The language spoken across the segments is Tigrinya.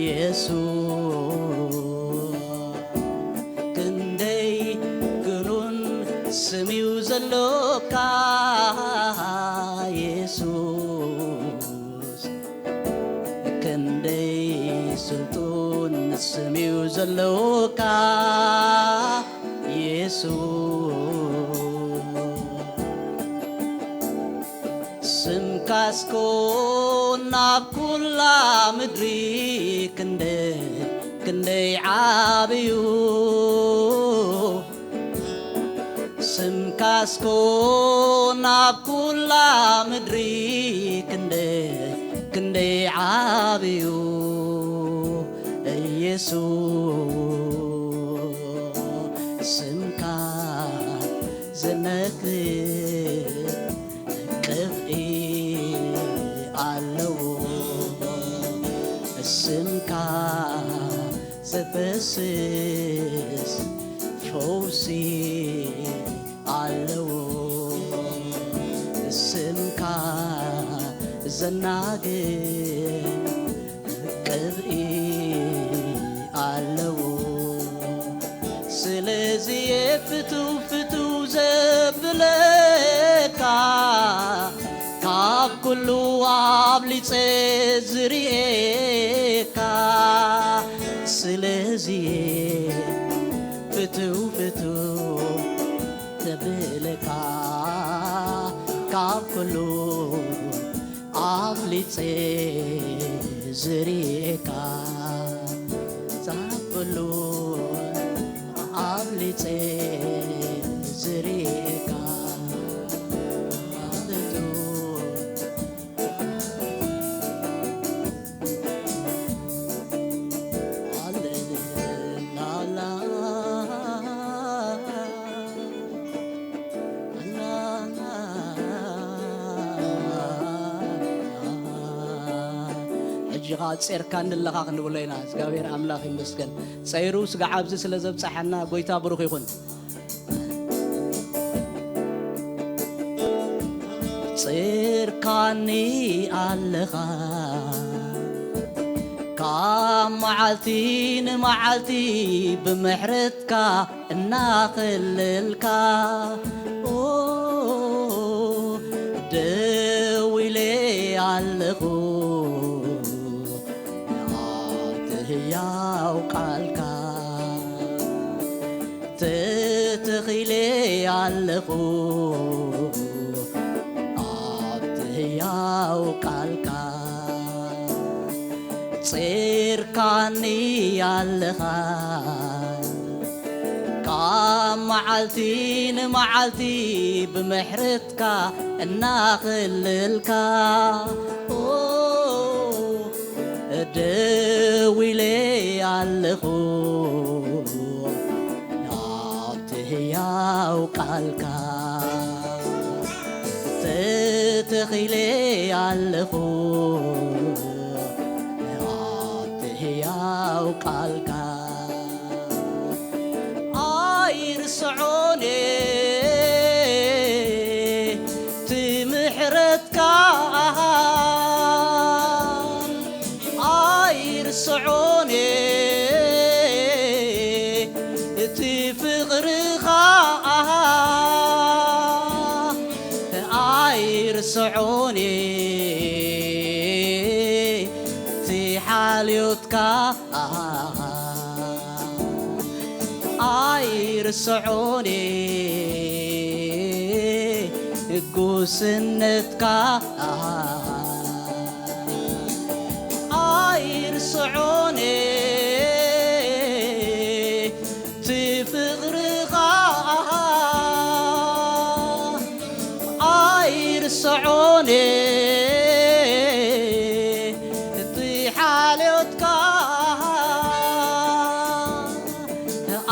የሱስ ክንደይ ግኑን ስም እዩ ዘሎካ የሱስ ክንደይ ስልጡን ስም እዩ ዘሎካ የሱስ ስምካስኮ ናብ ኩላ ምድሪ ክንደይ ክንደይ ዓብዩ ስምካስኮ ናብ ኩላ ምድሪ ክንደይ ክንደይ ዓብዩ ኢየሱስ ስምካ ዝነግር ቅብኢ ኣለዎ ስምካ ዘፈስስ ፈውሲ ኣለዎ ስምካ ዘናግር ቅብኢ ኣለዎ ስለዚ ፍትው ፍትው ዘብለካ ካብ ኩሉ ኣብሊፀ ዝርኤካ ስለዚ ፍትው ፍትው ዘብለካ ካብ ኩሉ ኣብሊፀ ዝርኤካ ካብ ኩሉ ኣብሊፀ ዝርኤካ ሕጂ ኸዓ ጼርካ ንለኻ ክንብሎ ኢና እግዚኣብሔር ኣምላኽ ይመስገን ጸይሩ ስጋ ዓብዚ ስለ ዘብጻሓና ጎይታ ብሩኽ ይኹን ጸይርካኒ ኣለኻ ካብ መዓልቲ ንመዓልቲ ብምሕረትካ እናኸለልካ ደው ኢለ ኣለኹ ኣብቲ ህያው ቃልካ ተተኺለ ኣለኹ ኣብቲ ህያው ቃልካ ጸርካኒ ኣለኻ ካብ መዓልቲ ንመዓልቲ ብምሕረትካ እናኸለልካ ደው ኢለ ኣለኹ ናብቲ ህያው ቃልካ ተተኺለ ኣለኹ ናብቲ ህያው ቃልካ ኣይርስዖን ትምሕረትካ ኣይርስዖን እቲ ፍቕርኻ ኣይርስዖን እቲ ሓልዮትካ ኣይርስዖን ጉስነትካ ኣይርስዖን እቲ ፍቕርኻ ኣይርስዖን እቲ ሓልዮትካ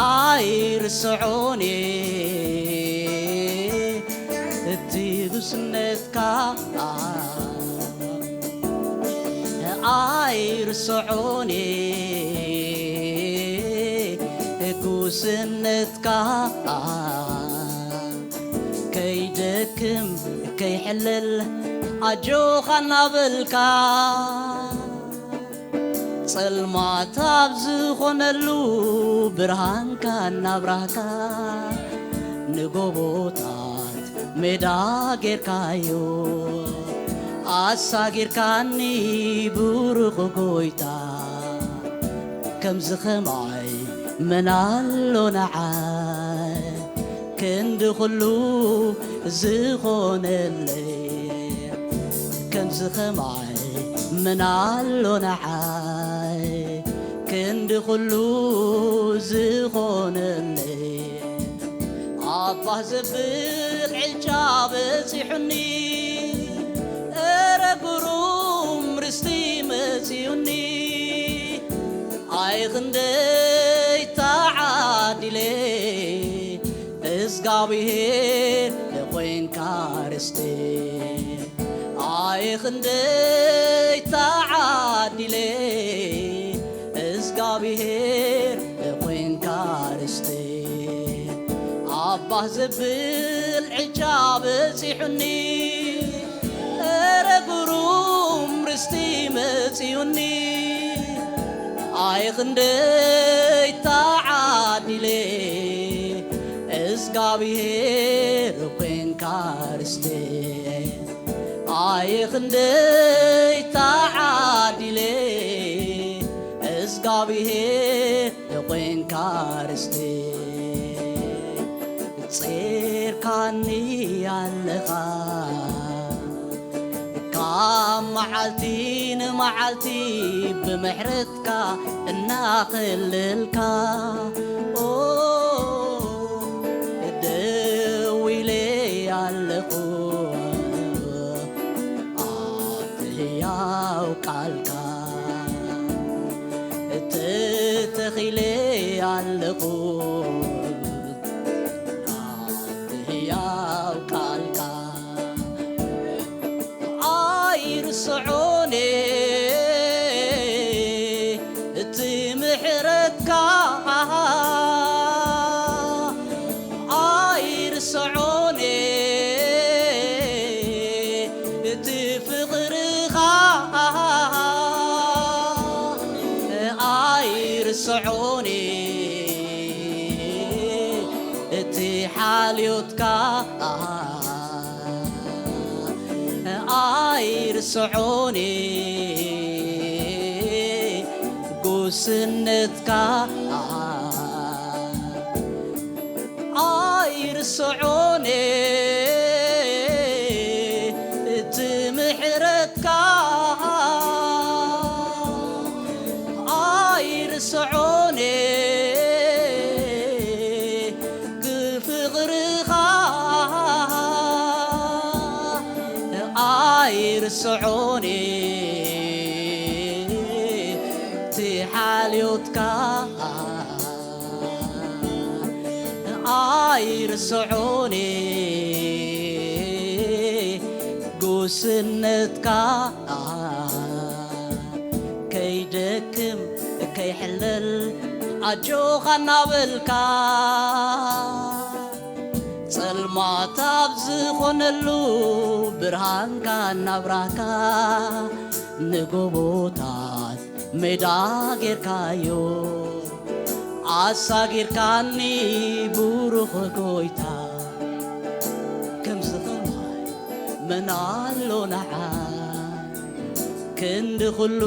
ኣይርስዖን እቲ ጉስነትካ ኣይርስዖን ጉስነትካ ከይደክም ከይሕልል ኣጆኻ እናበልካ ጸልማት ኣብ ዝኾነሉ ብርሃንካ እናብራህካ፣ ንጎቦታት ሜዳ ጌርካዮ። ኣሳጊርካኒ ብሩኽ ጎይታ፣ ከምዚ ኸማይ መን ኣሎ ንዓይ? ክንዲ ኹሉ ዝኾነለይ፣ ከምዚ ኸማይ መን ኣሎ ንዓይ? ክንዲ ኹሉ ዝኾነለይ፣ ኣባ ዘብል ዕጫ በጺሑኒ፣ እረ ግሩም ርስቲ መጺኡኒ። ኣይ ክንደይ ተዓዲለ፣ እዝጋብሄር ኮይንካ ርስቲ። ኣይ ክንደይ ተዓዲለ፣ እዝጋብሄር ኮይንካ ርስቲ። ኣባ ዘብል ዕጫ በጺሑኒ፣ እረ ግሩም ርስቲ መጺኡኒ። ኣይ ክንደይ ተዓዲለ፣ እዝጋብሄር ኮይንካ ርስቲ። ኣየ ክንደይ ተዓዲለ፣ እዝጋብሄር ኮይንካ ርስቲ። ጼርካኒ ኣለኻ ካብ መዓልቲ ንመዓልቲ፣ ብምሕረትካ እናኸለልካ። ኦ፣ ደው ኢለ ኣለኹ ኣብቲ ህያው ቃልካ፣ ተተኺለ ኣለኹ ኣብቲ ህያው ቃልካ። ኣይርስዖን እቲ ምሕረትካ፣ ኣይርስዖን እቲ ፍቕርኻ፣ ኣይርስዖን እቲ ሓልዮትካ። ኣይርስዖን ጉስነትካ፣ ኣይርስዖን እቲ ምሕረትካ፣ ኣይርስዖን ፍቕርኻ። ኣይርስዖን እቲ ሓልዮትካ፣ ኣይርስዖን ጉስነትካ። ከይደክም ከይሕለል ኣጆኻ እናበልካ፣ ጸልማት ኣብ ዝኾነሉ ብርሃንካ እናብራህካ፣ ንጎቦታት ሜዳ ጌርካዮ። ኣሳጊርካኒ ብሩኽ ጎይታ፣ ከምዚ ኸማይ መን ኣሎ ንዓይ? ክንዲ ኹሉ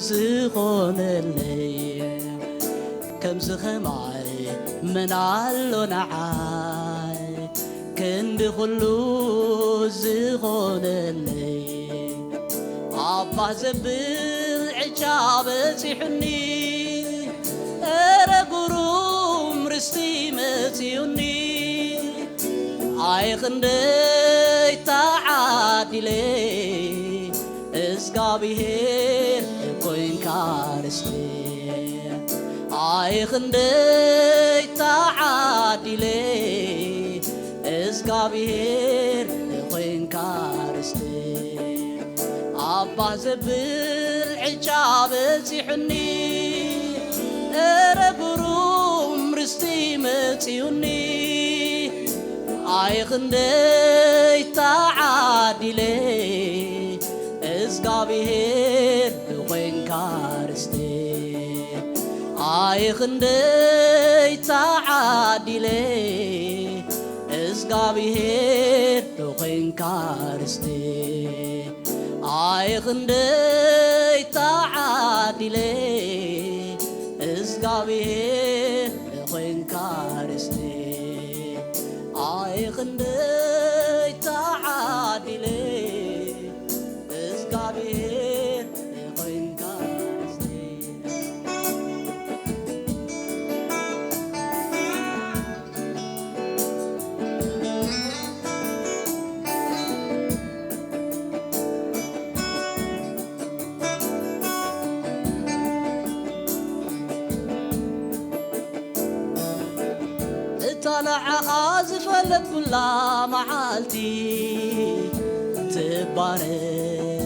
ዝኾነለይ፣ ከምዚ ኸማይ መን ኣሎ ንዓይ? ክንዲ ኹሉ ዝኾነለይ፣ ኣባ ዘብል ዕጫ በጺሑኒ፣ እረ ግሩም ርስቲ መጺኡኒ። ኣይ ክንደይ ተዓዲለ፣ እዝጋብሄር ኮይንካ ርስቲ። ኣይ ክንደይ ተዓዲለ፣ እዝጋብሄር ኮይንካ ርስቲ። ኣባ ዘብል ዕጫ በጺሑኒ፣ እረ ግሩም ርስቲ መጺኡኒ። ኣይ ክንደይ ተዓዲለ፣ እዝጋብሄር ኮይንካ ኣይ ክንደይ ተዓዲለ፣ እዝጋብሄር ዶ ኾይንካ ርስቲ። ኣይ ክንደይ ተዓዲለ፣ እዝጋብሄር ዶ ኾይንካ ርስቲ። ኣይ ክንደይ ተዓዲለ፣ እዝጋብሄር ዶ ኾይንካ ርስቲ። እታ ንዓኻ ዝፈለጥኩላ መዓልቲ ትባረኽ፣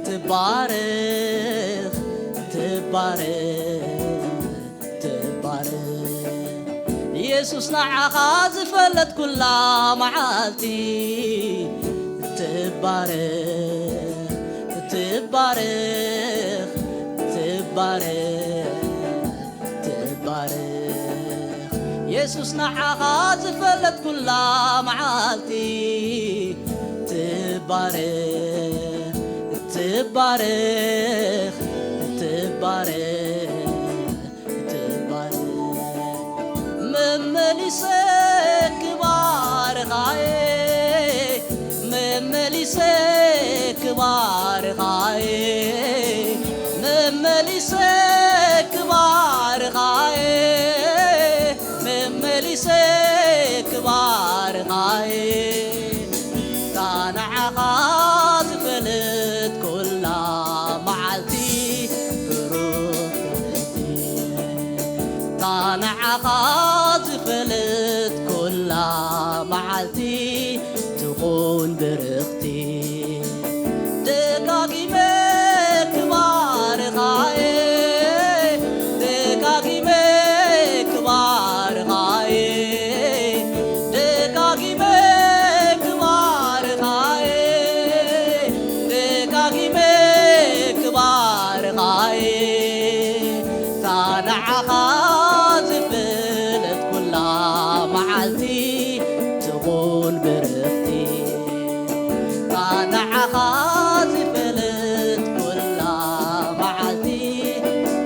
ትባረኽ፣ ትባረኽ፣ ትባረኽ። የሱስ ንዓኻ ዝፈለጥኩላ መዓልቲ ትባረኽ፣ ትባረኽ፣ ትባረኽ፣ ትባረኽ። የሱስ ንዓኻ ዝፈለጥኩላ መዓልቲ ትባረኽ፣ ትባረኽ፣ ትባረኽ፣ ትባረኽ። መመሊሰ ክባርኻየ፣ መመሊሰ ክባርኻየ፣ መመሊሰ ክባርኻየ፣ መመሊሰ ክባርኻየ። እታ ንዓኻ ዝፈለጥኩላ መዓልቲ ብሩኽቲ ዕለቲ። እታ ንዓኻ ዝፈለጥኩላ መዓልቲ ትኹን ብርኽቲ። ደጋጊመ ክባርኻየ፣ ደጋጊመ ክባርኻየ፣ ደጋጊመ ክባርኻየ፣ ደጋጊመ ክባርኻየ። እታ ንዓኻ ዝፈለጥኩላ መዓልቲ ትኹን ብርኽቲ። እታ ንዓኻ ዝፈለጥኩላ መዓልቲ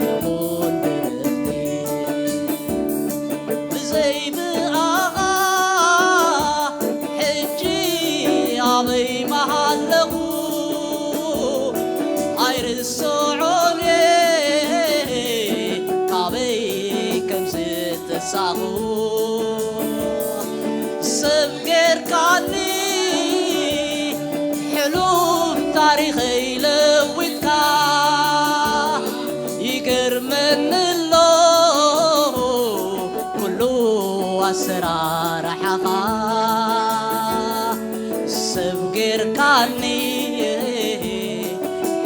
ትኹን ብርኽቲ። ብዘይ ብኣኻ ሕጂ ኣበይ ምሃለኹ ኣይርስዖን እየ ካበይ ከም ዝተሳኹ። ሰብ ጌርካኒ ሕሉፍ ታሪኸይ ለዊጥካ። ይገርመኒ ኣሎ ኩሉ ኣሰራርሓኻ። ሰብ ጌርካኒ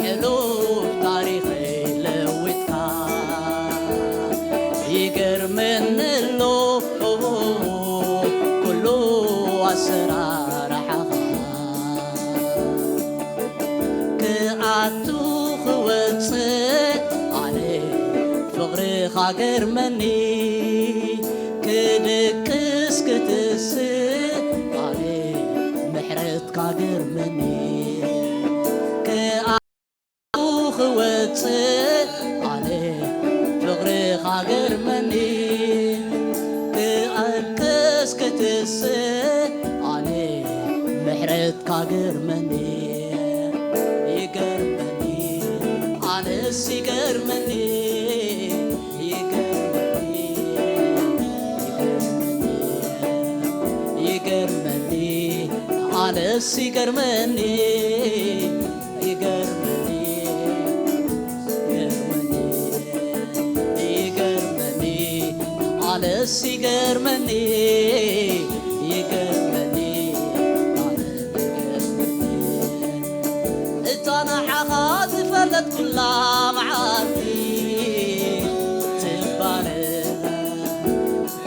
ሕሉፍ ታሪኸይ ለዊጥካ። ይገርመኒ ኣሎ ኩሉ ኣሰራርሓኻ። ክኣቱ ክወፅእ ኣነ ፍቕርኻ ገርመኒ። ክድቅስ ክትስእ ኣነ ምሕረትካ ገርመኒ። ክኣ ክወፅእ ኣነ ፍቕርኻ ገርመኒ። ክዕቅስ ክትስእ ኣነ ምሕረትካ ገርመኒ። ይገርመኒ ኣነስ ይገርመኒ። ይገርመኒ፣ ይገርመኒ፣ ይገርመኒ፣ ኣነስ ይገርመኒ። ይገርመኒ፣ ይገርመኒ፣ ይገርመኒ፣ ኣነስ ይገርመኒ። ይገርመኒ፣ ኣነስ ይገርመኒ። እታ ንዓኻ ዝፈለጥኩላ መዓልቲ ትባረኽ፣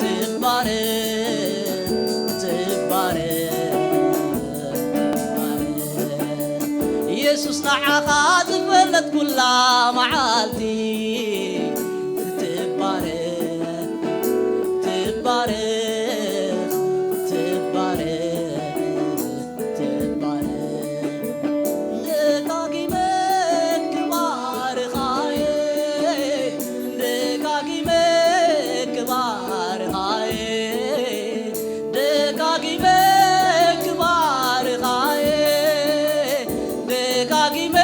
ትባረኽ፣ ትባረኽ፣ ትባረኽ። የሱስ ንዓኻ ዝፈለጥኩላ መዓልቲ ደጋጊመ ክባርኻየ፣ ደጋጊመ ክባርኻየ፣ ደጋጊመ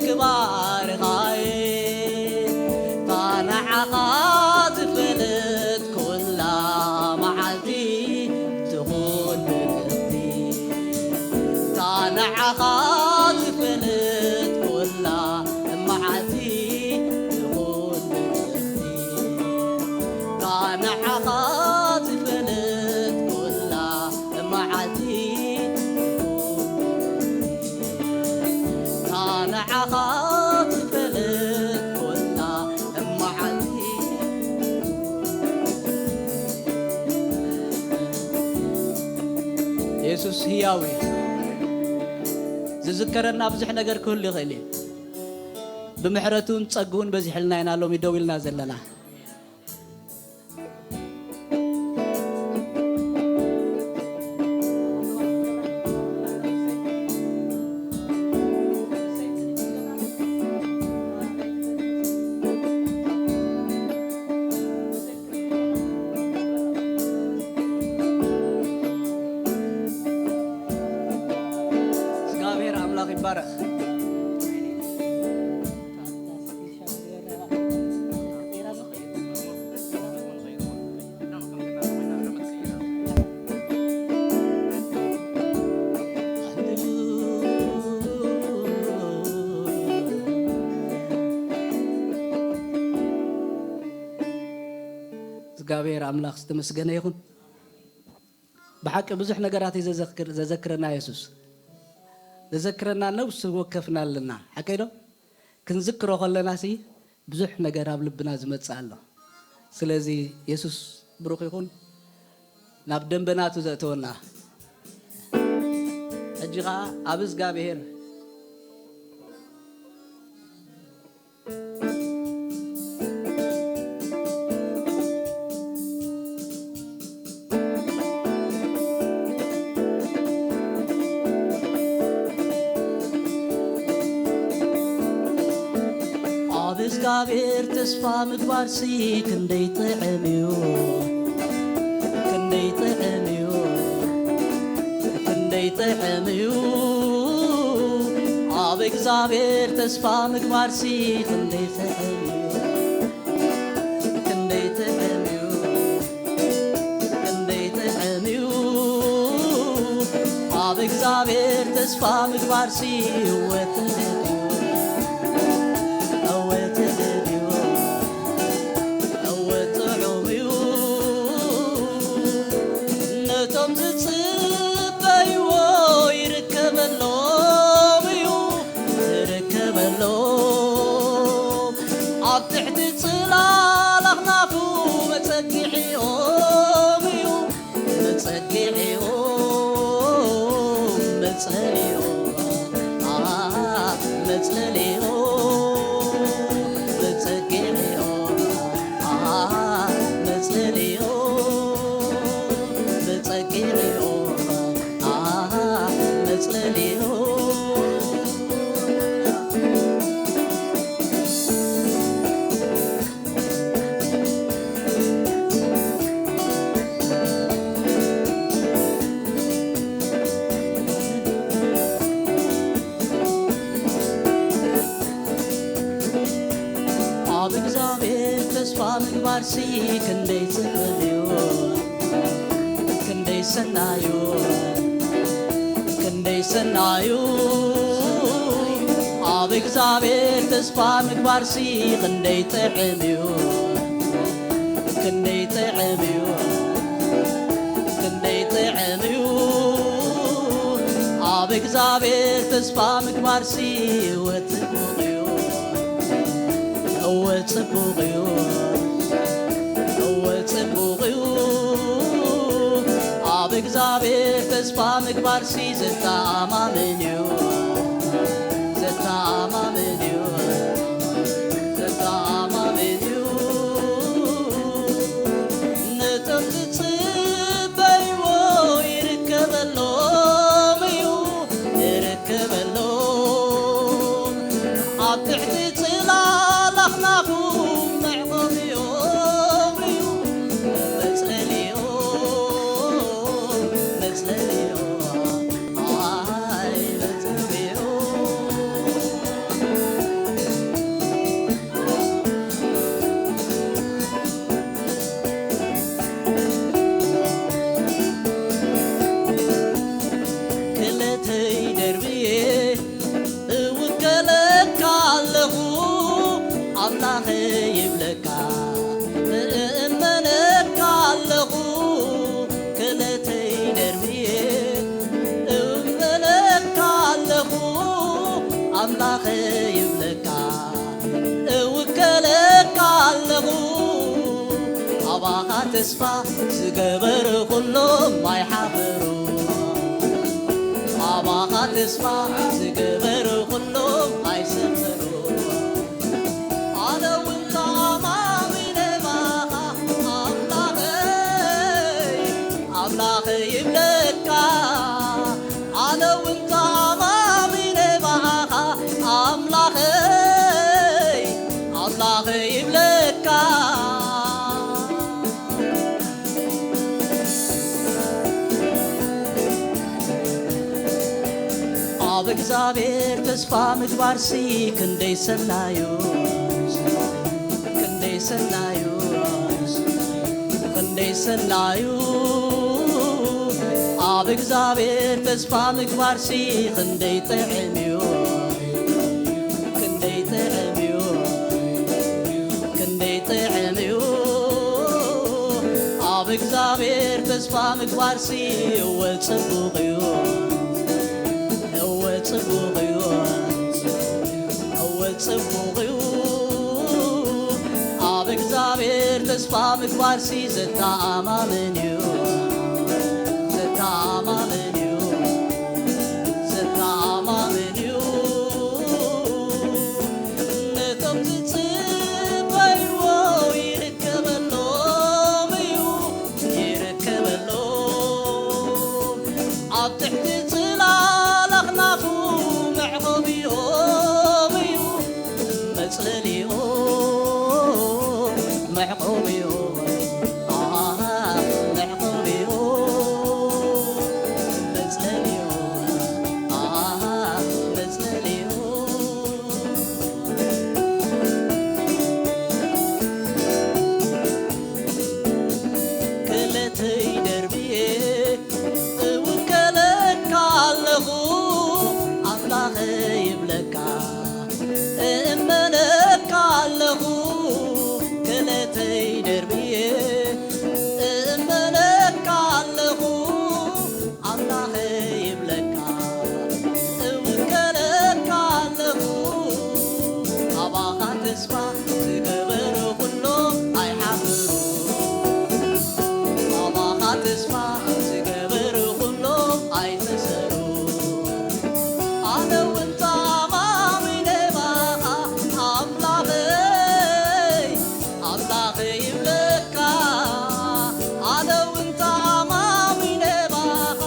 ክባርኻየ። እታ ንዓኻ ዝፈለጥኩላ መዓልቲ ትኹን ብርኽቲ። እታ ንዓኻ ዝፈለጥኩላ መዓልቲ ትኹን ብርኽቲ። እታ ንዓኻ ዝፈለጥኩላ መዓልቲ ትኹን ብርኽቲ። እታ ንዓኻ ዝፈለጥኩላ መዓልቲ። የሱስ ህያው እዩ። ዝዝከረና ብዙሕ ነገር ክህሉ ይኽእል እዩ። ብምሕረቱን ጸግኡን በዚሕልና ኢና ሎሚ ደው ኢልና ዘለና። እግዚኣብሔር ኣምላኽ ይባረኽ። እግዚኣብሔር ኣምላኽ ዝተመስገነ ይኹን። ብሓቂ ብዙሕ ነገራት እዩ ዘዘክር-፣ ዘዘክረና የሱስ። ዘዘክረና ነብሲ ወከፍና ኣለና። ሓቀይ ዶ? ክንዝክሮ ከለናሲ ብዙሕ ነገር ኣብ ልብና ዝመጽእ ኣሎ። ስለዚ የሱስ ብሩኽ ይኹን፣ ናብ ደንበ ናቱ ዘእተወና። ሕጂ ኸኣ ኣብ እግዚኣብሔር ኣብ እግዚኣብሔር ተስፋ ምግባርሲ ክንደይ ጥዕም እዩ፣ ክንደይ ጥዕም እዩ፣ ክንደይ ጥዕም እዩ። ኣብ እግዚኣብሔር ተስፋ ምግባርሲ ክንደይ ጥዕም እዩ፣ ክንደይ ጥዕም እዩ፣ ክንደይ ጥዕም እዩ። ኣብ እግዚኣብሔር ተስፋ ምግባርሲ እወ ትልል እዩ፣ እወ ትልል እዩ፣ እወ ጥዑም እዩ። ነቶም ዝጽበይዎ ይርከበሎም እዩ፣ ይርከበሎም። ኣብ ትሕቲ ጽላል ኣኽናፉ መጸግዒኦም እዩ፣ መጸግዒኦም፣ መጸሊኦም፣ ኣ፣ መጸሊኦም፣ መጸግዒኦም፣ ኣ፣ መጸሊኦም፣ መጸግዒኦም፣ ኣ፣ መጸሊኦም። ኣብ እግዚኣብሔር ተስፋ ምግባርሲ ክንደይ ጽብቕ እዩ፣ ክንደይ ሰናዩ፣ ክንደይ ሰናዩ። ኣብ እግዚኣብሔር ተስፋ ምግባርሲ ክንደይ ጥዕም እዩ፣ ክንደይ ጥዕም እዩ፣ ክንደይ ጥዕም እዩ። ኣብ እግዚኣብሔር ተስፋ ምግባርሲ እወ ጽቡቕ እዩ፣ እወ ጽቡቕ እዩ፣ እወ ጽቡቕ እዩ። ኣብ እግዚኣብሔር ተስፋ ምግባርሲ ዘተኣማምን እዩ፣ ዘተኣማምን እዩ፣ ዘተኣማምን እዩ። ነቶም ዝጽበይዎ ይርከበሎም እዩ፣ ይርከበሎም። ኣብ ትሕቲ ጽላል ኣኽናፉ መዕቆቢኡ ኣባኻ ተስፋ ዝገበሩ ኩሎም ኣይሓፍሩ። ኣባኻ ተስፋ ዝገበሩ ኩሎም ኣይሰምሩ። ኣነ እውን ተኣማሚነ ባኻ ኣምላኸይ፣ ኣምላኸይ ይብለካ። ኣነ እውን ተኣማሚነ ባኻ ኣምላኸይ፣ ኣምላኸይ ይብለካ። ኣብ እግዚኣብሔር ተስፋ ምግባርሲ ክንደይ ሰናዩ፣ ክንደይ ሰናዩ፣ ክንደይ ሰናዩ። ኣብ እግዚኣብሔር ተስፋ ምግባርሲ ክንደይ ጥዕም እዩ፣ ክንደይ ጥዕም እዩ፣ ክንደይ ጥዕም እዩ። ኣብ እግዚኣብሔር ተስፋ ምግባርሲ እወ ጽቡቕ እዩ፣ እወ ጽቡቕ እዩ፣ እወ ጽቡቕ እዩ። ኣብ እግዚኣብሔር ተስፋ ምግባርሲ ዘተኣማምን እዩ፣ ዘተኣማምን እዩ፣ ዘተኣማምን እዩ። ነቶም ዝጽበይዎ ይርከበሎም እዩ፣ ይርከበሎም። ኣብ ትሕቲ ጽላል ኣኽናፉ መዕቆቢኦም እዩ፣ መጽለሊኦም፣ መዕቆቢኦም፣ ኣሃ፣ መዕቆቢኦም፣ መጽለሊኦም፣ ኣሃ፣ መጽለሊኦም። ክእለተይ ደርብየ እውከለካ ኣለኹ፣ ኣምላኸ ይብለካ፣ እእመነካ ኣለኹ። ክእለተይ ደርብየ እእመነካ ኣለኹ፣ ኣምላኸ ይብለካ፣ እውከለካ ኣለኹ። ኣባኻ ተስፋ ዝገበሩ ኩሎም ኣይሓፍሩ። ኣባኻ ተስፋ ዝገበሩ ኩሎም ኣይተሰሩ። ኣነ እውን ተኣማሚነ ባኻ ኣምላኸይ፣ ኣምላኸይ ይብለካ። ኣነ እውን ተኣማሚነ ባኻ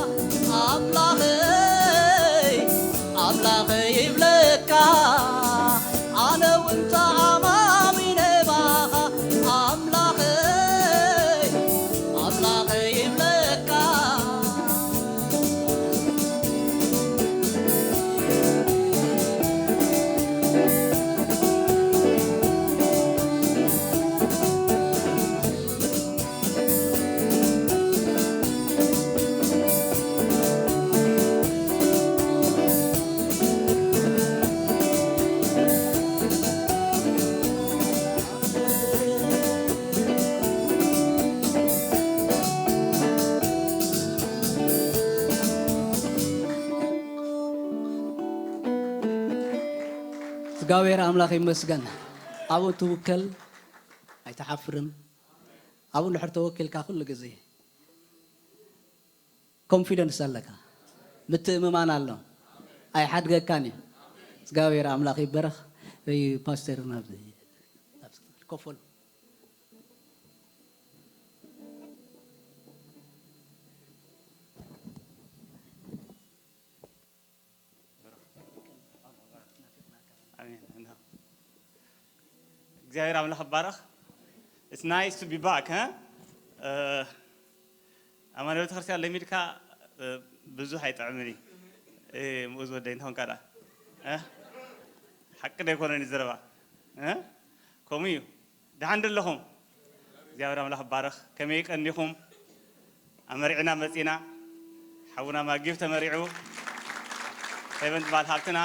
ኣምላኸይ፣ ኣምላኸይ ይብለካ። ኣነ እውን ተኣማሚነ ባኻ ኣምላኸይ፣ ኣምላኸይ ይብለካ። እግዚኣብሔር ኣምላኽ ይመስገን። ኣብኡ ትውከል ኣይትሓፍርን። ኣብኡ እንድሕር ተወኪልካ ኩሉ ግዜ ኮንፊደንስ ኣለካ፣ ምትእምማን ኣሎ፣ ኣይሓድገካን እዩ። እግዚኣብሔር ኣምላኽ ይበረኽ። ወይ ፓስተር ናብዚ፣ ናብዚ ኮፍ በሉ። ኣሜን። እግዚኣብሔር ኣምላኽ ይባረኽ። It's nice to be back, huh? ኣማን ቤተክርስትያን ለሚድካ ብዙሕ ኣይጥዕምን እዩ። ምኡዝ ወደይ እንተኾንካ ደኣ ሓቂ ዶ ኣይኮነን እዩ ዘረባ? ከምኡ እዩ። ደሓን ዶ ኣለኹም? እግዚኣብሔር ኣምላኽ ይባረኽ። ከመይ ቀኒኹም? ኣመሪዕና መጺና። ሓውና ማጊፍ ተመሪዑ። ሄቨን ትበሃል ሃብትና።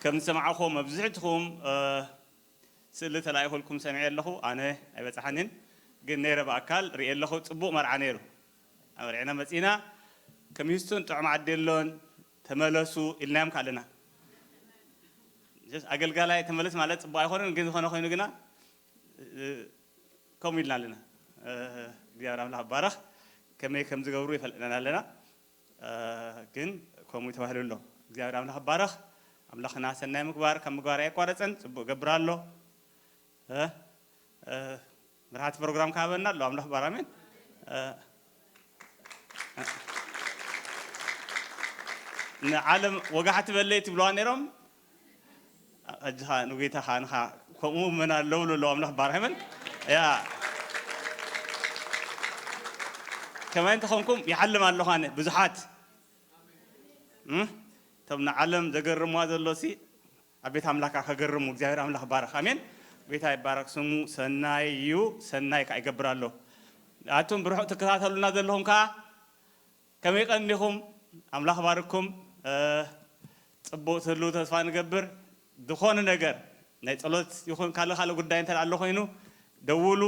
ከም ዝሰማዕኹም መብዝሕትኹም ስእሊ ተላኢኹልኩም ሰሚዐ ኣለኹ። ኣነ ኣይበጽሓንን፣ ግን ነይረ ብኣካል ርእየ ኣለኹ። ጽቡቕ መርዓ ነይሩ። ኣመሪዕና መጺና። ከም ሂውስቶን ጥዑም ዓዲ የሎን፣ ተመለሱ ኢልናዮም ከ ኣለና። ኣገልጋላይ ተመለስ ማለት ጽቡቕ ኣይኮነን፣ ግን ዝኾነ ኮይኑ ግና ከምኡ ኢልና ኣለና። እ፣ እግዚኣብሔር ኣምላኽ ይባረኽ። ከመይ ከም ዝገብሩ ይፈልጥና ኣለና። እ፣ ግን ከምኡ ተባሂሉ ኣሎ። እግዚኣብሔር ኣምላኽ ይባረኽ። ኣምላኽና ሰናይ ምግባር ካብ ምግባር ኣየቋረጸን፣ ጽቡቕ ይገብር ኣሎ። እ፣ እ፣ መርሓቲ ፕሮግራም ክሃበና ኣሎ ኣምላኽ ይባረኽ። ኣሜን። እ፣ ንዓለም ወጋሕቲ በለይቲ ይብልዋ ነይሮም። ኣጅኻ ንጌታ ኻንኻ ከምኡ መን ኣለዉ ለለዉ ኣምላኽ ባርኸ ይበል። ያ ከማይ እንተኾንኩም ይሓልም ኣለኹ ኣነ ብዙሓት እም? እቶም ንዓለም ዘገርምዋ ዘሎሲ ኣብ ቤት ኣምላካ ከገርሙ እግዚኣብሔር ኣምላኽ ባረኽ። ኣሜን። ጌታ ይባረክ፣ ስሙ ሰናይ እዩ፣ ሰናይ ከዓ ይገብር ኣሎ። ኣቱም ብርሑቕ ትከታተሉና ዘለኹም ከዓ ከመይ ቀኒኹም? ኣምላኽ ባርኩም። እ፣ ጽቡቕ ትህልው ተስፋ ንገብር። ዝኾነ ነገር ናይ ጸሎት ይኹን ካልእ ካልእ ጉዳይ እንተ ኣሎ ኮይኑ ደውሉ፣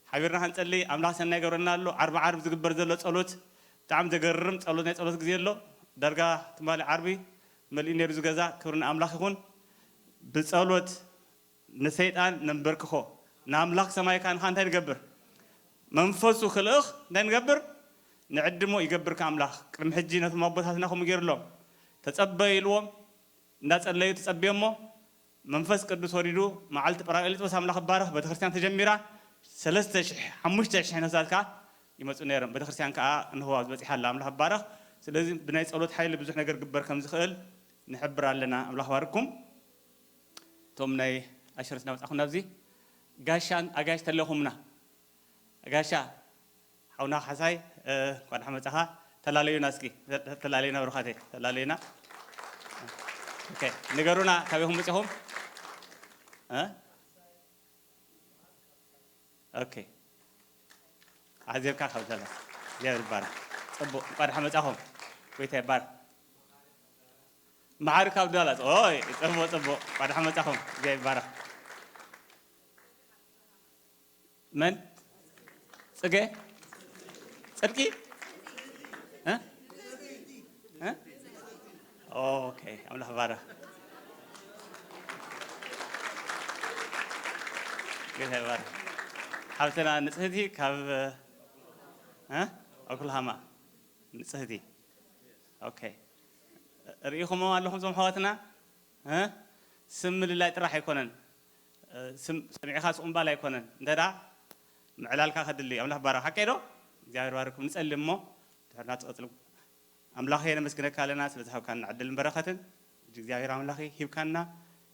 ሓቢርና ክንጸሊ። ኣምላኽ ሰናይ ገብረና ኣሎ። ዓርቢ ዓርቢ ዝግበር ዘሎ ጸሎት ብጣዕሚ ዘገርም ጸሎት፣ ናይ ጸሎት ግዜ ኣሎ። ዳርጋ ትማሊ ዓርቢ መሊኡ ነይሩ ዝገዛ። ክብሪ ንኣምላኽ ይኹን። ብጸሎት ንሰይጣን ነንበርክኾ። ንኣምላኽ ሰማይ ካንኻ እንታይ ንገብር? መንፈሱ ክልእኽ እንታይ ንገብር? ንዕድሞ። ይገብር ከ ኣምላኽ። ቅድሚ ሕጂ ነቶም ኣቦታትና ከምኡ ገይሩሎም። ተጸበዩ ኢልዎም፣ እንዳጸለዩ ተጸብዮሞ፣ መንፈስ ቅዱስ ወሪዱ፣ መዓልቲ ጳራቅሊጦስ ኣምላኽ ይባረኽ፣ ቤተክርስትያን ተጀሚራ፣ ሰለስተ ሽሕ፣ ሓሙሽተ ሽሕ ነፍሳት ከኣ ይመጹ ነይሮም። ቤተክርስትያን ከኣ እንሆ ኣብዚ በጺሓ ኣላ፣ ኣምላኽ ይባረኽ። ስለዚ ብናይ ጸሎት ሓይሊ ብዙሕ ነገር ክግበር ከም ዝኽእል ንሕብር ኣለና። ኣምላኽ ባርኩም። እቶም ናይ ኣሸርስ እናመጻኹም ናብዚ ጋሻን ኣጋይሽ ተለኹምና። ጋሻ ሓውና ካሕሳይ፣ እ፣ እንኳን ደሓን መጻኻ። ተላለዩና እስኪ፣ ተ-፣ ተላለዩና ብሩኻተይ፣ ተላለዩና። ኦኬ፣ ንገሩና ካበይኹም መጺኹም? እ? ኦኬ። ዓዚርካ ካብ ዳላስ። እግዚኣብሔር ይባረክ። ጽቡቕ፣ እንኳን ደሓን መጻኹም። ጎይታ ይባረክ። መሓሪ ካብ ዳላስ። ኦይ፣ ጽቡቕ፣ ጽቡቕ። እንኳን ደሓን መጻኹም። እግዚኣብሔር ይባረክ። መን? ጽገ? ጽድቂ? እ? እ? ኦኬ፣ ኣምላኽ ባረኽ። ጌታ ይባረኽ። ሓብትና ንጽህቲ ካብ፣ እ? ኦክላሃማ። ንጽህቲ። ኦኬ። ርኢኹሞ ኣለኹም እዞም ኣሕዋትና? እ? ስም ምልላይ ጥራሕ ኣይኮነን። እ፣ ስም ሰሚዕኻ ስቕ ምባል ኣይኮነን። እንተ ደኣ ምዕላልካ ከድሊ። ኣምላኽ ባረኽ። ሓቀይ ዶ? እግዚኣብሔር ባርኩም። ንጸሊ እሞ ድሕርና ትቐጽሉ። ኣምላኸ፣ ነመስግነካ ኣለና ስለ ዝሃብካና ዕድልን በረኸትን። እግዚኣብሔር ኣምላኸ፣ ሂብካና፣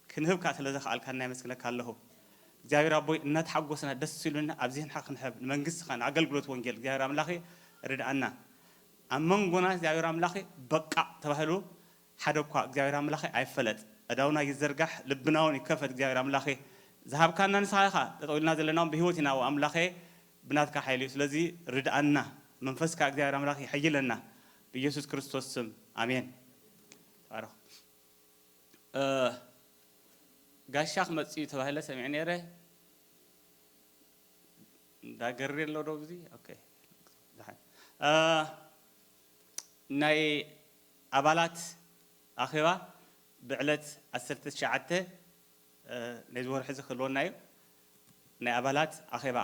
ክንህብ ከኣ ስለ ዘኽኣልካና የመስግነካ ኣለኹ። እግዚኣብሔር ኣቦይ፣ እናተሓጎስና ደስ ኢሉና ኣብዚ ህንሓ ክንሕብ፣ ንመንግስትኻ፣ ንኣገልግሎት ወንጌል እግዚኣብሔር ኣምላኸ ርድኣና። ኣብ መንጎና እግዚኣብሔር ኣምላኸ በቃ ተባሂሉ ሓደ እኳ እግዚኣብሔር ኣምላኸ ኣይፈለጥ። ኣእዳውና ይዘርጋሕ፣ ልብና እውን ይከፈት። እግዚኣብሔር ኣምላኸ ዝሃብካና ንስኻ ኢኻ። ጠጠው ኢልና ዘለና እውን ብህይወት ኢና። ኣምላኸ ብናትካ ሓይሊ እዩ። ስለዚ ርድኣና፣ መንፈስካ እግዚኣብሔር ኣምላኸ ይሐይለና። ብኢየሱስ ክርስቶስ ስም ኣሜን። ተባረኹ። እ፣ ጋሻ ክመጽእ እዩ ተባሂለ ሰሚዐ ነይረ። እንዳገሪ ኣሎ ዶ ብዚ? ኦኬ። ደሓን። እ፣ ናይ ኣባላት ኣኼባ ብዕለት ዓሰርተ ትሽዓተ፣ እ፣ ናይዚ ወርሒ እዚ ክህልወና እዩ። ናይ ኣባላት ኣኼባ።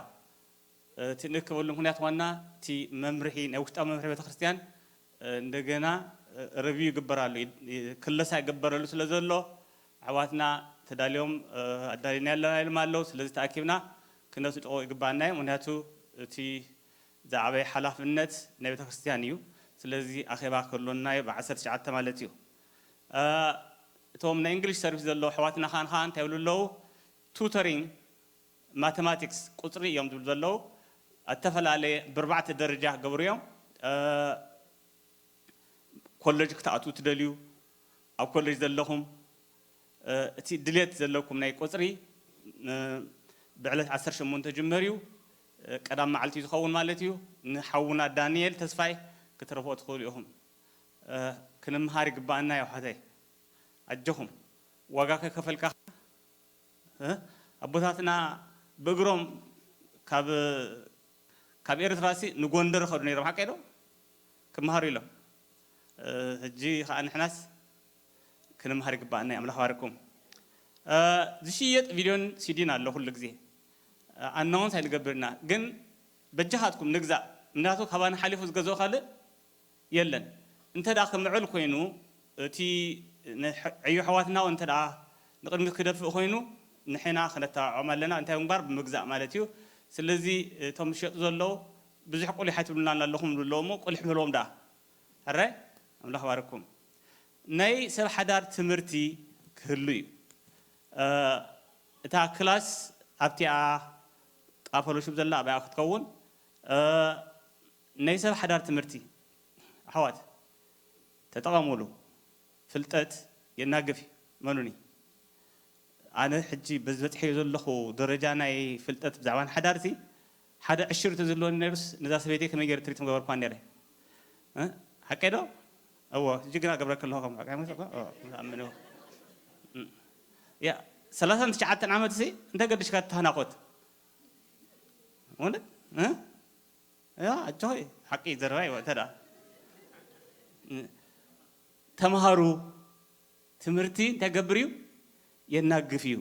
እ፣ እቲ ንእከበሉ ምኽንያት ዋና እቲ መምርሒ፣ ናይ ውሽጣዊ መምርሒ ቤተክርስትያን፣ እ፣ እንደገና፣ እ፣ ሪቪው ይግበር ኣሎ። ይ-፣ ይ-፣ ክለሳ ይግበረሉ ስለ ዘሎ ኣሕዋትና ተዳልዮም፣ እ፣ ኣዳሊና ኣለና ኢሎም ኣለዉ። ስለዚ ተኣኪብና ክነስድቆ ይግባኣና እዩ። ምኽንያቱ እቲ ዝዓበየ ሓላፍነት ናይ ቤተክርስትያን እዩ። ስለዚ ኣኼባ ክህልወና እዩ፣ ብዓሰርተ ትሽዓተ ማለት እዩ። እ፣ እቶም ናይ እንግሊሽ ሰርቪስ ዘለዉ ኣሕዋትና ከኣ ንኸኣ እንታይ ይብሉ ኣለዉ? ቱተሪንግ ማተማቲክስ ቁጽሪ እዮም ዝብሉ ዘለዉ። ኣተፈላለየ ብርባዕተ ደረጃ ክገብሩ እዮም። እ፣ ኮለጅ ክትኣትዉ ትደልዩ፣ ኣብ ኮለጅ ዘለኹም፣ እ፣ እቲ ድሌት ዘለኩም ናይ ቁጽሪ፣ እ፣ ብዕለት ዓሰርተ ሸሞንተ ጅመር እዩ። እ፣ ቀዳም መዓልቲ እዩ ዝኸውን ማለት እዩ። ንሓውና ዳንኤል ተስፋይ ክትረኽቦ ትኽእሉ ኢኹም። እ፣ ክንምሃር ይግባኣና እዩ ኣሕዋተይ። ኣጆኹም። ዋጋ ከይከፈልካ እ? ኣቦታትና ብእግሮም ካብ፣ ካብ ኤርትራ ሲ ንጎንደር ኸዱ ነይሮም፣ ሓቀይ ዶ? ክመሃሩ ኢሎም። እ፣ ሕጂ ኸዓ ንሕናስ ክንምሃር ይግባኣና እዩ። ኣምላኽ ባርኩም። እ፣ ዝሽየጥ ቪድዮን ሲዲን ኣሎ ኩሉ ግዜ። እ፣ ኣናውንስ ኣይንገብርና፣ ግን በጃኻትኩም ንግዛእ። ምክንያቱ ካባና ሓሊፉ ዝገዝኦ ካልእ የለን። እንተ ደኣ ክምዕል ኮይኑ፣ እቲ ንሕ-፣ ዕዮ ኣሕዋትና እውን እንተ ደኣ ንቕድሚት ክደፍእ ኮይኑ፣ ንሕና ክነተባብዖም ኣለና። እንታይ ምግባር? ብምግዛእ ማለት እዩ። ስለዚ እቶም ዝሸጡ ዘለዉ ብዙሕ ቁሊሕ ኣይትብሉና ኣለኹም ዝብሉ ኣለዉ እሞ፣ ቁሊሕ በልዎም ደኣ። ሕራይ? ኣምላኽ ባርኩም። ናይ ሰብ ሓዳር ትምህርቲ ክህሉ እዩ። እ፣ እታ ክላስ ኣብቲኣ ኣብ ፈሎሺፕ ዘላ ኣብኣ ክትከውን። እ፣ ናይ ሰብ ሓዳር ትምህርቲ ኣሕዋት ተጠቐሙሉ። ፍልጠት የናግፍ እዩ። መኑኒ። ኣነ ሕጂ በዚ በጽሐዮ ዘለኹ ደረጃ ናይ ፍልጠት ብዛዕባ ሓዳርቲ ሓደ ዕሽር እንተዝህልወኒ ነይሩስ ነዛ ሰበይተይ ከመይ ገይረ ትሪት ምገበርኳ ነይረ። እ? ሓቀይ ዶ? እዎ፣ ሕጂ ግና ገብረኪ ኣለኹ ከም ሓቀይ መሰልኳ? እዎ፣ ኣምን እዎ። እ። ያ፣ ሰላሳን ትሽዓተን ዓመት ሲ እንታይ ገድሽካ ትተናኾት? እውነት? እ? ያ፣ ኣጆኺ፣ ሓቂ ዘረባ እዩ፣ እንተ ደኣ። እ፣ ተምሃሩ፣ ትምህርቲ እንታይ ገብር እዩ? የናግፍ እዩ።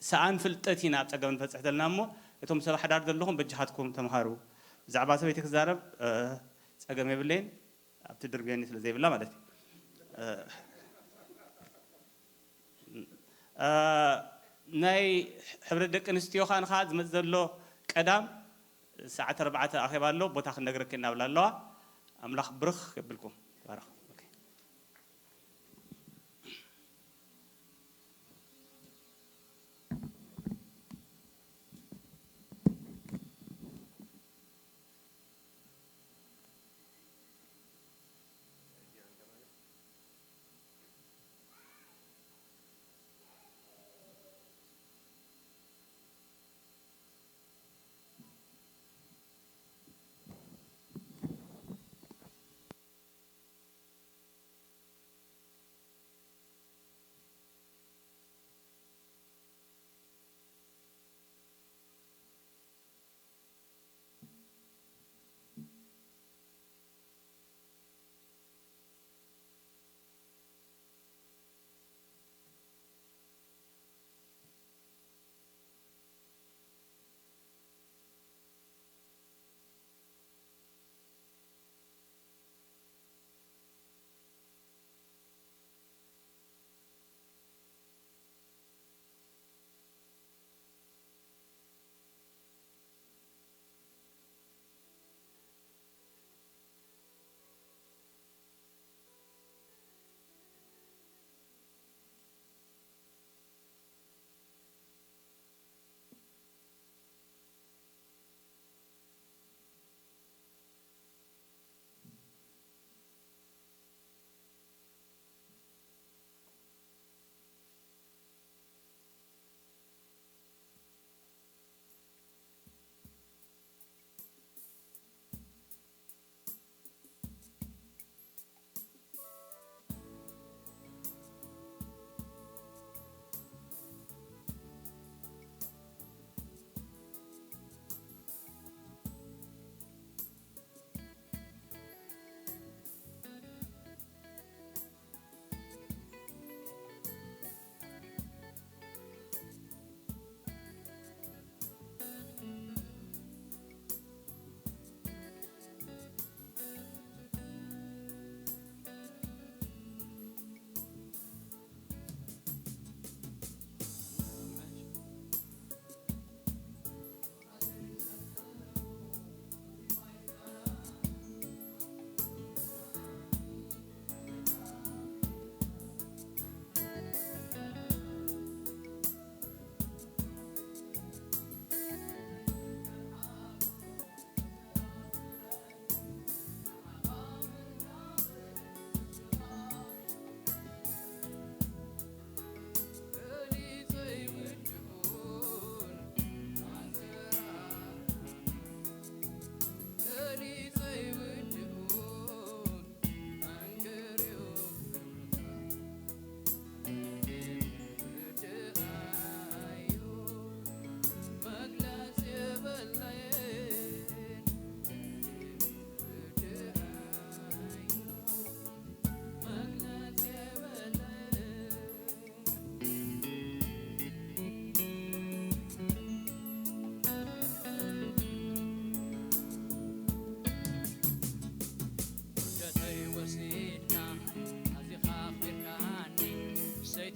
ሰኣን ፍልጠት ኢና ኣብ ጸገም ንበጽሕ ዘለና እሞ፣ እቶም ሰብ ሓዳር ዘለኹም በጃኻትኩም ተምሃሩ። ብዛዕባ ሰበይቲ ክዛረብ፣ እ፣ ጸገም የብለይን፣ ኣብቲ ድርብየኒ ስለ ዘይብላ ማለት እዩ። እ፣ እ፣ ናይ ሕብረት ደቂ ኣንስትዮ ከኣ ንኻ ዝመጽእ ዘሎ ቀዳም ሰዓት ኣርባዕተ ኣኼባ ኣሎ፣ ቦታ ክንነግረኪ እናብላ ኣለዋ። ኣምላኽ ብርኽ የብልኩም። ተባረኹ። ኦኬ።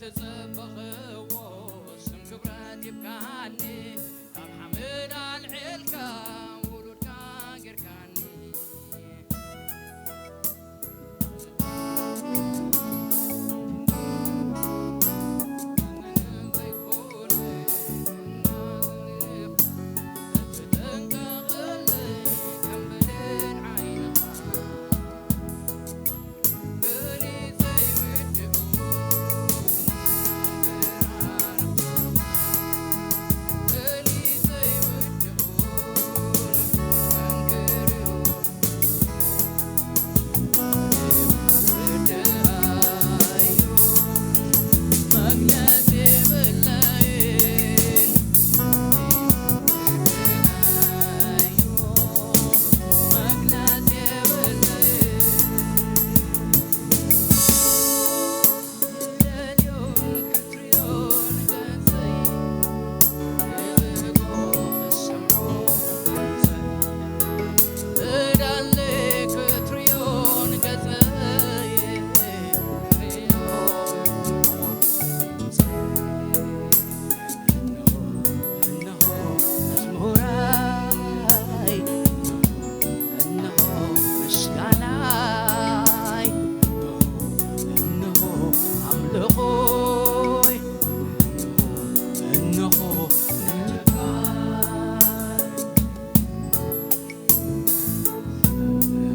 ተጸበኽዎ ስም ክብረት ይብካኒ፣ ካብ ሓመድ ኣልዒልካ ውሉድካ ጌርካኒ።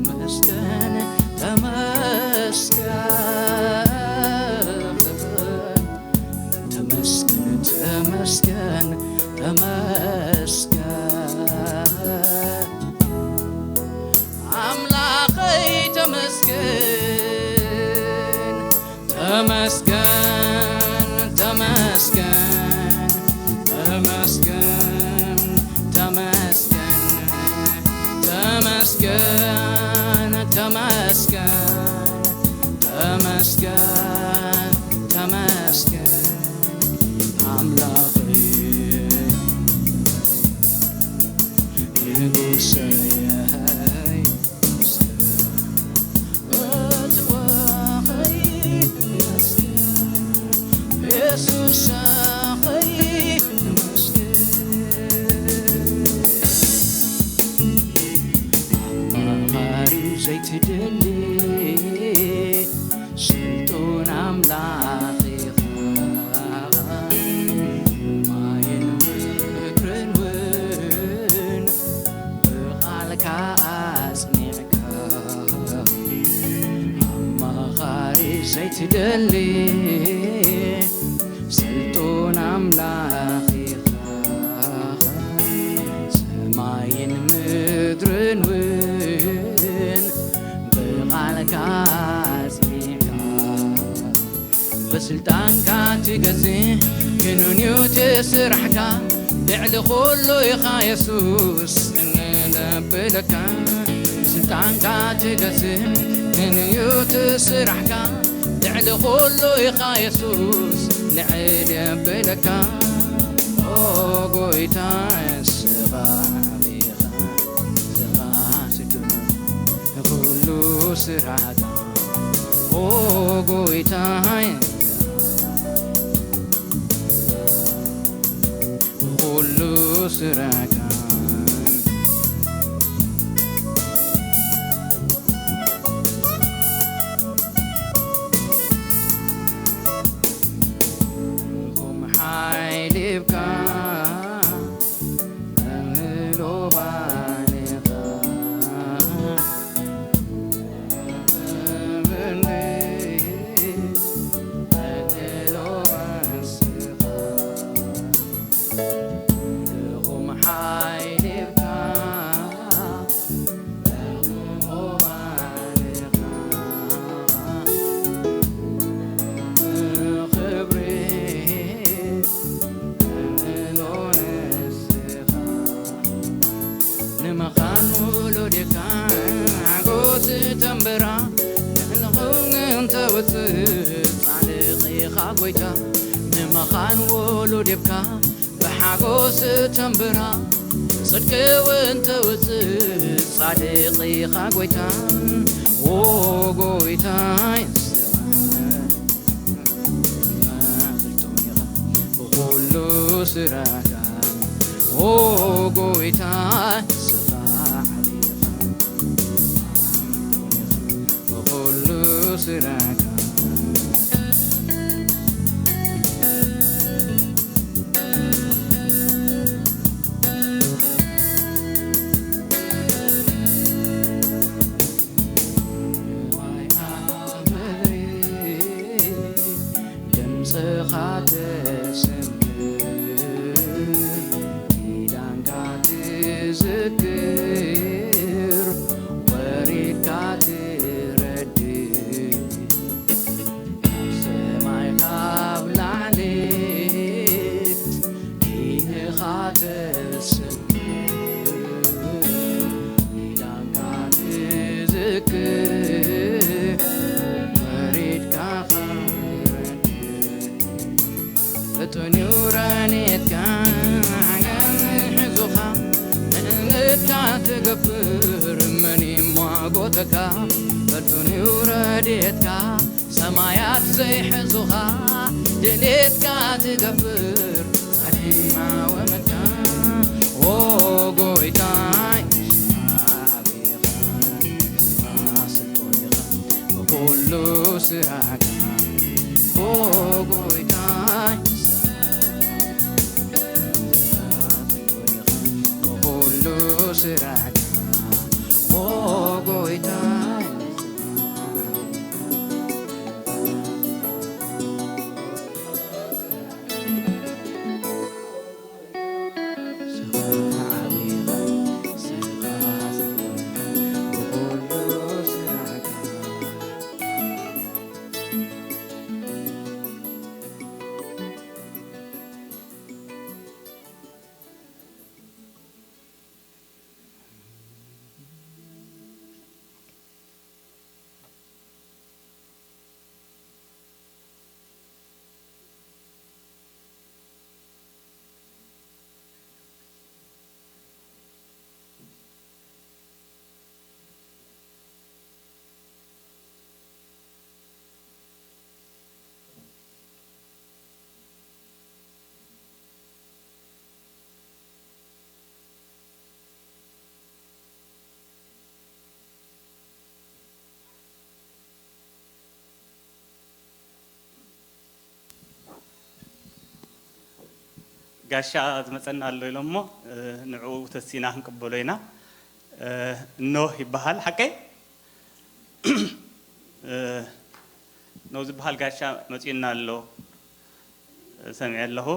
ተመስገን፣ ተመስገን፣ ተመስገን፣ ተመስገን። ኣምላኸይ ተመስገን፣ ተመስገን፣ ተመስገን፣ ተመስገን፣ ተመስገን፣ ተመስገን፣ ተመስገን፣ ተመስገን ኣምላኸይ ንጉሰይ። ዘይትደሊ ስልጡን ኣምላኽ ኢኻ። ማይን ምድርን እውን ብቓልካ ኣጽኒዕካ። ኣማኻሪ ዘይትደሊ ስልጡን ኣምላኽ ኢኻ። ሰማይን ምድርን እውን ብቓልካ ኣጽኒዕካ። ብስልጣንካ ትገዝእ ክንውን እዩ እቲ ስራሕካ። ልዕሊ ኩሉ ኢኻ የሱስ እንለብለካ። ብስልጣንካ ትገዝእ ክንውን እዩ እቲ ስራሕካ። ልዕሊ ኩሉ ኢኻ የሱስ ልዕል የብለካ። ኦ ጎይታ ንስኻ ኢኻ፣ ንስኻ ስቱር ንኹሉ ስራሕካ። ኦ ጎይታይ ኩሉ ስራሕካ። ኩም ሓይሊ ይብካ መምህር ሎባንኻ። ንምኻን ውሉድካ ሓጎስ ተንብራ፣ ንሕንኹን እንተውፅእ ጻድቕ ኢኻ ጎይታ። ንምኻን ውሉድካ ብሓጎስ ተንብራ፣ ጽድቂ እውን ተውፅእ ጻድቕ ኢኻ ጎይታ። ዎ ጎይታ ይስራን፣ ስራሕካ ኦ ጎይታ ስኻ ዓቢኻ ብኹሉ ስራሕካ ድምፅኻ ተሰምዕ ኪዳንካ ትዝክር ወሪድካ ትረድእ ካብ ሰማይ ካብ ላዕሊ ኪንኻ ተሰምዕ ኪዳንካ ትዝክር ወሪድካ ትረድእ ፍጡን እዩ ረድኤትካ ሒዙኻ ንእንግድካ ትገብር መን ይሟጎተካ ፍጡን እዩ ረድኤትካ ሰማያት ዘይሕዙኻ ድሌትካ ትገብር ጻድማ ወመካ ኦ ጎይታይ ዓቢኻ ስልጡን ኢኻ ብኹሉ ስራሕካ ኦ ጎይታይ ስልጡን ኢኻ ብኹሉ ስራሕካ ኦ ጎይታይ ጋሻ ዝመፀና ኣሎ ኢሎሞ ንዕኡ ተሲና ክንቅበሎ ኢና። ኖህ ይበሃል ሓቀይ ኖህ ዝበሃል ጋሻ መፂኡና ኣሎ ሰሚዐ ኣለኹ።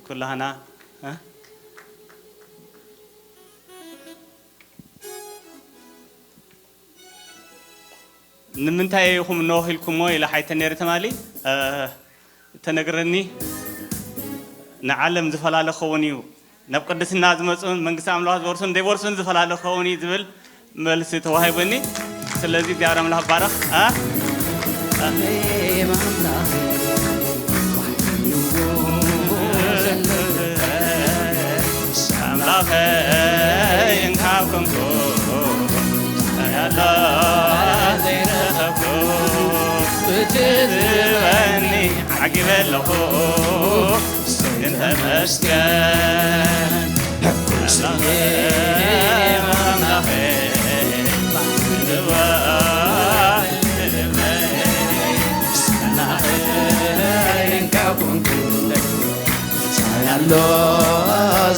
ኩላህና ንምንታይ ኢኹም ኖህ ኢልኩሞ ኢለ ሓይተ ነይረ ተማሊ ተነግረኒ ንዓለም ዝፈላለ ክኸውን እዩ ናብ ቅድስና ዝመፁን መንግስቲ ኣምላኽ ዝወርሱን ዘይወርሱን ዝፈላለ ክኸውን እዩ ዝብል መልሲ ተዋሂቡኒ። ስለዚ እግዚኣብሔር ኣምላኽ ባረኽ። ኣምላኸይ እንካብ ኮንኩ ያሎ ዘይረኸብኩ ብትዝበኒ ዓጊበ ኣለኹ። ተመስገን ሕጉስ እየ ኣምላኸ ኣሎ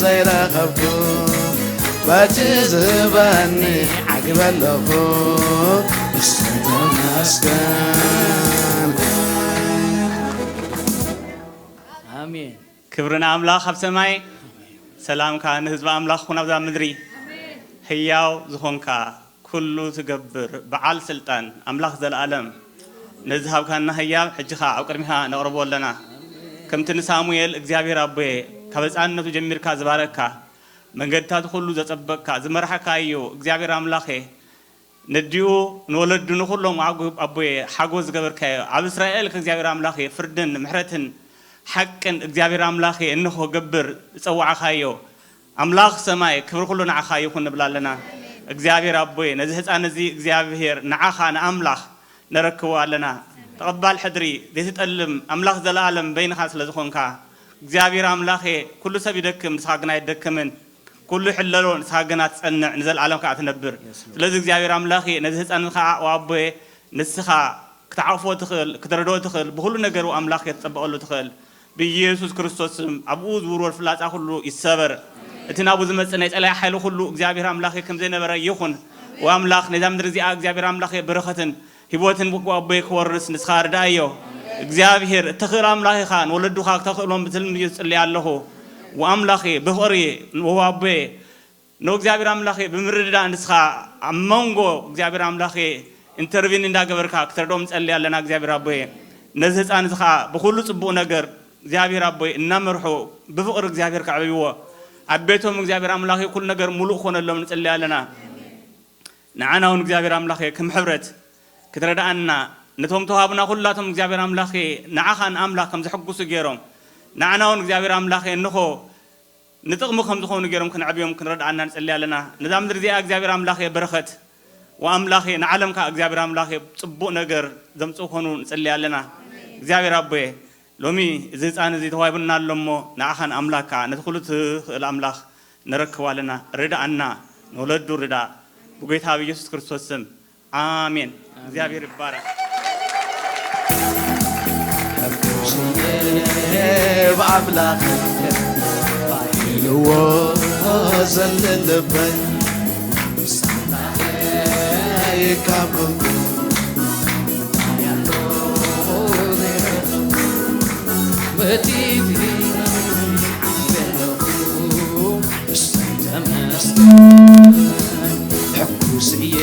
ዘይረኸብኩ በቲ ዝህበኒ ዓግበ ኣለኹ። እሱ ተመስገን። ኣሜን። ክብሪ ንኣምላኽ ኣብ ሰማይ፣ ሰላምካ ንህዝቢ ኣምላኽ ኩን ኣብዛ ምድሪ። ህያው ዝኾንካ፣ ኩሉ ትገብር፣ በዓል ስልጣን፣ ኣምላኽ ዘለኣለም፣ ነዚ ሃብካና ህያብ ሕጂ ኸኣ ኣብ ቅድሚኻ ነቕርቦ ኣለና። ከምቲ ንሳሙኤል እግዚኣብሔር ኣቦየ፣ ካብ ህፃንነቱ ጀሚርካ ዝባረካ፣ መንገድታቱ ኩሉ ዘጸበቅካ፣ ዝመራሕካ እዩ እግዚኣብሔር ኣምላኸ። ነዲኡ ንወለዱ ንኹሎም ኣዕጉብ ኣቦየ ሓጎስ ዝገበርካዮ፣ ኣብ እስራኤል ከእግዚኣብሔር ኣምላኽ ፍርድን ምሕረትን ሓቅን እግዚኣብሔር ኣምላኽ እንሆ ገብር ዝጸዋዕኻዮ ኣምላኽ ሰማይ ክብሪ ኩሉ ንዓኻ ይኹን ንብል ኣለና። እግዚኣብሔር ኣቦይ ነዚ ህፃን እዚ እግዚኣብሔር ንዓኻ ንኣምላኽ ነረክቦ ኣለና። ተቐባል ሕድሪ ዘይትጠልም ኣምላኽ ዘለኣለም በይንኻ ስለ ዝኾንካ እግዚኣብሔር ኣምላኸ፣ ኩሉ ሰብ ይደክም፣ ንስኻ ግን ኣይትደክምን። ኩሉ ይሕለሎ፣ ንስኻ ግን ኣትጸንዕ፣ ንዘለኣለም ከኣ ትነብር። ስለዚ እግዚኣብሔር ኣምላኸ፣ ነዚ ህጻን እዚ ከኣ፣ ወኣቦየ፣ ንስኻ ክትዓቕፎ ትኽእል፣ ክትረድኦ ትኽእል፣ ብኹሉ ነገር ኣምላኽ ክትጸበቐሉ ትኽእል። ብኢየሱስ ክርስቶስ ስም ኣብኡ ዝውርወር ፍላጻ ኩሉ ይሰበር። እቲ ናብኡ ዝመጽእ ናይ ጸላኢ ሓይሊ ኩሉ እግዚኣብሔር ኣምላኽ ከም ዘይነበረ ይኹን። ወኣምላኽ ነዛ ምድሪ እዚኣ እግዚኣብሔር ኣምላኽ በረኸትን ህይወትን ኣቦይ ክወርስ ንስኻ ርድኣዮ። እግዚኣብሔር እትኽእል ኣምላኽ ኢኻ፣ ንወለዱኻ ክተኽእሎም ብትልምዩ ዝጽልይ ኣለኹ። ወኣምላኽ ብፍቕሪ ወኣቦይ ኖ እግዚኣብሔር ኣምላኸ ብምርድዳእ ንስኻ ኣብ መንጎ እግዚኣብሔር ኣምላኸ ኢንተርቪን እንዳገበርካ ክትረድኦም ንጸሊ ኣለና እግዚኣብሔር ኣቦየ። ነዚ ህፃን እዚ ኸዓ ብኩሉ ጽቡቕ ነገር እግዚኣብሔር ኣቦይ እናመርሖ ብፍቕሪ እግዚኣብሔር ከዕብይዎ ኣብ ቤቶም እግዚኣብሔር ኣምላኸ ኩሉ ነገር ሙሉእ ክኾነሎም ንጸሊ ኣለና። ንዓና እውን እግዚኣብሔር ኣምላኸ ከም ሕብረት ክትረድኣና ነቶም ተዋህቡና ኩላቶም እግዚኣብሔር ኣምላኸ ንዓኻ ንኣምላኽ ከም ዘሐጉሱ ገይሮም ንዓና እውን እግዚኣብሔር ኣምላኸ እንኾ ንጥቕሚ ከም ዝኾኑ ገይሮም ክንዕብዮም ክንረድኣና ንጽሊ ኣለና። ነዛ ምድሪ እዚኣ እግዚኣብሔር ኣምላኸ በረኸት ወኣምላኸ ንዓለም ከኣ እግዚኣብሔር ኣምላኸ ጽቡቕ ነገር ዘምጽኡ ኮኑ ንጽሊ ኣለና። እግዚኣብሔር ኣቦየ ሎሚ እዚ ህፃን እዚ ተዋሂቡና ኣሎ እሞ ንዓኻን ኣምላክ ከኣ ነቲ ኩሉ ትኽእል ኣምላኽ ነረክብ ኣለና። ርድኣና ንወለዱ ርዳእ ብጎይታ ብኢየሱስ ክርስቶስ ስም ኣሜን። እግዚኣብሔር ይባረክ። ብኣምላኽ ባይልዎ ዘለለበይ ሳናይ ካብ መቲት ሓበለኹ እሰይ ተመስገን ሕጉስ እየ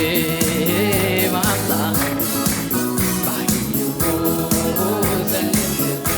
ብኣምላኽ ባይልዎ ዘለለበይ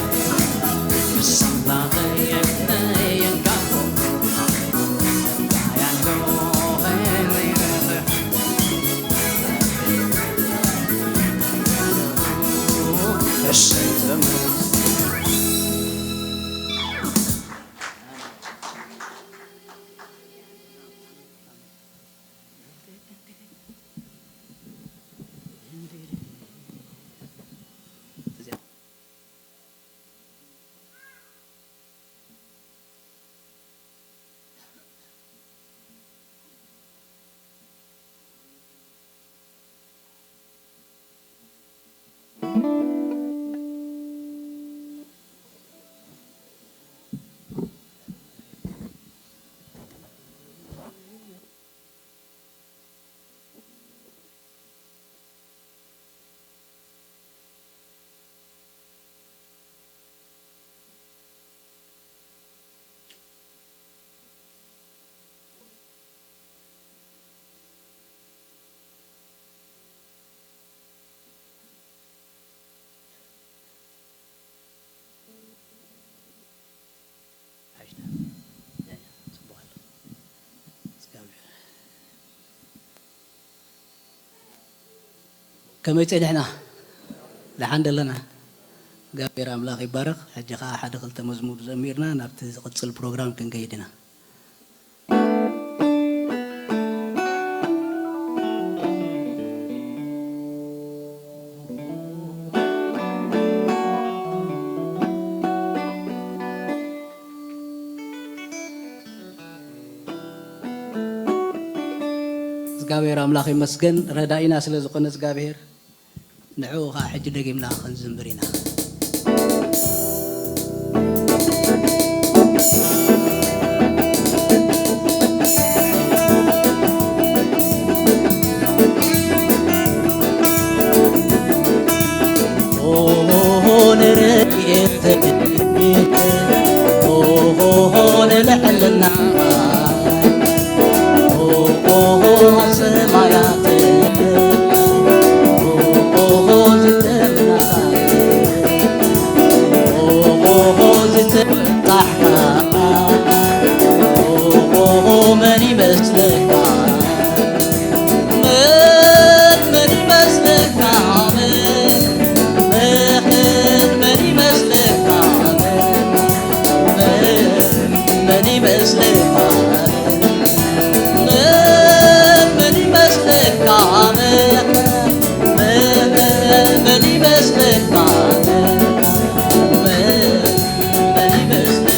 ከመይ ጸኒሕና? ደሓን ደለና? እግዚኣብሔር ኣምላኽ ይባረኽ። ሕጂ ኸዓ ሓደ ክልተ መዝሙር ዘሚርና ናብቲ ዝቕጽል ፕሮግራም ክንከይድ ኢና። እግዚኣብሔር ኣምላኽ ይመስገን፣ ረዳኢና ስለ ዝኾነ እግዚኣብሔር። ንዕኡ ኸዓ ሕጂ ደጊምና ክንዝምር ኢና። ኦሆ ንረድኤት ኦሆ ንልዕልና ኦሆ ሰማያት ኦሆ ዝተምናኻ ኦሆ ዝተወጣሕካ ኦሆ መን ይመስለካ? መን፣ መን ይመስለካ? መን፣ መን፣ መን ይመስለካ? መን፣ መን ይመስለካ? መን፣ መን ይመስለካ? መን፣ መን፣ መን ይመስለካ? መን፣ መን ይመስለካ?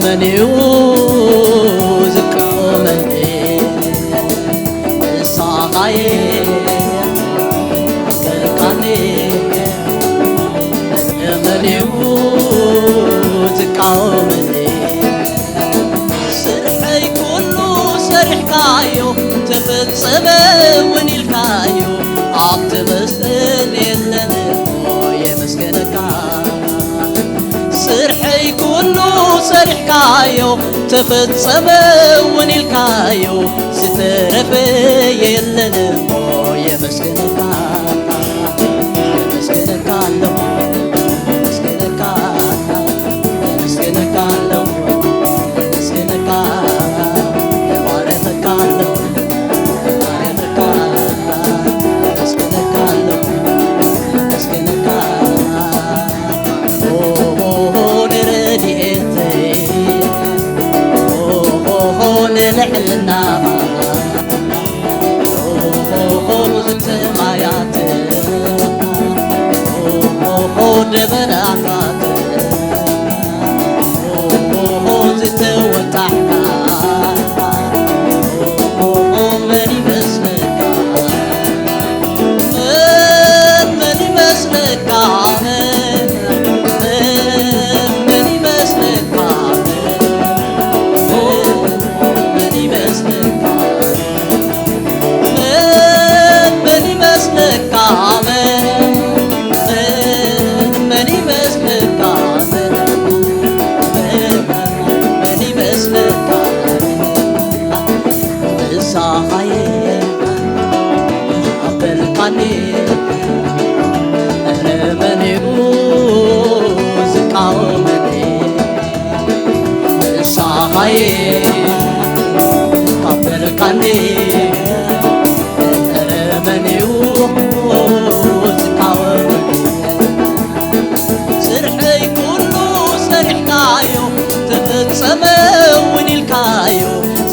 መን እዩ ዝቃወመኒ? ንስኻ እየ ኣፍቀርካኒ። መን እዩ ዝቃወመኒ? ስርሐይ ኩሉ ሰሪሕካዮ፣ ተፈጸመ እውን ኢልካዮ፣ ኣብቲ መስቀል የለን እሞ የመስገነካ። ስርሐይ ኩሉ ሰሪሕካዮ፣ ተፈጸመ እውን ኢልካዮ፣ ዝተረፈ የለን እሞ የመስገነካ። የመስገነካ ኣለኹ፣ የመስገነካ፣ የመስገነካ ኣለኹ፣ የመስገነካ፣ እባርኸካ ኣለኹ፣ እባርኸካ፣ የመስገነካ ኣለኹ፣ የመስገነካ። ኦሆ ንረድኤተይ፣ ኦሆ ንልዕልና፣ ኦሆ ዝሰማያት፣ ኦሆ ደበናታት፣ ኦሆ ዝተወጣሕካ፣ ኦሆ መን ይመስለካ? መን፣ መን ይመስለካ? መን፣ መን፣ መን ይመስለካ? መን፣ መን ይመስለካ? መን፣ መን ይመስለካ? መን፣ መን፣ መን ይመስለካ? መን፣ መን፣ መን ይመስለካ? ንስኻ'የ ኣበልካኒ፣ ኧረ መን እዩ ዝቃወመኒ? ንስኻ'የ ኣበልካኒ፣ ኧረ መን እዩ ዝቃወመኒ? ስርሐይ ኩሉ ሰሪሕካዮ፣ ተፈጸመ እውን ኢልካዮ፣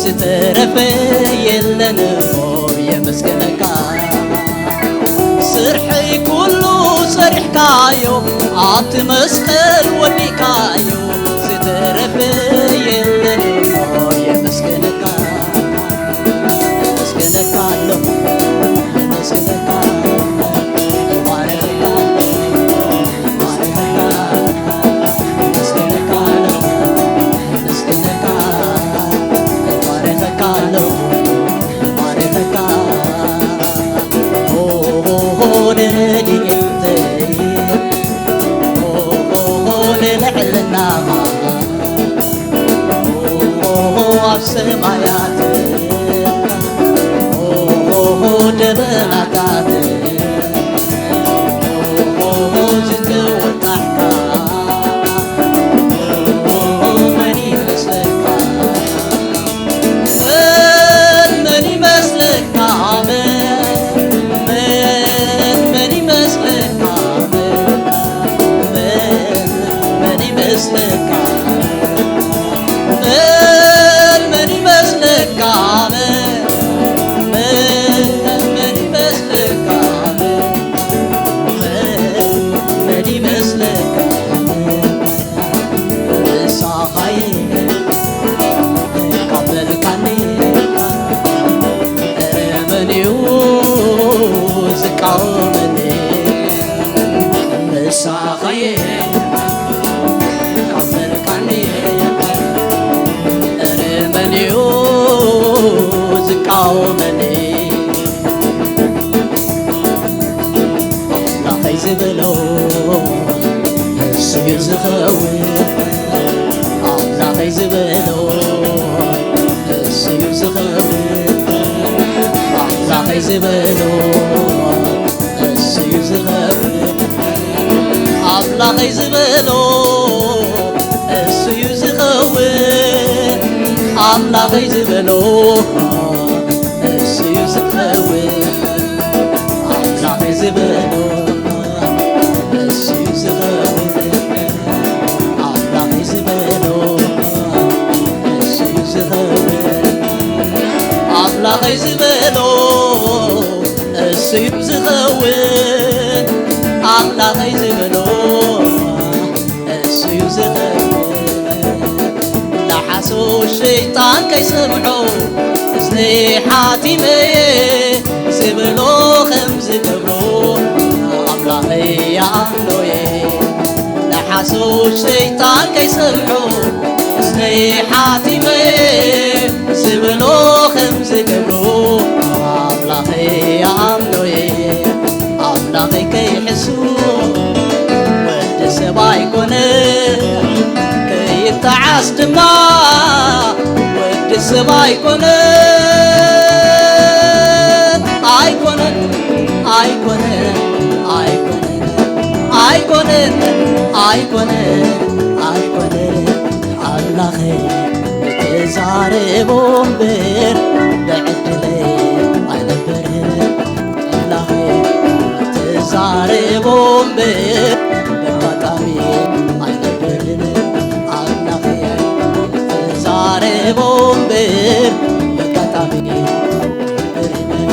ዝተረፈ የለን እሞ የመስገነካ። ስርሐይ ኩሉ ሰሪሕካዮ፣ ኣብቲ መስቀል ወዲእካዮ፣ ዝተረፈ የለን እሞ የመስገነካ። የመስገነካ ኣለኹ፣ የመስገነካ፣ የባርኸካ፣ የባርኸካ፣ የመስገነካ ኣለኹ፣ የመስገነካ፣ የባርኸካ ኣለኹ፣ የባርኸካ። ኦሆ ንረድኤተይ፣ ኦሆ ንልዕልና ኦሆ ኣብ ሰማያት፣ ኦሆ ደበናታት፣ ኦሆ ዝተወጣሕካ፣ ኦሆ መን ይመስለካ? መን፣ መን ይመስለካ? መን፣ መን፣ መን ይመስለካ? መን፣ መን፣ መን ይመስለካ? መን፣ መን ይመስለካ? መን፣ መን፣ መን ይመስለካ? መን፣ መን ይመስለካ? ንስኻ'የ ካብ በልካኒ፣ ኧረ መን እዩ ዝቃወመኒ? ንስኻ'የ ካብ በልካኒ፣ ኧረ መን እዩ ዝቃወመኒ? ኣምላኸይ ዝበሎ እሱ እዩ ዝኸውን። ኣምላኸይ ዝበሎ እሱ እዩ ዝኸውን። ኣምላኸይ ዝበሎ እሱ እዩ ዝኸውን። ኣምላኸይ ዝበሎ እሱ እዩ ዝኸውን። ኣምላኸይ ዝበሎ እሱ እዩ ዝኸውን። ኣምላኸይ ዝበሎ እሱ እዩ ዝኸውን። ኣምላኸይ ዝበሎ እሱ እዩ ዝኸውን። ኣምላኸይ ዝበሎ እሱ እዩ ዝኸውን። ኣምላኸይ ዝበሎ እሱ እዩ ዝኸውን። ሸይጣን ከይሰምዖ እዝነይ ሓቲመየ ዝብሎ ከም ዝገብሮ ኣምላኸይ ይኣምኖየ። ንሓሶት ሸይጣን ከይሰምዖ እዝነይ ሓቲመየ ዝብሎ ከም ዝገብሮ ኣምላኸይ ይኣምኖየ። ኣምላኸይ ከይሕሱ ወዲ ሰብ ኣይኮነ፣ ከይተዓስ ድማ ወዲ ሰብ ኣይኮነ። ኣይኮነን፣ ኣይኮነን፣ ኣይኮነን፣ ኣይኮነን፣ ኣይኮነን፣ ኣይኮነን። ኣምላኸይ ብትዛረቦ እምበር ብዕድለይ ኣይነብርን። ኣምላኸይ ትዛረቦ እምበር በጋጣሚ ኣይነብርን። ኣምላኸይ ትዛረቦ እምበር በጋጣሚ ኣይነብርን።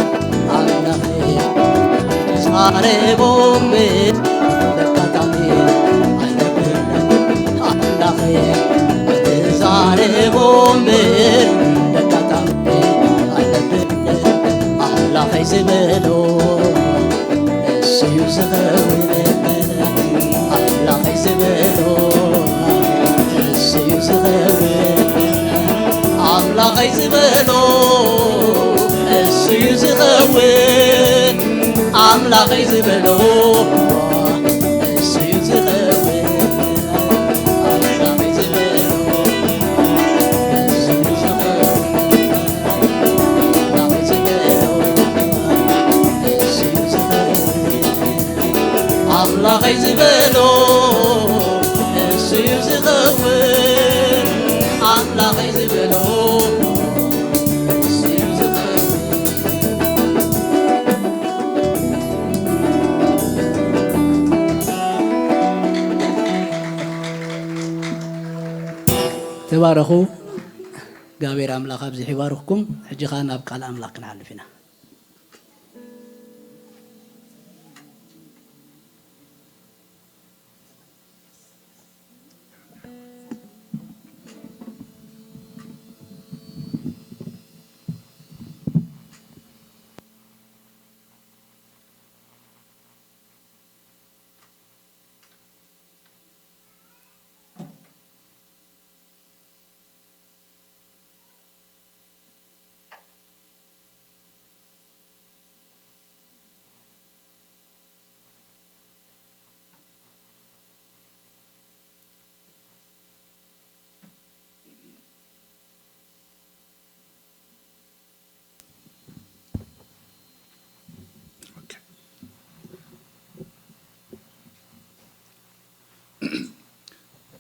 ኣምላኸይ ትዛረቦ እምበር በጋጣሚ ኣይነብርን። ኣምላኸይ ትዛረቦ እምበር በጋጣሚ ኣይነብርን። ኣምላኸይ ዝበሎ እሱ እዩ ዝኸውን። ኣምላኸይ ዝበሎ እሱ እዩ ዝኸውን። ኣምላኸይ ዝበሎ እሱ እዩ ዝኸውን። ኣምላኸይ ዝበሎ እሱ እዩ ዝኸውን። ኣምላኸይ ዝበሎ እሱ እዩ ዝኸውን። ኣምላኸይ ዝበሎ እሱ እዩ ዝኸውን። ኣምላኸይ ዝበሎ እሱ እዩ ዝኸውን። ተባረኹ። እግዚኣብሔር ኣምላኽ ኣብዚሑ ይባርኽኩም። ሕጂ ኸኣ ናብ ቃል ኣምላኽ ክንሓልፍ ኢና።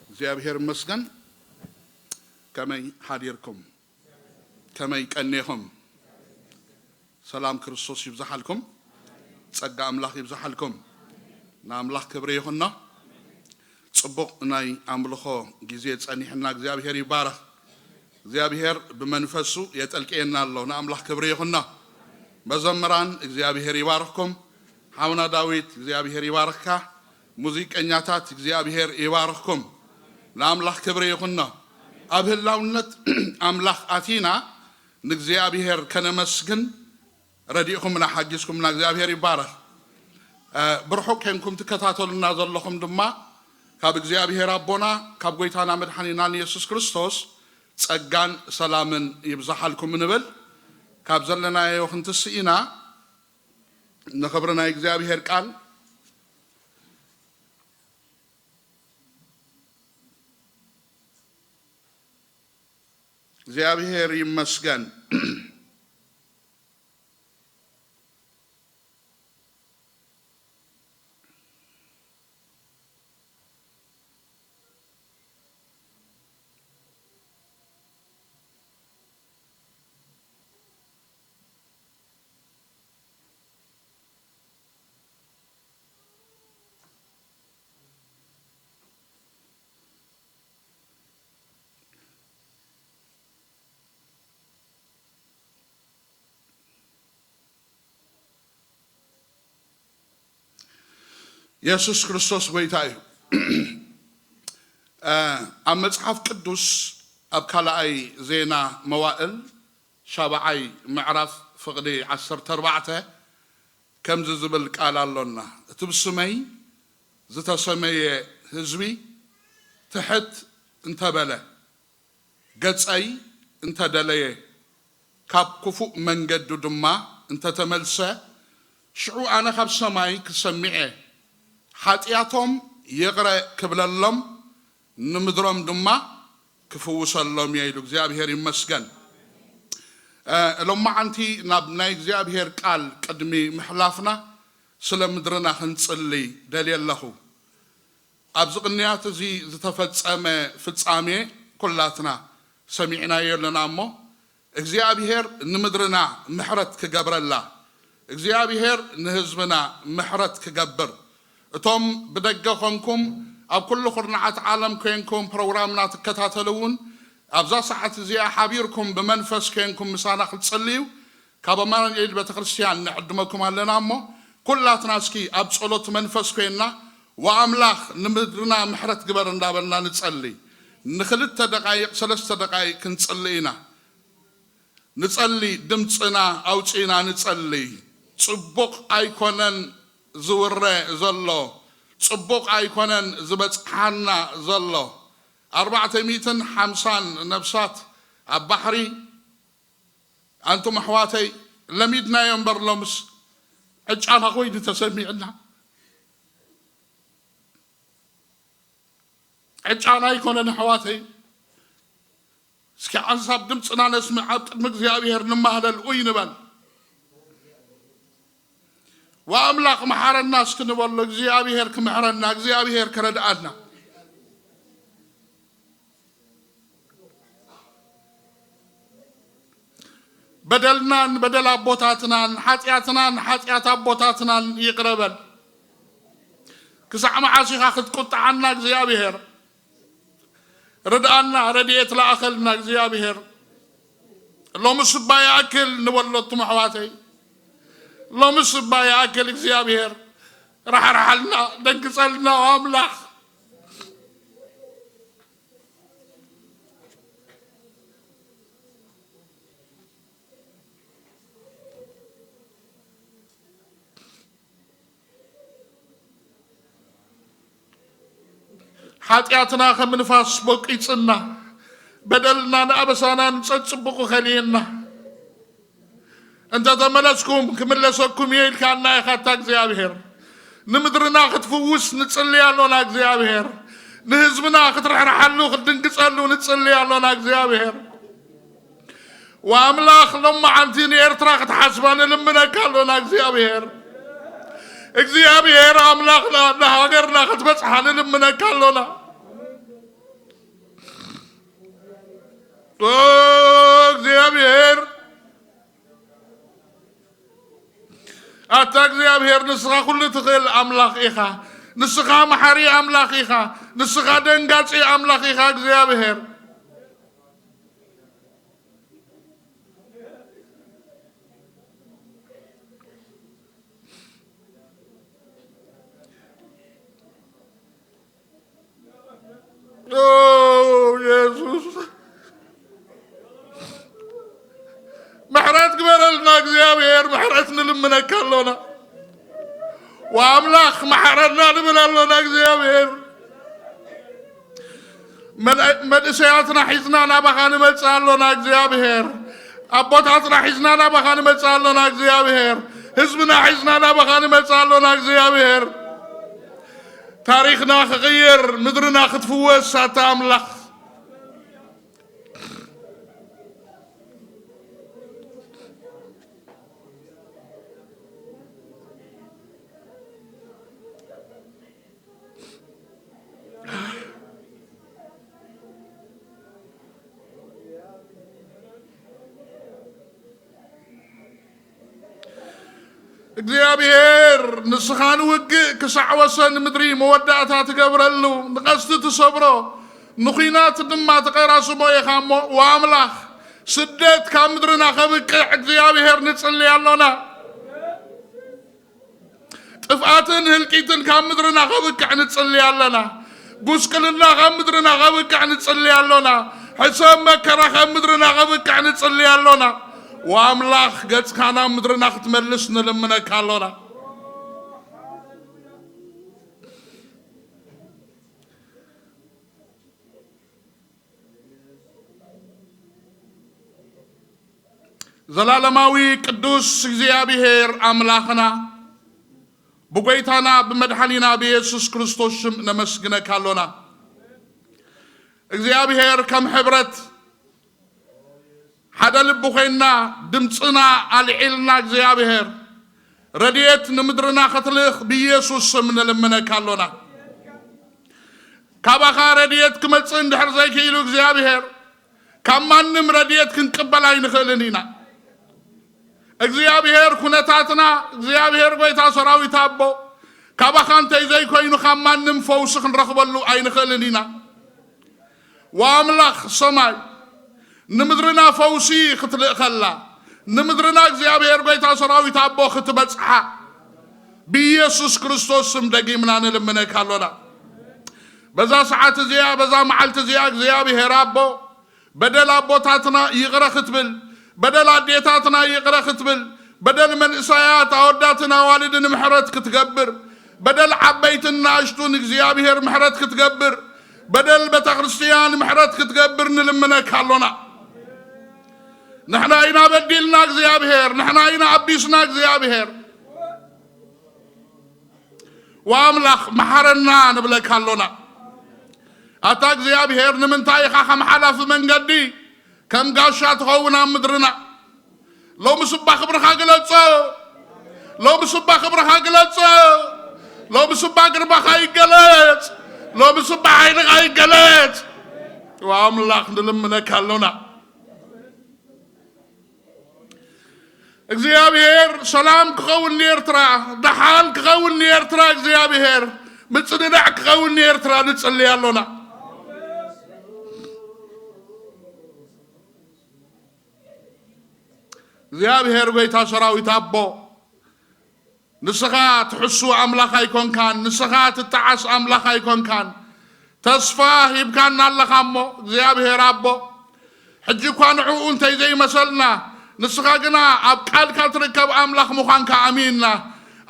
እግዚኣብሔር ይመስገን። ከመይ ሓዲርኩም? ከመይ ቀኔኹም? ሰላም ክርስቶስ ይብዝሓልኩም። ጸጋ ኣምላኽ ይብዝሓልኩም። ንኣምላኽ ክብሪ ይኹኖ። ጽቡቕ ናይ ኣምልኾ ግዜ ጸኒሕና፣ እግዚኣብሔር ይባረኽ። እግዚኣብሔር ብመንፈሱ የጠልቅየና ኣሎ። ንኣምላኽ ክብሪ ይኹኖ። መዘምራን እግዚኣብሔር ይባርኽኩም። ሓውና ዳዊት እግዚኣብሔር ይባርኽካ። ሙዚቀኛታት እግዚኣብሔር ይባርኽኩም። ንኣምላኽ ክብሪ ይኹኖ። ኣብ ህላውነት ኣምላኽ ኣቲና ንእግዚኣብሔር ከነመስግን ረዲእኹምና ሓጊዝኩምና እግዚኣብሔር ይባረኽ። እ፣ ብርሑቕ ኬንኩም ትከታተሉና ዘለኹም ድማ ካብ እግዚኣብሔር ኣቦና ካብ ጎይታና መድሓኒናን የሱስ ክርስቶስ ጸጋን ሰላምን ይብዝሓልኩም ንብል። ካብ ዘለናዮ ክንትስእ ኢና። ንኽብሪ ናይ እግዚኣብሔር ቃል እግዚኣብሔር ይመስገን። የሱስ ክርስቶስ ጐይታ እዩ። እ፣ ኣብ መጽሓፍ ቅዱስ ኣብ ካልኣይ ዜና መዋእል ሻብዓይ ምዕራፍ ፍቕዲ ዓሰርተ ኣርባዕተ ከምዚ ዝብል ቃል ኣሎና። እቲ ብስመይ ዝተሰመየ ህዝቢ ትሕት እንተበለ፣ ገጸይ እንተደለየ፣ ካብ ክፉእ መንገዱ ድማ እንተተመልሰ፣ ሽዑ ኣነ ካብ ሰማይ ክሰምዕ እየ፣ ሓጢኣቶም ይቕረ ክብለሎም፣ ንምድሮም ድማ ክፍውሰሎም እየ ኢሉ። እግዚኣብሔር ይመስገን። እ፣ ሎማዓንቲ ናብ ናይ እግዚኣብሔር ቃል ቅድሚ ምሕላፍና ስለ ምድርና ክንጽሊ ደልየ ኣለኹ። ኣብዚ ቅንያት እዚ ዝተፈጸመ ፍጻሜ ኩላትና ሰሚዕናዮ ኣለና እሞ፣ እግዚኣብሔር ንምድርና ምሕረት ክገብረላ፣ እግዚኣብሔር ንህዝብና ምሕረት ክገብር፣ እቶም ብደገ ኾንኩም ኣብ ኩሉ ኩርናዓት ዓለም ኮይንኩም ፕሮግራምና ትከታተሉ እውን፣ ኣብዛ ሰዓት እዚኣ ሓቢርኩም ብመንፈስ ኮይንኩም ምሳና ክትጽልዩ ካብ ኣማኑኤል ቤተክርስትያን ንዕድመኩም ኣለና እሞ፣ ኩላትና እስኪ ኣብ ጸሎት መንፈስ ኮይንና፣ "ወኣምላኽ ንምድርና ምሕረት ግበር" እንዳበልና ንጸሊ። ንኽልተ ደቃይቕ፣ ሰለስተ ደቃይቕ ክንጽሊ ኢና። ንጸሊ፣ ድምጽና ኣውጺና ንጸሊ። ጽቡቕ ኣይኮነን ዝውረ ዘሎ፣ ጽቡቕ ኣይኮነን ዝበጽሓና ዘሎ። ኣርባዕተ ሚእትን ሓምሳን ነብሳት ኣብ ባሕሪ፣ ኣንቱም ኣሕዋተይ፣ ለሚድናዮ እምበር ሎምስ ዕጫና ኮይኑ ተሰሚዕና። ዕጫና ኣይኮነን ኣሕዋተይ። እስኪ ሓንሳብ ድምፅና ነስምዕ፣ ኣብ ቅድሚ እግዚኣብሔር ንማህለል፣ ኡይ ንበል። ወኣምላኽ መሓረና እስኪ ንበሎ፣ እግዚኣብሔር ክምሕረና፣ እግዚኣብሔር ክረድኣና። በደልናን በደል ኣቦታትናን ሓጢኣትናን ሓጢኣት ኣቦታትናን ይቕረ በል። ክሳዕ መዓስ ኢኻ ክትቁጥዓና እግዚኣብሔር? ርድኣና፣ ረድኤት ለኣኸልና እግዚኣብሔር። ሎምስ እባ ይኣክል ንበሎ፣ ኣቱም ኣሕዋተይ። ሎምስ እባ ይኣክል እግዚኣብሔር። ራሕርሓልና፣ ደንግጸልና ኣምላኽ። ሓጢኣትና ከም ንፋስ ቦቂጽና፣ በደልናን ኣበሳናን ጸጽቡቑ ከልየና። እንተ ተመለስኩም ክምለሰኩም እየ ኢልካና ኢኻ ኣታ እግዚኣብሔር። ንምድርና ክትፍውስ ንጽሊ ኣሎና እግዚኣብሔር። ንህዝብና ክትርሕርሓሉ ክትድንግጸሉ ንጽሊ ኣሎና እግዚኣብሔር። ወኣምላኽ ሎማዓንቲ ንኤርትራ ክትሓስባ ንልምነካ ኣሎና እግዚኣብሔር። እግዚኣብሔር ኣምላኽና ንሃገርና ክትበጽሓ ንልምነካ ኣሎና። ኦ እግዚኣብሔር፣ ኣታ እግዚኣብሔር ንስኻ ኩሉ ትኽእል ኣምላኽ ኢኻ። ንስኻ መሓሪ ኣምላኽ ኢኻ። ንስኻ ደንጋጺ ኣምላኽ ኢኻ እግዚኣብሔር። ኦ የሱስ፣ ምሕረት ግበረልና እግዚኣብሔር፣ ምሕረት ንልምነካ ኣሎና። ወኣምላኽ መሓረና ንብል ኣሎና እግዚኣብሔር። መን-፣ መንእሰያትና ሒዝና ናባኻ ንመጽእ ኣሎና እግዚኣብሔር። ኣቦታትና ሒዝና ናባኻ ንመጽእ ኣሎና እግዚኣብሔር። ህዝብና ሒዝና ናባኻ ንመጽእ ኣሎና እግዚኣብሔር። ታሪኽና ክቕየር፣ ምድርና ክትፍወስ ኣታ ኣምላኽ። እግዚኣብሔር፣ ንስኻ ንውግእ ክሳዕ ወሰን ምድሪ መወዳእታ ትገብረሉ፣ ንቐስቲ ትሰብሮ፣ ንኹናት ድማ ትቐራስሞ ኢኻ እሞ፣ ወኣምላኽ፣ ስደት ካብ ምድርና ከብቅዕ እግዚኣብሔር ንጽሊ ኣሎና። ጥፍኣትን ህልቂትን ካብ ምድርና ከብቅዕ ንጽሊ ኣለና። ጉስቅልና ካብ ምድርና ከብቅዕ ንጽሊ ኣሎና። ሕሰብ መከራ ካብ ምድርና ከብቅዕ ንጽሊ ኣሎና። ወኣምላኽ ገጽካ ናብ ምድርና ክትመልስ ንልምነካ ኣሎና። ዘላለማዊ ቅዱስ እግዚኣብሔር ኣምላኽና፣ ብጎይታና ብመድሓኒና ብየሱስ ክርስቶስ ሽም ነመስግነካ ኣሎና። እግዚኣብሔር ከም ሕብረት ሓደ ልቢ ኮይንና ድምፅና ኣልዒልና እግዚኣብሔር ረድኤት ንምድርና ክትልእኽ ብኢየሱስ ስም ንልምነካ ኣሎና። ካባኻ ረድኤት ክመጽእ እንድሕር ዘይክኢሉ እግዚኣብሔር ካብ ማንም ረድኤት ክንቅበል ኣይንኽእልን ኢና። እግዚኣብሔር ኩነታትና እግዚኣብሔር ጎይታ ሰራዊት ኣቦ ካባኻ እንተይ ዘይኮይኑ ካብ ማንም ፈውሲ ክንረኽበሉ ኣይንኽእልን ኢና። ወኣምላኽ ሰማይ ንምድርና ፈውሲ ክትልእኸላ ንምድርና እግዚኣብሔር ጎይታ ሰራዊት ኣቦ ክትበጽሓ ብኢየሱስ ክርስቶስ ስም ደጊምና ንልምነካ ኣሎና። በዛ ሰዓት እዚኣ በዛ መዓልቲ እዚኣ እግዚኣብሔር ኣቦ በደል ኣቦታትና ይቕረ ክትብል በደል ኣዴታትና ይቕረ ክትብል በደል መንእሰያት ኣወዳትን ኣዋልድን ምሕረት ክትገብር በደል ዓበይትን ንኣሽቱን እግዚኣብሔር ምሕረት ክትገብር በደል ቤተ ክርስቲያን ምሕረት ክትገብር ንልምነካ ኣሎና። ንሕና ኢና በዲልና እግዚኣብሔር፣ ንሕና ኢና ኣቢስና እግዚኣብሔር። ወኣምላኽ መሓረና ንብለካ ኣሎና። ኣታ እግዚኣብሔር ንምንታይ ኢኻ ከም ሓላፊ መንገዲ ከም ጋሻ ትኸውን ኣብ ምድርና? ሎሚ ስባ ክብርኻ ግለጾ። ሎሚ ስባ ክብርኻ ግለጾ። ሎሚ ስባ ግርማኻ ይገለጽ። ሎሚ ስባ ሓይልኻ ይገለጽ። ወኣምላኽ ንልምነካ ኣሎና። እግዚኣብሔር ሰላም ክኸውን ንኤርትራ፣ ደሓን ክኸውን ንኤርትራ እግዚኣብሔር ምጽንናዕ ክኸውን ንኤርትራ ንጽልይ ኣሎና። እግዚኣብሔር ጎይታ ሰራዊት ኣቦ ንስኻ ትሕሱ ኣምላኽ ኣይኮንካን፣ ንስኻ ትጠዓስ ኣምላኽ ኣይኮንካን። ተስፋ ሂብካና ኣለኻ እሞ እግዚኣብሔር ኣቦ ሕጂ እኳ ንዕኡ እንተይ ዘይመሰልና ንስኻ ግና ኣብ ቃልካ ትርከብ ኣምላኽ ምዃንካ ኣሚንና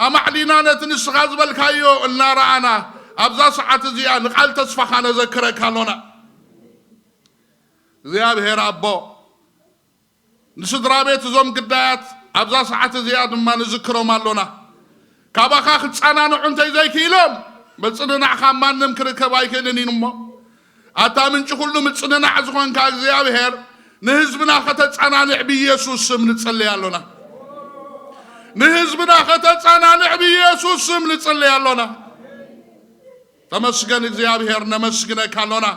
ኣማዕሊና ነቲ ንስኻ ዝበልካዮ እናረኣና ኣብዛ ሰዓት እዚኣ ንቓል ተስፋኻ ነዘክረካ ኣሎና። እግዚኣብሔር ኣቦ ንስድራ ቤት እዞም ግዳያት ኣብዛ ሰዓት እዚኣ ድማ ንዝክሮም ኣሎና። ካባኻ ክጸናንዑ እንተይ ዘይክኢሎም ምጽንናዕ ካብ ማንም ክርከብ ኣይክእልን እዩ እሞ ኣታ ምንጪ ኩሉ ምጽንናዕ ዝኾንካ እግዚኣብሔር ንህዝብና ከተጸናንዕ ብኢየሱስ ስም ንጽልይ ኣሎና። ንህዝብና ከተጸናንዕ ብኢየሱስ ስም ንጽልይ ኣሎና። ተመስገን እግዚኣብሔር ነመስግነካ ኣሎና።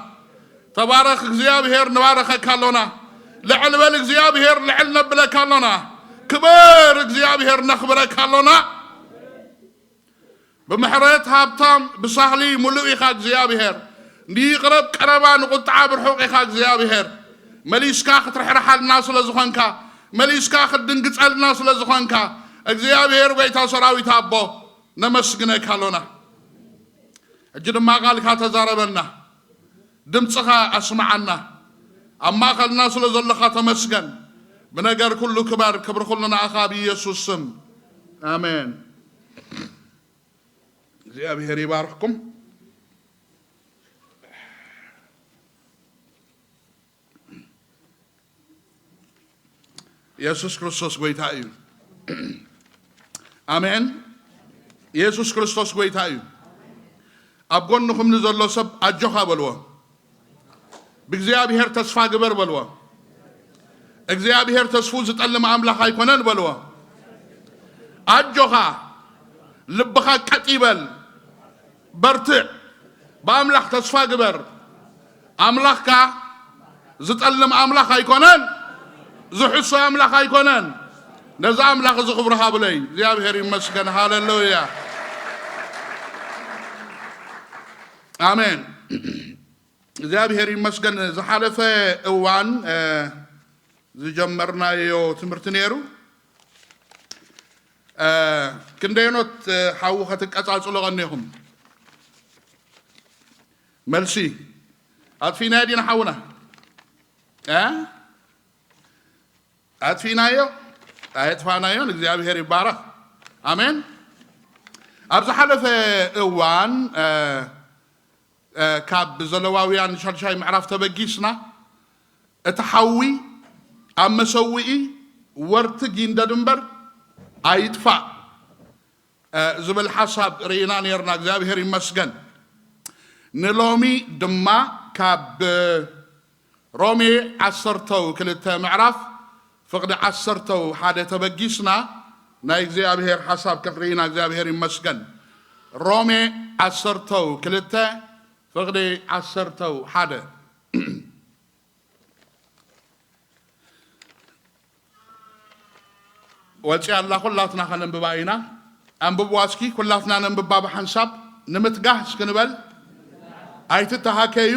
ተባረኽ እግዚኣብሔር ንባረኸካ ኣሎና። ልዕል በል እግዚኣብሔር ልዕል ነብለካ ኣሎና። ክበር እግዚኣብሔር ነኽብረካ ኣሎና። ብምሕረት ሃብታም ብሳህሊ ሙሉእ ኢኻ እግዚኣብሔር። ንይቕረብ ቀረባ ንቁጥዓ ብርሑቕ ኢኻ እግዚኣብሔር። መሊስካ ክትርሕርሓልና ስለ ዝኾንካ መሊስካ ክትድንግጸልና ስለ ዝኾንካ እግዚኣብሔር ጎይታ ሰራዊት ኣቦ ነመስግነካ ኣሎና። ሕጂ ድማ ቃልካ ተዛረበና፣ ድምፅኻ ኣስምዓና። ኣብ ማእኸልና ስለ ዘለኻ ተመስገን። ብነገር ኩሉ ክበር፣ ክብሪ ኩሉ ንኣኻ ብኢየሱስ ስም ኣሜን። እግዚኣብሔር ይባርኽኩም። የሱስ ክርስቶስ ጎይታ እዩ። ኣሜን። የሱስ ክርስቶስ ጎይታ እዩ። ኣብ ጎንኹም ንዘሎ ሰብ ኣጆኻ በልዎ። ብእግዚኣብሔር ተስፋ ግበር በልዎ። እግዚኣብሔር ተስፉ ዝጠልም ኣምላኽ ኣይኮነን በልዎ። ኣጆኻ፣ ልብኻ ቀጥ ይበል። በርትዕ፣ ብኣምላኽ ተስፋ ግበር። ኣምላኽካ ዝጠልም ኣምላኽ ኣይኮነን፣ ዝሕሱ ኣምላኽ ኣይኮነን። ነዚ ኣምላኽ እዚ ክብሪ ሃብለይ። እግዚኣብሔር ይመስገን። ሃሌሉያ። ኣሜን። እግዚኣብሔር ይመስገን። ዝሓለፈ እዋን፣ እ፣ ዝጀመርናዮ ትምህርቲ ነይሩ። እ፣ ክንደየኖት፣ እ፣ ሓዊ ኸትቀጻጽሎ ቐኒኹም? መልሲ፣ ኣጥፊእናዮ ዲና ሓውና? እ? ኣጥፊእናዮ? ኣየጥፋእናዮን። እግዚኣብሔር ይባረኽ። ኣሜን። ኣብ ዝሓለፈ እዋን እ፣ እ፣ ካብ ዘለዋውያን ሻልሻይ ምዕራፍ ተበጊስና፣ እቲ ሓዊ ኣብ መሰውኢ ወርትግ ይንደድ እምበር ኣይጥፋእ እ፣ ዝብል ሓሳብ ርኢና ነርና። እግዚኣብሔር ይመስገን። ንሎሚ ድማ ካብ ሮሜ ዓሰርተው ክልተ ምዕራፍ ፍቕዲ ዓሰርተው ሓደ ተበጊስና ናይ እግዚኣብሔር ሓሳብ ክንርኢና እግዚኣብሔር ይመስገን። ሮሜ ዓሰርተው ክልተ ፍቕዲ ዓሰርተው ሓደ። ወፂኣ ኣላ፣ ኩላትና ከነንብባ ኢና። ኣንብብዋ እስኪ፣ ኩላትና ነንብባ ብሓንሳብ። ንምትጋህ እስኪ ንበል። ኣይትተሃከዩ፣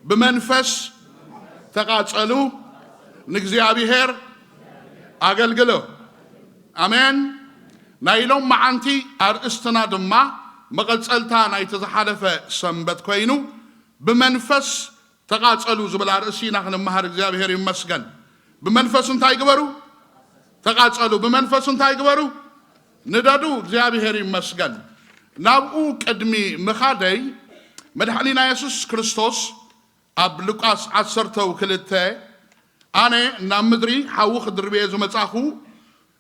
ብመንፈስ ተቓጸሉ፣ ንእግዚኣብሔር ኣገልግሎ። ኣሜን። ናይ ሎም መዓንቲ ኣርእስትና ድማ መቐጸልታ ናይቲ ዝሓለፈ ሰንበት ኮይኑ፣ ብመንፈስ ተቓጸሉ ዝብል ኣርእሲ ኢና ክንመሃር። እግዚኣብሔር ይመስገን። ብመንፈስ እንታይ ግበሩ? ተቓጸሉ። ብመንፈስ እንታይ ግበሩ? ንደዱ። እግዚኣብሔር ይመስገን። ናብኡ ቅድሚ ምኻደይ መድሓኒና የሱስ ክርስቶስ ኣብ ሉቃስ ዓሰርተው ክልተ ኣነ ናብ ምድሪ ሓዊ ክድርብየ ዝመጻኹ፣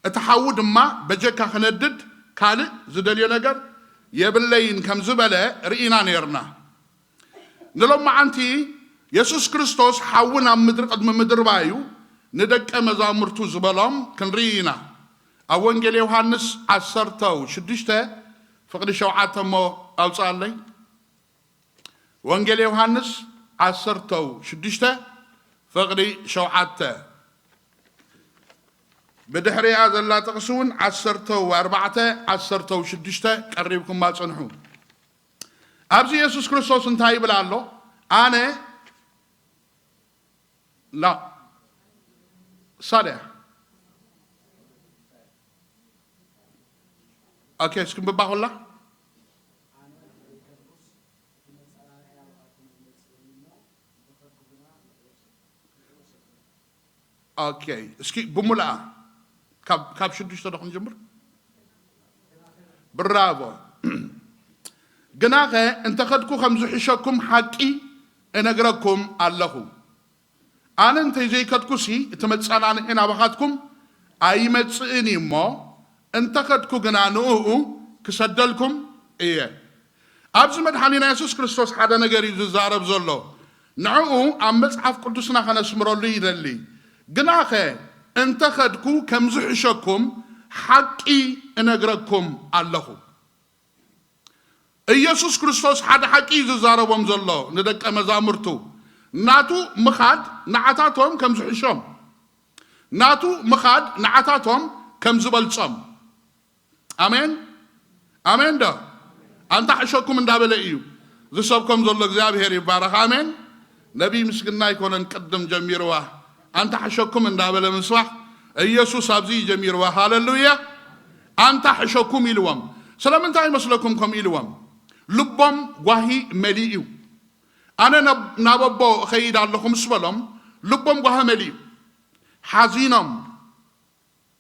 እቲ ሓዊ ድማ በጀካ ክነድድ ካልእ ዝደልዮ ነገር የብለይን ከም ዝበለ ርኢና ነርና። ንሎማዓንቲ የሱስ ክርስቶስ ሓዊ ናብ ምድሪ ቅድሚ ምድርባዩ ንደቀ መዛሙርቱ ዝበሎም ክንርኢ ኢና። ኣብ ወንጌል ዮሃንስ ዓሰርተው ሽዱሽተ ፍቕዲ ሸውዓተ እሞ ኣውፅኣለይ። ወንጌል ዮሃንስ ዓሰርተው ሽዱሽተ ፍቕዲ ሸውዓተ። ብድሕሪኣ ዘላ ጥቕሲ እውን ዓሰርተው ኣርባዕተ ዓሰርተው ሽዱሽተ ቀሪብኩማ ጽንሑ። ኣብዚ የሱስ ክርስቶስ እንታይ ይብል ኣሎ? ኣነ ላ ሳድያ ኦኬ፣ እስኪ ምባኹላ። ኦኬ፣ እስኪ ብሙልኣ ካብ፣ ካብ ሽዱሽተ ዶ ክንጅምር? ብራቮ። ግናኸ እንተኸድኩ ከም ዝሕሸኩም ሓቂ እነግረኩም ኣለኹ። ኣነ እንተዘይከድኩሲ እቲ መጸናንዒ ናባኻትኩም ኣይመጽእን እዩ እሞ፣ እንተኸድኩ ግና ንእኡ ክሰደልኩም እየ። ኣብዚ መድሓኒና የሱስ ክርስቶስ ሓደ ነገር እዩ ዝዛረብ ዘሎ። ንዕኡ ኣብ መጽሓፍ ቅዱስና ከነስምረሉ ይደሊ። ግናኸ እንተኸድኩ ከም ዝሕሸኩም ሓቂ እነግረኩም ኣለኹ። ኢየሱስ ክርስቶስ ሓደ ሓቂ እዩ ዝዛረቦም ዘሎ ንደቀ መዛሙርቱ። ናቱ ምኻድ ንዓታቶም ከም ዝሕሾም፣ ናቱ ምኻድ ንዓታቶም ከም ዝበልጾም። ኣሜን፣ ኣሜን ዶ? ኣንታ ሕሸኩም እንዳበለ እዩ ዝሰብኮም ዘሎ። እግዚኣብሔር ይባረኽ። ኣሜን። ነቢይ ምስግና ኣይኮነን ቅድም ጀሚርዋ። ኣንታ ሕሸኩም እንዳበለ ምስባኽ ኢየሱስ ኣብዚ እዩ ጀሚርዋ። ሃሌሉያ። ኣንታ ሕሸኩም ኢልዎም። ስለምንታይ ይመስለኩም ከምኡ ኢልዎም? ልቦም ጓሂ መሊኡ እዩ። ኣነ ናብ፣ ናብ ኣቦ እኸይድ ኣለኹ ምስ በሎም፣ ልቦም ጓሂ መሊኡ። ሓዚኖም፣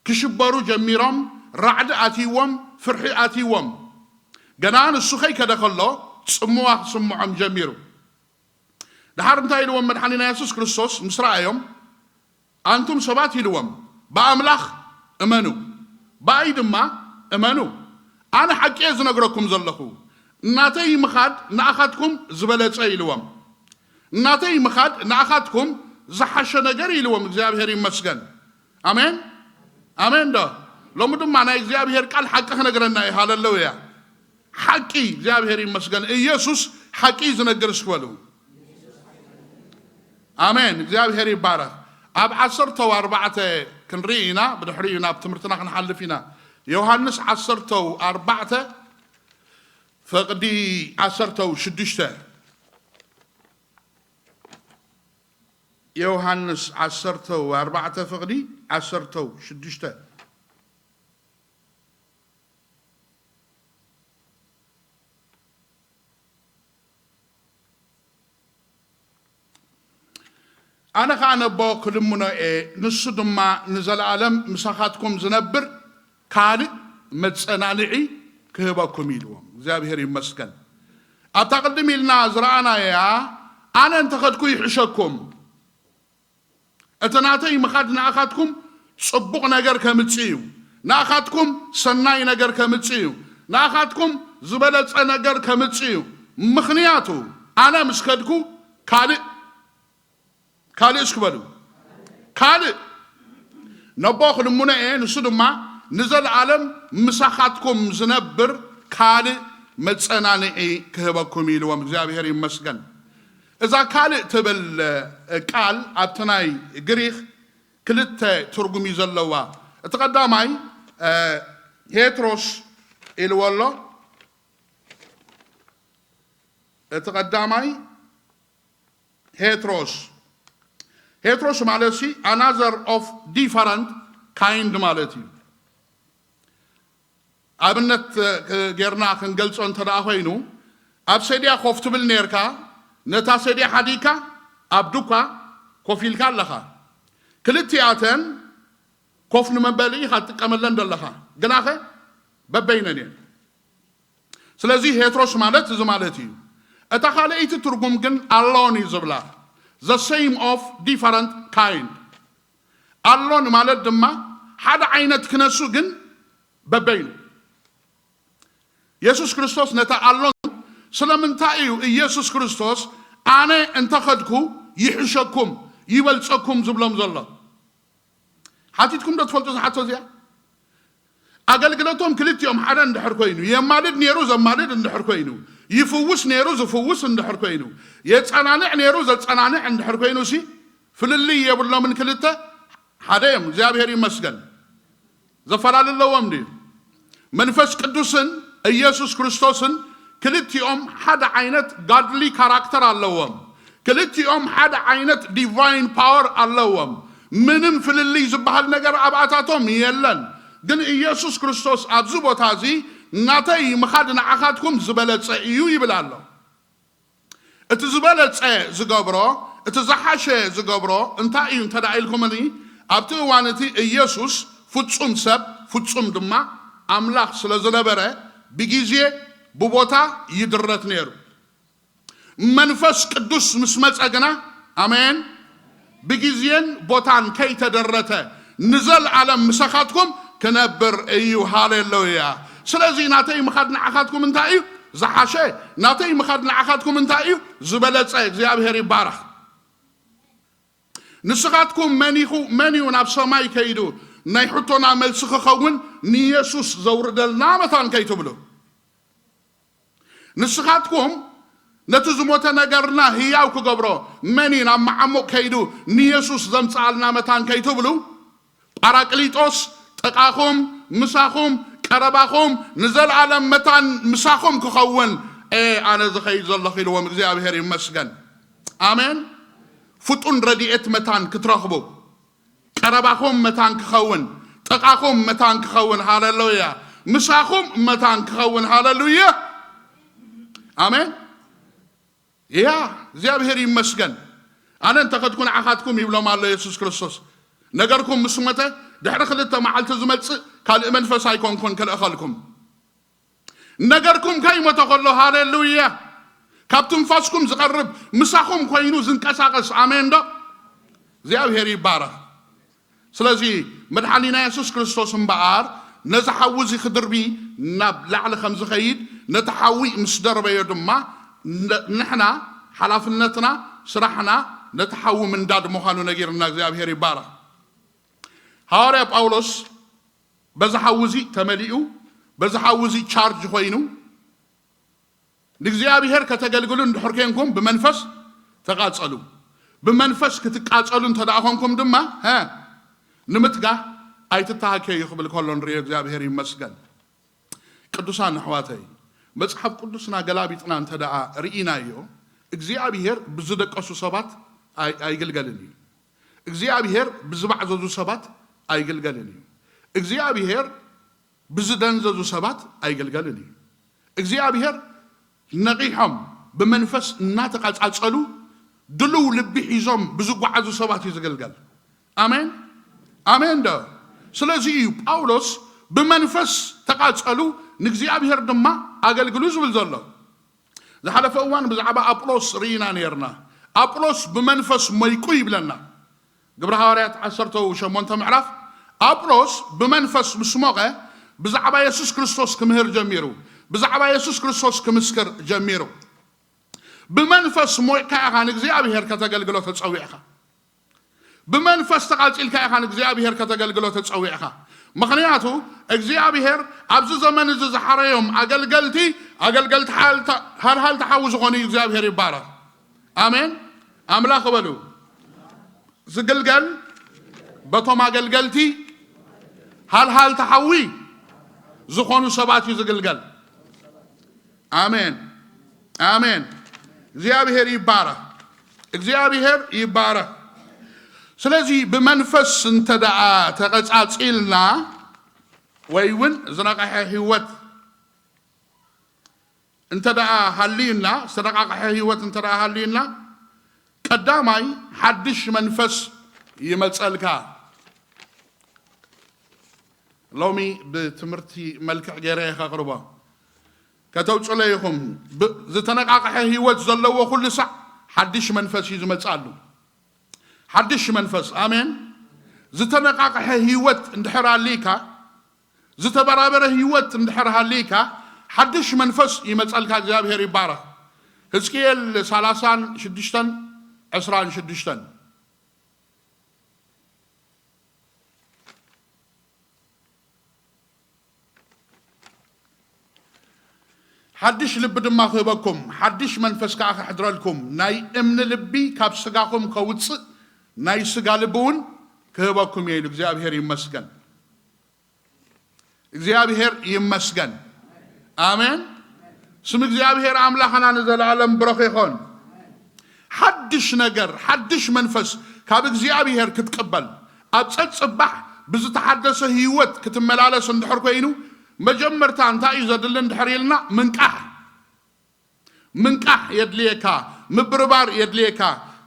ክሽበሩ ጀሚሮም፣ ራዕዲ ኣትይዎም፣ ፍርሒ ኣትይዎም። ገና ንሱ ከይከደ ከሎ፣ ጽምዋ ክስምዖም ጀሚሩ። ደሓር እንታይ ኢልዎም መድሓኒና የሱስ ክርስቶስ ምስ ረኣዮም፣ ኣንቱም ሰባት ኢልዎም፣ ብኣምላኽ እመኑ፣ ብኣይ ድማ እመኑ። ኣነ ሓቂ እየ ዝነግረኩም ዘለኹ፣ እናተይ ምኻድ ንኣኻትኩም ዝበለጸ ኢልዎም። እናተይ ምኻድ ንኣኻትኩም ዝሓሸ ነገር ኢልዎም። እግዚኣብሔር ይመስገን። ኣሜን፣ ኣሜን ዶ? ሎሚ ድማ ናይ እግዚኣብሔር ቃል ሓቂ ክነግረና እዩ። ሃሌሉያ። ሓቂ፣ እግዚኣብሔር ይመስገን። ኢየሱስ ሓቂ እዩ ዝነግር እስኪ በሉ። ኣሜን፣ እግዚኣብሔር ይባረኽ። ኣብ ዓሰርተው ኣርባዕተ ክንርኢ ኢና፣ ብድሕሪኡ ናብ ትምህርትና ክንሓልፍ ኢና። ዮሃንስ ዓሰርተው ኣርባዕተ ፍቕዲ ዓሰርተው ሽዱሽተ። ዮሃንስ ዓሰርተው ኣርባዕተ ፍቕዲ ዓሰርተው ሽዱሽተ። ኣነ ኸኣ ነቦ ክልምኖ እየ፣ ንሱ ድማ ንዘለኣለም ምሳኻትኩም ዝነብር ካልእ መጸናንዒ ክህበኩም ኢልዎም። እግዚኣብሔር ይመስገን። ኣብታ ቅድም ኢልና ዝረኣናያ፣ ኣነ እንተኸድኩ ይሕሸኩም። እቲ ናተይ ምኻድ ንኣኻትኩም ጽቡቕ ነገር ከምጽእ እዩ። ንኣኻትኩም ሰናይ ነገር ከምጽእ እዩ። ንኣኻትኩም ዝበለጸ ነገር ከምጽእ እዩ። ምኽንያቱ ኣነ ምስ ከድኩ ካልእ፣ ካልእ እስኪ በሉ፣ ካልእ ነቦ ክልምኖ እየ፣ ንሱ ድማ ንዘለኣለም ምሳኻትኩም ዝነብር ካልእ መጸናንዒ ክህበኩም ኢልዎም። እግዚኣብሔር ይመስገን። እዛ ካልእ ትብል ቃል ኣብቲ ናይ ግሪኽ ክልተ ትርጉም እዩ ዘለዋ። እቲ ቀዳማይ ሄትሮስ ኢልዎ ኣሎ። እቲ ቀዳማይ ሄትሮስ፣ ሄትሮስ ማለት ሲ ኣናዘር ኦፍ ዲፈረንት ካይንድ ማለት እዩ። ኣብነት ጌርና ክንገልጾ እንተ ደኣ ኮይኑ፣ ኣብ ሰድያ ኮፍ ትብል ኔርካ፣ ነታ ሰድያ ሓዲግካ ኣብ ዱኳ ኮፍ ኢልካ ኣለኻ። ክልቲኣተን ኮፍ ንመበሊ ኢኻ ትጥቀመለን ዘለኻ፣ ግናኸ በበይነን እየን። ስለዚ ሄትሮስ ማለት እዚ ማለት እዩ። እታ ካልኣይቲ ትርጉም ግን ኣሎን እዩ ዝብላ፣ the same of different kind። ኣሎን ማለት ድማ ሓደ ዓይነት ክነሱ ግን በበይኑ። የሱስ ክርስቶስ ነታ ኣሎን ስለምንታይ እዩ ኢየሱስ ክርስቶስ ኣነ እንተኸድኩ ይሕሸኩም ይበልጸኩም ዝብሎም ዘሎ? ሓቲትኩም ዶ ትፈልጡ ዝሓቶ እዚኣ? ኣገልግሎቶም ክልቲኦም ሓደ እንድሕር ኮይኑ፣ የማልድ ነይሩ ዘማልድ እንድሕር ኮይኑ፣ ይፍውስ ነይሩ ዝፍውስ እንድሕር ኮይኑ፣ የጸናንዕ ነይሩ ዘጸናንዕ እንድሕር ኮይኑ ሲ ፍልልይ የብሎምን። ክልተ ሓደ እዮም። እግዚኣብሔር ይመስገን። ዘፈላለ ኣለዎም ድዩ? መንፈስ ቅዱስን ኢየሱስ ክርስቶስን ክልቲኦም ሓደ ዓይነት ጋድሊ ካራክተር ኣለዎም። ክልቲኦም ሓደ ዓይነት ዲቫይን ፓወር ኣለዎም። ምንም ፍልልይ ዝበሃል ነገር ኣብኣታቶም የለን። ግን ኢየሱስ ክርስቶስ ኣብዚ ቦታ እዚ ናተይ ምኻድ ንዓኻትኩም ዝበለጸ እዩ ይብል ኣሎ። እቲ ዝበለጸ ዝገብሮ፣ እቲ ዝሓሸ ዝገብሮ እንታይ እዩ እንተ ደኣ ኢልኩምኒ፣ ኣብቲ እዋን እቲ ኢየሱስ ፍጹም ሰብ፣ ፍጹም ድማ ኣምላኽ ስለ ዝነበረ፣ ብግዜ ብቦታ ይድረት ነይሩ። መንፈስ ቅዱስ ምስ መጸ ግና፣ ኣሜን፣ ብግዜን ቦታን ከይተደረተ ንዘለኣለም ምሳኻትኩም ክነብር እዩ። ሃሌሉያ። ስለዚ ናተይ ምኻድ ንዓኻትኩም እንታይ እዩ ዝሓሸ? ናተይ ምኻድ ንዓኻትኩም እንታይ እዩ ዝበለጸ? እግዚኣብሔር ይባረኽ። ንስኻትኩም መን ኢኹ-፣ መን እዩ ናብ ሰማይ ከይዱ ናይ ሕቶና መልሲ ክኸውን ንየሱስ ዘውርደልና መታን ከይትብሉ። ንስኻትኩም ነቲ ዝሞተ ነገርና ህያው ክገብሮ መን እዩ ናብ መዓሙቕ ከይዱ ንየሱስ ዘምጽኣልና መታን ከይትብሉ፣ ጳራቅሊጦስ ጥቓኹም፣ ምሳኹም፣ ቀረባኹም፣ ንዘለኣለም መታን ምሳኹም ክኸውን እየ ኣነ ዝኸይድ ዘለኹ ኢልዎም። እግዚኣብሔር ይመስገን። ኣሜን። ፍጡን ረድኤት መታን ክትረኽቡ፣ ቀረባኹም መታን ክኸውን፣ ጥቓኹም መታን ክኸውን፣ ሃሌሉያ፣ ምሳኹም መታን ክኸውን፣ ሃሌሉያ፣ ኣሜን። ያ እግዚኣብሔር ይመስገን። ኣነ እንተኸድኩ ንዓኻትኩም ይብሎም ኣሎ የሱስ ክርስቶስ። ነገርኩም ምስ ሞተ ድሕሪ ክልተ መዓልቲ ዝመጽእ ካልእ መንፈስ ኣይኮንኩን ክልእኸልኩም። ነገርኩም ከይሞተ ከሎ፣ ሃሌሉያ፣ ካብ ትንፋስኩም ዝቐርብ ምሳኹም ኮይኑ ዝንቀሳቐስ፣ ኣሜን ዶ? እግዚኣብሔር ይባረኽ። ስለዚ መድሓኒና የሱስ ክርስቶስ እምበኣር ነዚ ሓዊ እዚ ክድርቢ ናብ ላዕሊ ከም ዝኸይድ፣ ነቲ ሓዊ ምስ ደርበዮ ድማ ን-፣ ንሕና ሓላፍነትና፣ ስራሕና ነቲ ሓዊ ምንዳድ ምዃኑ ነጊርና። እግዚኣብሔር ይባረኽ። ሃዋርያ ጳውሎስ በዚ ሓዊ እዚ ተመሊኡ፣ በዚ ሓዊ እዚ ቻርጅ ኮይኑ፣ ንእግዚኣብሔር ከተገልግሉ እንድሕር ኬንኩም ብመንፈስ ተቃጸሉ። ብመንፈስ ክትቃጸሉ እንተ ደኣ ኾንኩም ድማ፣ ሀ፣ ንምትጋህ ኣይትተሃከዩ ክብል ከሎ ንርእዮ። እግዚኣብሔር ይመስገን። ቅዱሳን ኣሕዋተይ፣ መጽሓፍ ቅዱስና ገላቢጥና እንተ ደኣ ርኢናዮ፣ እግዚኣብሔር ብዝደቀሱ ሰባት ኣይ-፣ ኣይግልገልን እዩ። እግዚኣብሔር ብዝባዕዘዙ ሰባት ኣይግልገልን እዩ። እግዚኣብሔር ብዝደንዘዙ ሰባት ኣይግልገልን እዩ። እግዚኣብሔር ነቒሖም ብመንፈስ እናተቃጻጸሉ ድልው ልቢ ሒዞም ብዝጓዓዙ ሰባት እዩ ዝግልገል። ኣሜን፣ ኣሜን ዶ? ስለዚ እዩ ጳውሎስ ብመንፈስ ተቓጸሉ፣ ንእግዚኣብሔር ድማ ኣገልግሉ ዝብል ዘሎ። ዝሓለፈ እዋን ብዛዕባ ኣጵሎስ ርኢና ነርና። ኣጵሎስ ብመንፈስ ሞይቁ ይብለና። ግብረ ሃዋርያት ዓሰርተ ሸሞንተ ምዕራፍ፣ ኣጵሎስ ብመንፈስ ምስ ሞቐ ብዛዕባ የሱስ ክርስቶስ ክምህር ጀሚሩ፣ ብዛዕባ የሱስ ክርስቶስ ክምስክር ጀሚሩ። ብመንፈስ ሞይቅካ ኢኻ ንእግዚኣብሔር ከተገልግሎ ተጸዊዕኻ። ብመንፈስ ተቓጺልካ ኢኻ ንእግዚኣብሔር ከተገልግሎ ተጸዊዕኻ። ምኽንያቱ እግዚኣብሔር ኣብዚ ዘመን እዚ ዝሓረዮም ኣገልገልቲ፣ ኣገልገልቲ ሓልታ-፣ ሃልሃልቲ ሓዊ ዝኾኑ እዩ። እግዚኣብሔር ይባረኽ። ኣሜን። ኣምላኽ በሉ። ዝግልገል በቶም ኣገልገልቲ ሃልሃልቲ ሓዊ ዝኾኑ ሰባት እዩ ዝግልገል። ኣሜን፣ ኣሜን። እግዚኣብሔር ይባረኽ፣ እግዚኣብሔር ይባረኽ። ስለዚ ብመንፈስ እንተ ደኣ ተቐጻጺልና ወይ እውን ዝነቕሐ ህይወት እንተ ደኣ ሃልዩና፣ ዝተነቓቕሐ ህይወት እንተ ደኣ ሃልዩና፣ ቀዳማይ ሓድሽ መንፈስ ይመጸልካ። ሎሚ ብትምህርቲ መልክዕ ገይረ እየ ከቕርቦ። ከተውጽሎ ኢኹም። ብ-፣ ዝተነቓቕሐ ህይወት ዘለዎ ኩሉ ሳዕ ሓድሽ መንፈስ እዩ ዝመጽኣሉ። ሓድሽ መንፈስ፣ ኣሜን። ዝተነቓቕሐ ህይወት እንድሕር ኣልይካ፣ ዝተበራበረ ህይወት እንድሕር ሃልይካ፣ ሓድሽ መንፈስ ይመጸልካ። እግዚኣብሔር ይባረኽ። ሕዝቅኤል ሰላሳን ሽዱሽተን ዕስራን ሽዱሽተን። ሓድሽ ልቢ ድማ ክህበኩም፣ ሓድሽ መንፈስ ከኣ ከሕድረልኩም፣ ናይ እምኒ ልቢ ካብ ስጋኹም ከውጽእ፣ ናይ ስጋ ልቢ እውን ክህበኩም እየ ኢሉ። እግዚኣብሔር ይመስገን። እግዚኣብሔር ይመስገን። ኣሜን። ስም እግዚኣብሔር ኣምላኽና ንዘለዓለም ብሩኽ ይኹን። ሓድሽ ነገር፣ ሓድሽ መንፈስ ካብ እግዚኣብሔር ክትቅበል፣ ኣብ ጸጽባሕ ብዝተሓደሰ ህይወት ክትመላለስ እንድሕር ኮይኑ፣ መጀመርታ እንታይ እዩ ዘድሊ እንድሕር ኢልና፣ ምንቃሕ። ምንቃሕ የድልየካ፣ ምብርባር የድልየካ።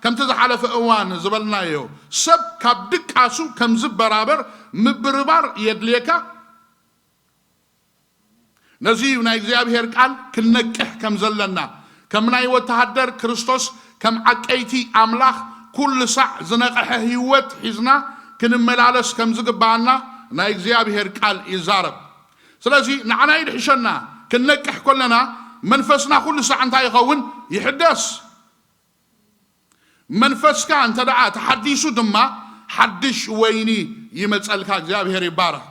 ከምቲ ዝሓለፈ እዋን ዝበልናዮ፣ ሰብ ካብ ድቃሱ ከም ዝበራበር ምብርባር የድልየካ። ነዚ እዩ ናይ እግዚኣብሔር ቃል ክንነቅሕ ከም ዘለና፣ ከም ናይ ወተሃደር ክርስቶስ፣ ከም ዓቀይቲ ኣምላኽ ኩሉ ሳዕ ዝነቕሐ ህይወት ሒዝና ክንመላለስ ከም ዝግብኣና ናይ እግዚኣብሔር ቃል ይዛረብ። ስለዚ ንዓና ይድሕሸና፣ ክንነቅሕ ከለና መንፈስና ኩሉ ሳዕ እንታይ ይኸውን? ይሕደስ። መንፈስካ እንተ ደኣ ተሓዲሱ ድማ ሓድሽ ወይኒ ይመጸልካ። እግዚኣብሔር ይባረኽ።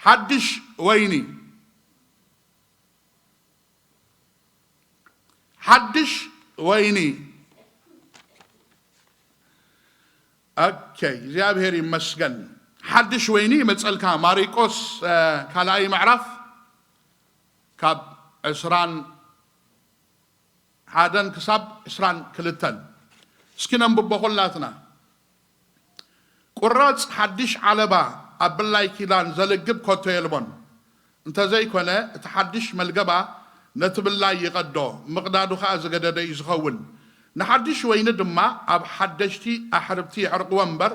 ሓድሽ ወይኒ፣ ሓድሽ ወይኒ። ኦኬ፣ እግዚኣብሔር ይመስገን። ሓድሽ ወይኒ ይመጸልካ። ማሪቆስ፣ እ፣ ካልኣይ ምዕራፍ ካብ ዕስራን ሓደን ክሳብ ዕስራን ክልተን። እስኪ ነንብቦ ኩላትና። ቁራጽ ሓድሽ ዓለባ ኣብ ብላይ ኪዳን ዘልግብ ከቶ የልቦን። እንተ ዘይኮነ፣ እቲ ሓድሽ መልገባ ነቲ ብላይ ይቐዶ፣ ምቕዳዱ ኸኣ ዝገደደ እዩ ዝኸውን። ንሓድሽ ወይኒ ድማ ኣብ ሓደሽቲ ኣሕርብቲ የዕርቕዎ እምበር፣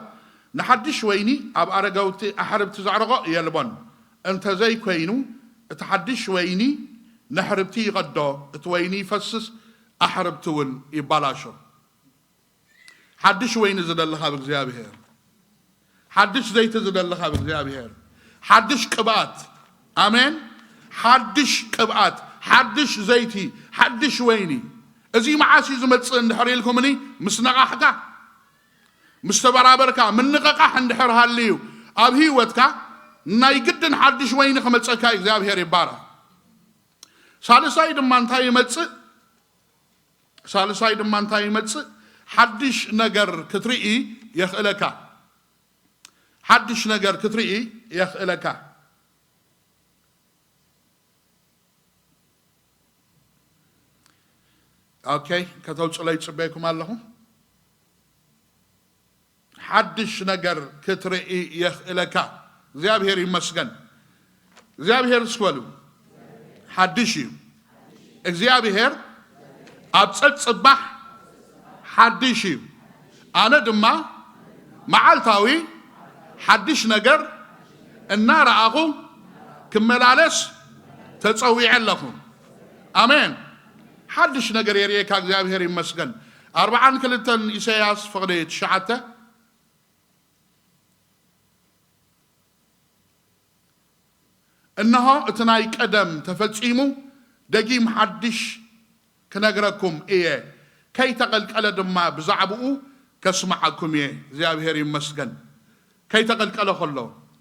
ንሓድሽ ወይኒ ኣብ ኣረገውቲ ኣሕርብቲ ዘዕርቖ የልቦን። እንተ ዘይኮይኑ፣ እቲ ሓድሽ ወይኒ ነሕርብቲ ይቐዶ፣ እቲ ወይኒ ይፈስስ፣ ኣሕርብቲ እውን ይባላሾ። ሓድሽ ወይኒ ዝደሊ ካብ እግዚኣብሔር፣ ሓድሽ ዘይቲ ዝደሊ ካብ እግዚኣብሔር፣ ሓድሽ ቅብኣት፣ ኣሜን። ሓድሽ ቅብኣት፣ ሓድሽ ዘይቲ፣ ሓድሽ ወይኒ። እዚ መዓስ እዩ ዝመጽእ እንድሕር ኢልኩምኒ፣ ምስ ነቓሕካ፣ ምስ ተበራበርካ፣ ምንቕቓሕ እንድሕር ሃልዩ ኣብ ህይወትካ፣ ናይ ግድን ሓድሽ ወይኒ ክመጸካ እግዚኣብሔር ይባረኽ። ሳልሳይ ድማ እንታይ ይመጽእ? ሳልሳይ ድማ እንታይ ይመጽእ? ሓድሽ ነገር ክትርኢ የኽእለካ። ሓድሽ ነገር ክትርኢ የኽእለካ። ኦኬ፣ ከተውጽሎ ይጽበየኩም ኣለኹ። ሓድሽ ነገር ክትርኢ የኽእለካ። እግዚኣብሔር ይመስገን። እግዚኣብሔር እስኪ በሉ። ሓድሽ እዩ። እግዚኣብሔር ኣብ ጸጽባሕ ሓድሽ እዩ። ኣነ ድማ መዓልታዊ ሓድሽ ነገር እናረኣኹ ክመላለስ ተጸዊዐ ኣለኹ። ኣሜን። ሓድሽ ነገር የርእየካ፣ እግዚኣብሔር ይመስገን። ኣርብዓን ክልተን ኢሳያስ ፍቕዲ ትሽዓተ። እነሆ እቲ ናይ ቀደም ተፈጺሙ፣ ደጊም ሓድሽ ክነግረኩም እየ፣ ከይተቐልቀለ ድማ ብዛዕባኡ ከስምዓኩም እየ። እግዚኣብሔር ይመስገን። ከይተቐልቀለ ከሎ፣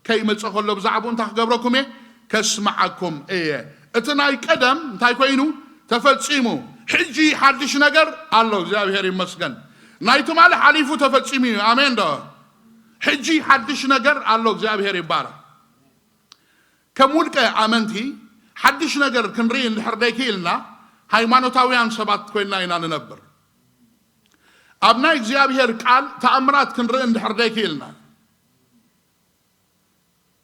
ከይመጸ ከሎ ብዛዕባኡ እንታይ ክገብረኩም እየ? ከስምዓኩም እየ። እቲ ናይ ቀደም እንታይ ኮይኑ? ተፈጺሙ። ሕጂ ሓድሽ ነገር ኣሎ። እግዚኣብሔር ይመስገን። ናይ ትማሊ ሓሊፉ ተፈጺሙ እዩ። ኣሜን ዶ? ሕጂ ሓድሽ ነገር ኣሎ። እግዚኣብሔር ይባረክ። ከም ውልቀ ኣመንቲ ሓድሽ ነገር ክንርኢ እንድሕር ደይክኢልና፣ ሃይማኖታውያን ሰባት ኮይንና ኢና ንነብር። ኣብ ናይ እግዚኣብሔር ቃል ተኣምራት ክንርኢ እንድሕር ደይክኢልና፣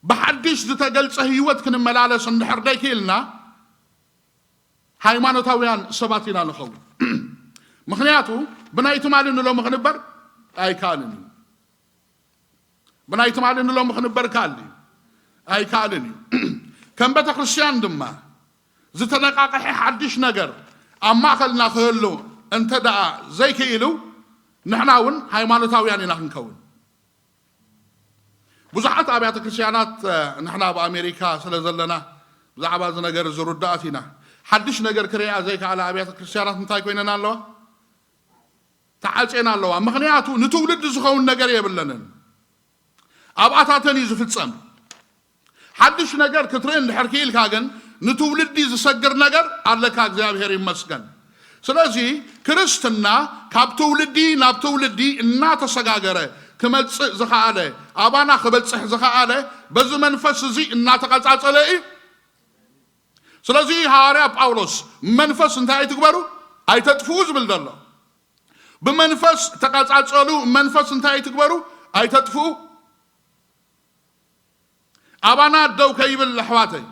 ብሓድሽ ዝተገልጸ ህይወት ክንመላለስ እንድሕር ደይክኢልና፣ ሃይማኖታውያን ሰባት ኢና ንኸውን። ምኽንያቱ ብናይ ትማሊ ንሎሚ ክንበር ኣይከኣልን እዩ። ብናይ ትማሊ ንሎሚ ክንበር ከኣል እዩ? ኣይከኣልን እዩ። ከም ቤተ ክርስቲያን ድማ ዝተነቃቀሐ ሓድሽ ነገር ኣብ ማእኸልና ክህሉ እንተ ደኣ ዘይክኢሉ፣ ንሕና እውን ሃይማኖታውያን ኢና ክንከውን። ብዙሓት ኣብያተ ክርስቲያናት፣ እ፣ ንሕና ኣብ ኣሜሪካ ስለ ዘለና ብዛዕባ እዚ ነገር እዚ ርዱኣት ኢና። ሓድሽ ነገር ክርእያ ዘይከኣላ ኣብያተ ክርስቲያናት እንታይ ኮይነን ኣለዋ? ተዓጽየን ኣለዋ። ምኽንያቱ ንትውልዲ ዝኸውን ነገር የብለንን። ኣብኣታተን እዩ ዝፍጸም። ሓድሽ ነገር ክትርኢ እንድሕር ክኢልካ ግን ንትውልዲ ዝሰግር ነገር ኣለካ። እግዚኣብሔር ይመስገን። ስለዚ ክርስትና ካብ ትውልዲ ናብ ትውልዲ እናተሰጋገረ ክመጽእ ዝኸኣለ፣ ኣባና ክበጽሕ ዝኸኣለ በዚ መንፈስ እዚ እናተቐጻጸለ እዩ። ስለዚ ሃዋርያ ጳውሎስ መንፈስ እንታይ ኣይትግበሩ? ኣይተጥፍኡ ዝብል ዘሎ። ብመንፈስ ተቐጻጸሉ፣ መንፈስ እንታይ ኣይትግበሩ? ኣይተጥፍኡ። ኣባና ደው ከይብል ኣሕዋተይ፣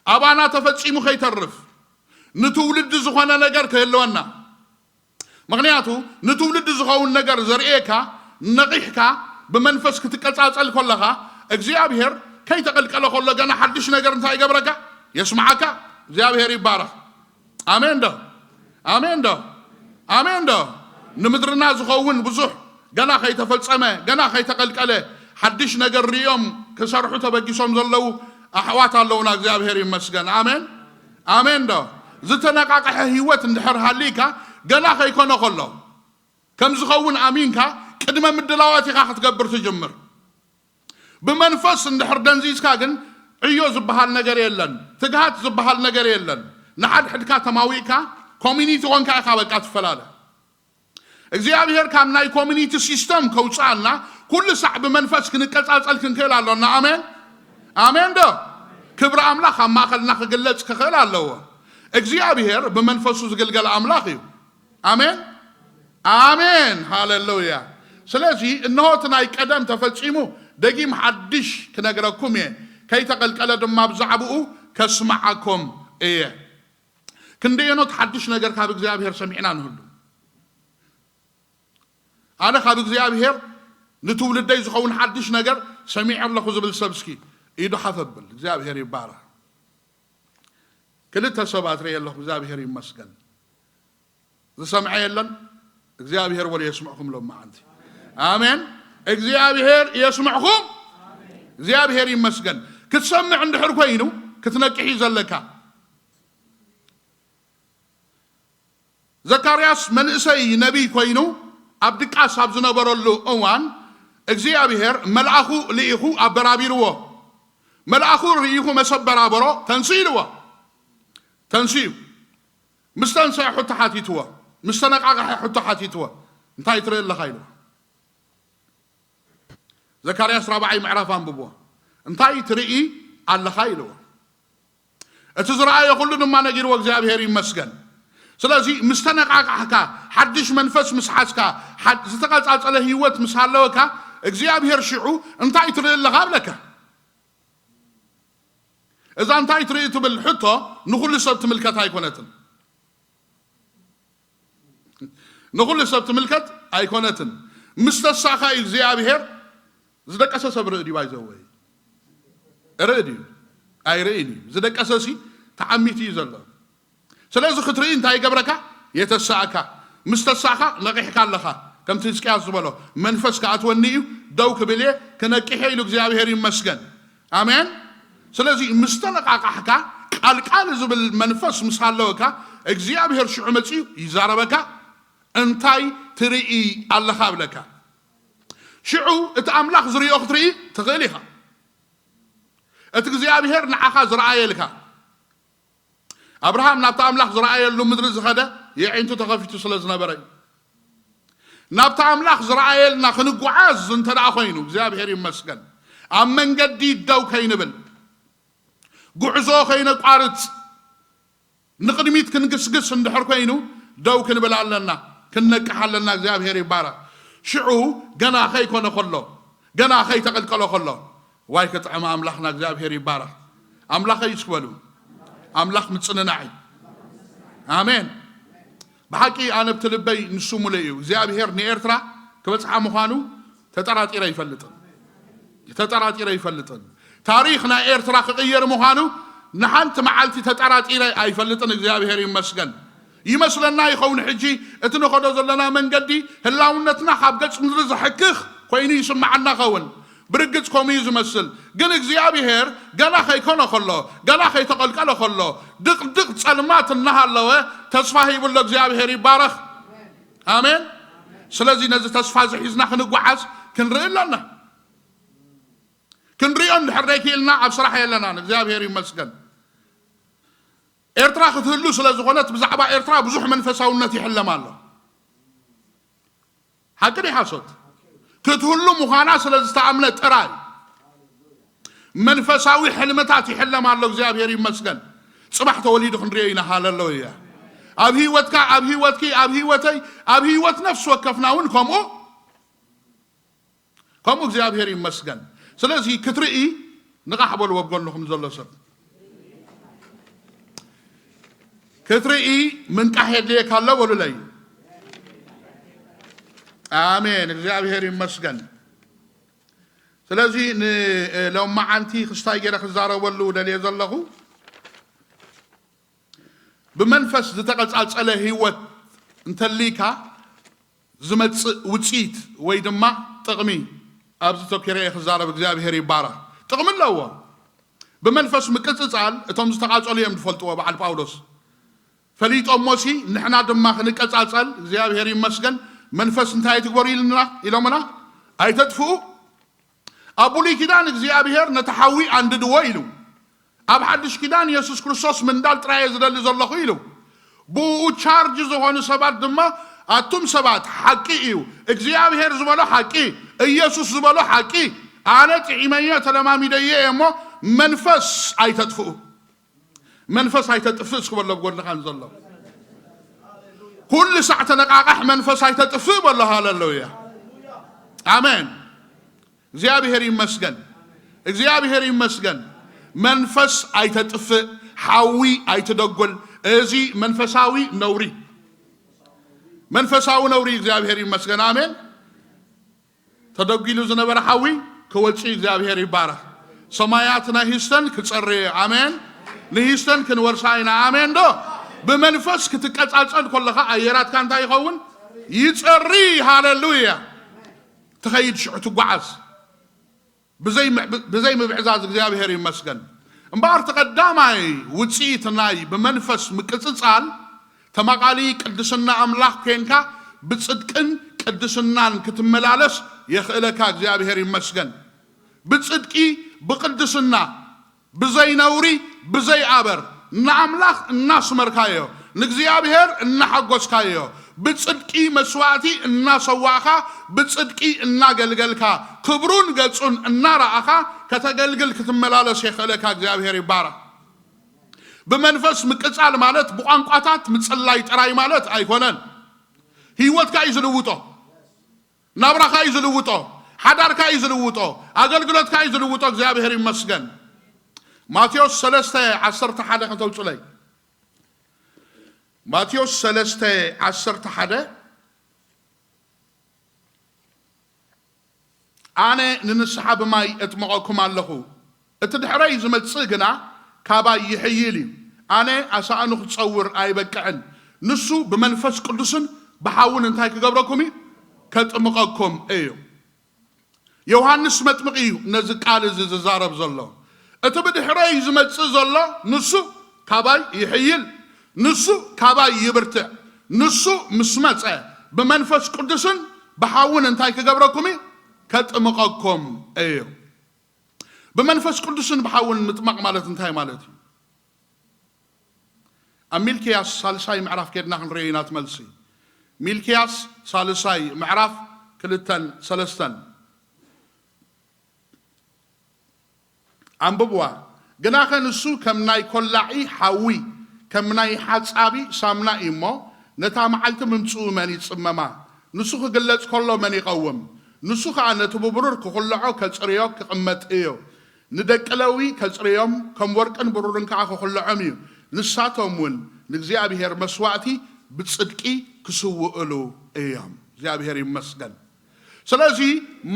ኣባና ተፈጺሙ ከይተርፍ፣ ንትውልዲ ዝኾነ ነገር ክህልወና። ምኽንያቱ ንትውልዲ ዝኸውን ነገር ዘርእየካ፣ ነቒሕካ ብመንፈስ ክትቀጻጸል ከለኻ፣ እግዚኣብሔር ከይተቐልቀለ ከሎ ገና ሓድሽ ነገር እንታይ ይገብረካ? የስምዓካ። እግዚኣብሔር ይባረኽ። ኣሜን ዶ? ኣሜን ዶ? ኣሜን ዶ? ንምድርና ዝኸውን ብዙሕ ገና ከይተፈጸመ፣ ገና ከይተቐልቀለ፣ ሓድሽ ነገር ርእዮም ክሰርሑ ተበጊሶም ዘለዉ ኣሕዋት ኣለዉና። እግዚኣብሔር ይመስገን። ኣሜን። ኣሜን ዶ? ዝተነቃቀሐ ህይወት እንድሕር ሃሊካ፣ ገና ከይኮነ ከሎ ከም ዝኸውን ኣሚንካ፣ ቅድመ ምድላዋት ኢኻ ክትገብር ትጅምር። ብመንፈስ እንድሕር ደንዚዝካ ግን፣ ዕዮ ዝበሃል ነገር የለን፣ ትግሃት ዝበሃል ነገር የለን። ንሓድሕድካ ተማዊእካ፣ ኮሚኒቲ ኮንካ ኢኻ በቃ ትፈላለ። እግዚኣብሔር ካብ ናይ ኮሚኒቲ ሲስተም ከውፅኣና፣ ኩሉ ሳዕ ብመንፈስ ክንቀጻጸል ክንክእል ኣሎና። ኣሜን። ኣሜን ዶ? ክብሪ ኣምላኽ ኣብ ማእኸልና ክግለጽ ክኽእል ኣለዎ። እግዚኣብሔር ብመንፈሱ ዝግልገል ኣምላኽ እዩ። ኣሜን። ኣሜን። ሃሌሉያ። ስለዚ እነሆ እቲ ናይ ቀደም ተፈጺሙ፣ ደጊም ሓድሽ ክነግረኩም እየ፣ ከይተቐልቀለ ድማ ብዛዕባኡ ከስምዓኩም እየ። ክንደየኖት ሓድሽ ነገር ካብ እግዚኣብሔር ሰሚዕና ንህሉ። ኣነ ካብ እግዚኣብሔር ንትውልደይ ዝኸውን ሓድሽ ነገር ሰሚዐ ኣለኹ ዝብል ሰብ እስኪ ኢዱ ሓፍ ኣብል። እግዚኣብሔር ይባረኽ። ክልተ ሰባት ርእየ ኣለኹ፣ እግዚኣብሔር ይመስገን። ዝሰምዐ የለን? እግዚኣብሔር ወለ የስምዕኩም ሎማዓንቲ። ኣሜን። እግዚኣብሔር የስምዕኩም። እግዚኣብሔር ይመስገን። ክትሰምዕ እንድሕር ኮይኑ ክትነቅሕ እዩ ዘለካ። ዘካርያስ መንእሰይ ነቢይ ኮይኑ ኣብ ድቃስ ኣብ ዝነበረሉ እዋን እግዚኣብሔር መልኣኹ ልኢኹ ኣበራቢርዎ። መልኣኹ ርኢኹ መሰብ በራበሮ፣ ተንስኡ ኢልዎ። ተንስኡ። ምስ ተንስአ ሕቶ ሓቲትዎ። ምስ ተነቃቕሐ ሕቶ ሓቲትዎ። እንታይ ትርኢ ኣለኻ ኢልዎ። ዘካርያስ ራብዓይ ምዕራፍ ኣንብብዎ። እንታይ ትርኢ ኣለኻ ኢልዎ። እቲ ዝረኣዮ ኩሉ ድማ ነጊርዎ፣ እግዚኣብሔር ይመስገን። ስለዚ ምስ ተነቃቃሕካ፣ ሓድሽ መንፈስ ምስ ሓዝካ፣ ሓድ-፣ ዝተቐጻጸለ ህይወት ምስ ሃለወካ፣ እግዚኣብሔር ሽዑ እንታይ ትርኢ ኣለኻ ኣብለካ። እዛ እንታይ ትርኢ ትብል ሕቶ ንኹሉ ሰብ ትምልከት ኣይኮነትን። ንኹሉ ሰብ ትምልከት ኣይኮነትን። ምስ ተሳኻ እዩ እግዚኣብሔር። ዝደቀሰ ሰብ ርኢ ድዩ? ባይዘወይ ርኢ ድዩ? ኣይርእን እዩ። ዝደቀሰ ሲ ተዓሚቱ እዩ ዘሎ። ስለዚ ክትርኢ እንታይ ይገብረካ? የተሳእካ። ምስ ተሳእካ ነቂሕካ ኣለኻ። ከምቲ ህዝቅያስ ዝበሎ መንፈስ ክኣትወኒ እዩ፣ ደው ክብል እየ፣ ክነቅሕ እየ ኢሉ እግዚኣብሔር ይመስገን። ኣሜን። ስለዚ ምስ ተነቃቃሕካ ቃልቃል ዝብል መንፈስ ምስ ሃለወካ እግዚኣብሔር ሽዑ መፅኡ ይዛረበካ። እንታይ ትርኢ ኣለኻ ብለካ። ሽዑ እቲ ኣምላኽ ዝሪኦ ክትርኢ ትኽእል ኢኻ። እቲ እግዚኣብሔር ንዓኻ ዝረኣየልካ። ኣብርሃም ናብቲ ኣምላኽ ዝረኣየሉ ምድሪ ዝኸደ የዒንቱ ተኸፊቱ ስለ ዝነበረ እዩ። ናብቲ ኣምላኽ ዝረኣየልና ክንጓዓዝ እንተ ደኣ ኮይኑ እግዚኣብሔር ይመስገን። ኣብ መንገዲ ደው ከይንብል፣ ጉዕዞ ከይነቋርጽ፣ ንቕድሚት ክንግስግስ እንድሕር ኮይኑ ደው ክንብል ኣለና፣ ክንነቅሕ ኣለና። እግዚኣብሔር ይባረኽ። ሽዑ ገና ከይኮነ ከሎ፣ ገና ከይተቐልቀሎ ከሎ፣ ዋይ ክጥዕም ኣምላኽና። እግዚኣብሔር ይባረኽ። ኣምላኸይ እስኪ በሉ፣ ኣምላኽ ምጽንናዕ እዩ። ኣሜን። ብሓቂ ኣነ ብቲ ልበይ ንሱ ሙሉእ እዩ። እግዚኣብሔር ንኤርትራ ክበጽሓ ምዃኑ ተጠራጢረ ኣይፈልጥን። ተጠራጢረ ኣይፈልጥን። ታሪኽ ናይ ኤርትራ ክቕየር ምዃኑ ንሓንቲ መዓልቲ ተጠራጢረ ኣይፈልጥን። እግዚኣብሔር ይመስገን። ይመስለና ይኸውን ሕጂ እቲ ንኸዶ ዘለና መንገዲ ህላውነትና ካብ ገጽ ምድሪ ዘሕክኽ ኮይኑ ይስምዓና ኸውን። ብርግጽ ከምኡ እዩ ዝመስል። ግን እግዚኣብሔር ገና ከይኮነ ከሎ፣ ገና ከይተቐልቀለ ከሎ፣ ድቕድቕ ጸልማት እናሃለወ ተስፋ ሂብሎ። እግዚኣብሔር ይባረኽ። ኣሜን። ስለዚ ነዚ ተስፋ እዚ ሒዝና ክንጓዓዝ ክንርኢ ኣለና። ክንሪኦ እንድሕር ዘይክኢልና ኣብ ስራሕ የለናን። እግዚኣብሔር ይመስገን። ኤርትራ ክትህሉ ስለ ዝኾነት ብዛዕባ ኤርትራ ብዙሕ መንፈሳውነት ይሕለም ኣሎ። ሓቂ ድዩ ሓሶት? ክትህሉ ምዃና ስለ ዝተኣምነ ጥራይ መንፈሳዊ ሕልምታት ይሕለም ኣሎ። እግዚኣብሔር ይመስገን። ጽባሕ ተወሊዱ ክንሪኦ ኢና። ሃለሉያ። ኣብ ህይወትካ፣ ኣብ ህይወትኪ፣ ኣብ ህይወተይ፣ ኣብ ህይወት ነፍሲ ወከፍና እውን ከምኡ ከምኡ። እግዚኣብሔር ይመስገን። ስለዚ ክትርኢ ንቓሕ በልዎ ኣብ ጎንኹም ዘሎ ሰብ። ክትርኢ ምንቃሕ የድልየካ ኣሎ በሉለይ። ኣሜን። እግዚኣብሔር ይመስገን። ስለዚ ንሎማዓንቲ ክስታይ ገይረ ክዛረበሉ ደልየ ዘለኹ ብመንፈስ ዝተቐጻጸለ ህይወት እንተሊካ ዝመጽእ ውጽኢት ወይ ድማ ጥቕሚ ኣብዚ ተኪረ እየ ክዛረብ። እግዚኣብሔር ይባረኽ። ጥቕሚ ኣለዎ። ብመንፈስ ምቅጽጻል እቶም ዝተቓጸሉ እዮም ዝፈልጥዎ። በዓል ጳውሎስ ፈሊጦሞሲ ንሕና ድማ ክንቀጻጸል እግዚኣብሔር ይመስገን። መንፈስ እንታይ ትግበሩ ኢልና ኢሎምና ኣይተጥፍኡ። ኣብ ብሉይ ኪዳን እግዚኣብሔር ነቲ ሓዊ ኣንድድዎ ኢሉ፣ ኣብ ሓድሽ ኪዳን የሱስ ክርስቶስ ምንዳል ጥራየ ዝደሊ ዘለኹ ኢሉ። ብኡ ቻርጅ ዝኾኑ ሰባት ድማ ኣቱም ሰባት ሓቂ እዩ፣ እግዚኣብሔር ዝበሎ ሓቂ፣ ኢየሱስ ዝበሎ ሓቂ፣ ኣነ ጥዒመዮ ተለማሚደዮ እየ እሞ መንፈስ ኣይተጥፍኡ። መንፈስ ኣይተጥፍእ እስኪ በሎ ኣብ ጎንኻ ንዘሎ። ኩሉ ሳዕ ተነቃቃሕ መንፈስ ኣይተጥፍእ በሎ። ሃሌሉያ ኣሜን። እግዚኣብሔር ይመስገን። እግዚኣብሔር ይመስገን። መንፈስ ኣይተጥፍእ፣ ሓዊ ኣይትደጉል። እዚ መንፈሳዊ ነውሪ፣ መንፈሳዊ ነውሪ። እግዚኣብሔር ይመስገን። ኣሜን። ተደጒሉ ዝነበረ ሓዊ ክወፅእ እግዚኣብሔር ይባረኽ። ሰማያት ናይ ሂስተን ክፀርየ። ኣሜን። ንሂስተን ክንወርሳ ኢና። ኣሜን ዶ? ብመንፈስ ክትቀፃፀል ከለኻ ኣየራትካ እንታይ ይኸውን? ይፀሪ። ሃሌሉያ። ትኸይድ ሽዑ ትጓዓዝ። ብዘይ ምዕ-፣ ብዘይ ምብዕዛዝ እግዚኣብሔር ይመስገን። እምበኣር እቲ ቀዳማይ ውፅኢት ናይ ብመንፈስ ምቅፅፃል ተማቓሊ ቅድስና ኣምላኽ ኮንካ ብፅድቅን ቅድስናን ክትመላለስ የኽእለካ። እግዚኣብሔር ይመስገን። ብፅድቂ፣ ብቅድስና፣ ብዘይ ነውሪ፣ ብዘይ ኣበር ንኣምላኽ እናስመርካዮ፣ ንእግዚኣብሔር እናሓጎስካዮ፣ ብጽድቂ መስዋእቲ እናሰዋእኻ፣ ብጽድቂ እናገልገልካ፣ ክብሩን ገጹን እናረኣኻ ከተገልግል ክትመላለስ የኽእለካ። እግዚኣብሔር ይባረኽ። ብመንፈስ ምቅጻል ማለት ብቋንቋታት ምጽላይ ጥራይ ማለት ኣይኮነን። ህይወትካ እዩ ዝልውጦ። ናብራኻ እዩ ዝልውጦ። ሓዳርካ እዩ ዝልውጦ። ኣገልግሎትካ እዩ ዝልውጦ። እግዚኣብሔር ይመስገን። ማቴዎስ ሰለስተ ዓሰርተ ሓደ ከተውጹለይ። ማቴዎስ ሰለስተ ዓሰርተ ሓደ ኣነ ንንስሓ ብማይ እጥምቐኩም ኣለኹ፣ እቲ ድሕረይ ዝመጽእ ግና ካባይ ይሕይል እዩ። ኣነ ኣሳእኑ ክጸውር ኣይበቅዕን። ንሱ ብመንፈስ ቅዱስን ብሓውን እንታይ ክገብረኩም እዩ? ከጥምቐኩም እዩ። ዮሃንስ መጥምቕ እዩ ነዚ ቃል እዚ ዝዛረብ ዘሎ። እቲ ብድሕረይ ዝመጽእ ዘሎ ንሱ ካባይ ይሕይል፣ ንሱ ካባይ ይብርትዕ። ንሱ ምስ መጸ ብመንፈስ ቅዱስን ብሓውን እንታይ ክገብረኩም እዩ? ከጥምቐኩም እዩ። ብመንፈስ ቅዱስን ብሓውን ምጥማቕ ማለት እንታይ ማለት እዩ? ኣብ ሚልክያስ ሳልሳይ ምዕራፍ ከድና ክንሪኦ ኢና እቲ መልሲ። ሚልክያስ ሳልሳይ ምዕራፍ ክልተን ሰለስተን። ኣንብብዋ። ግናኸ ንሱ ከም ናይ ኮላዒ ሓዊ፣ ከም ናይ ሓጻቢ ሳምና እዩ እሞ፣ ነታ መዓልቲ ምምጽኡ መን ይጽመማ? ንሱ ክግለጽ ከሎ መን ይቐውም? ንሱ ኸኣ ነቲ ብብሩር ክኹልዖ ከጽርዮ ክቕመጥ እዩ። ንደቂ ለዊ ከጽርዮም፣ ከም ወርቅን ብሩርን ከኣ ክኹልዖም እዩ። ንሳቶም እውን ንእግዚኣብሔር መስዋእቲ ብጽድቂ ክስውእሉ እዮም። እግዚኣብሔር ይመስገን። ስለዚ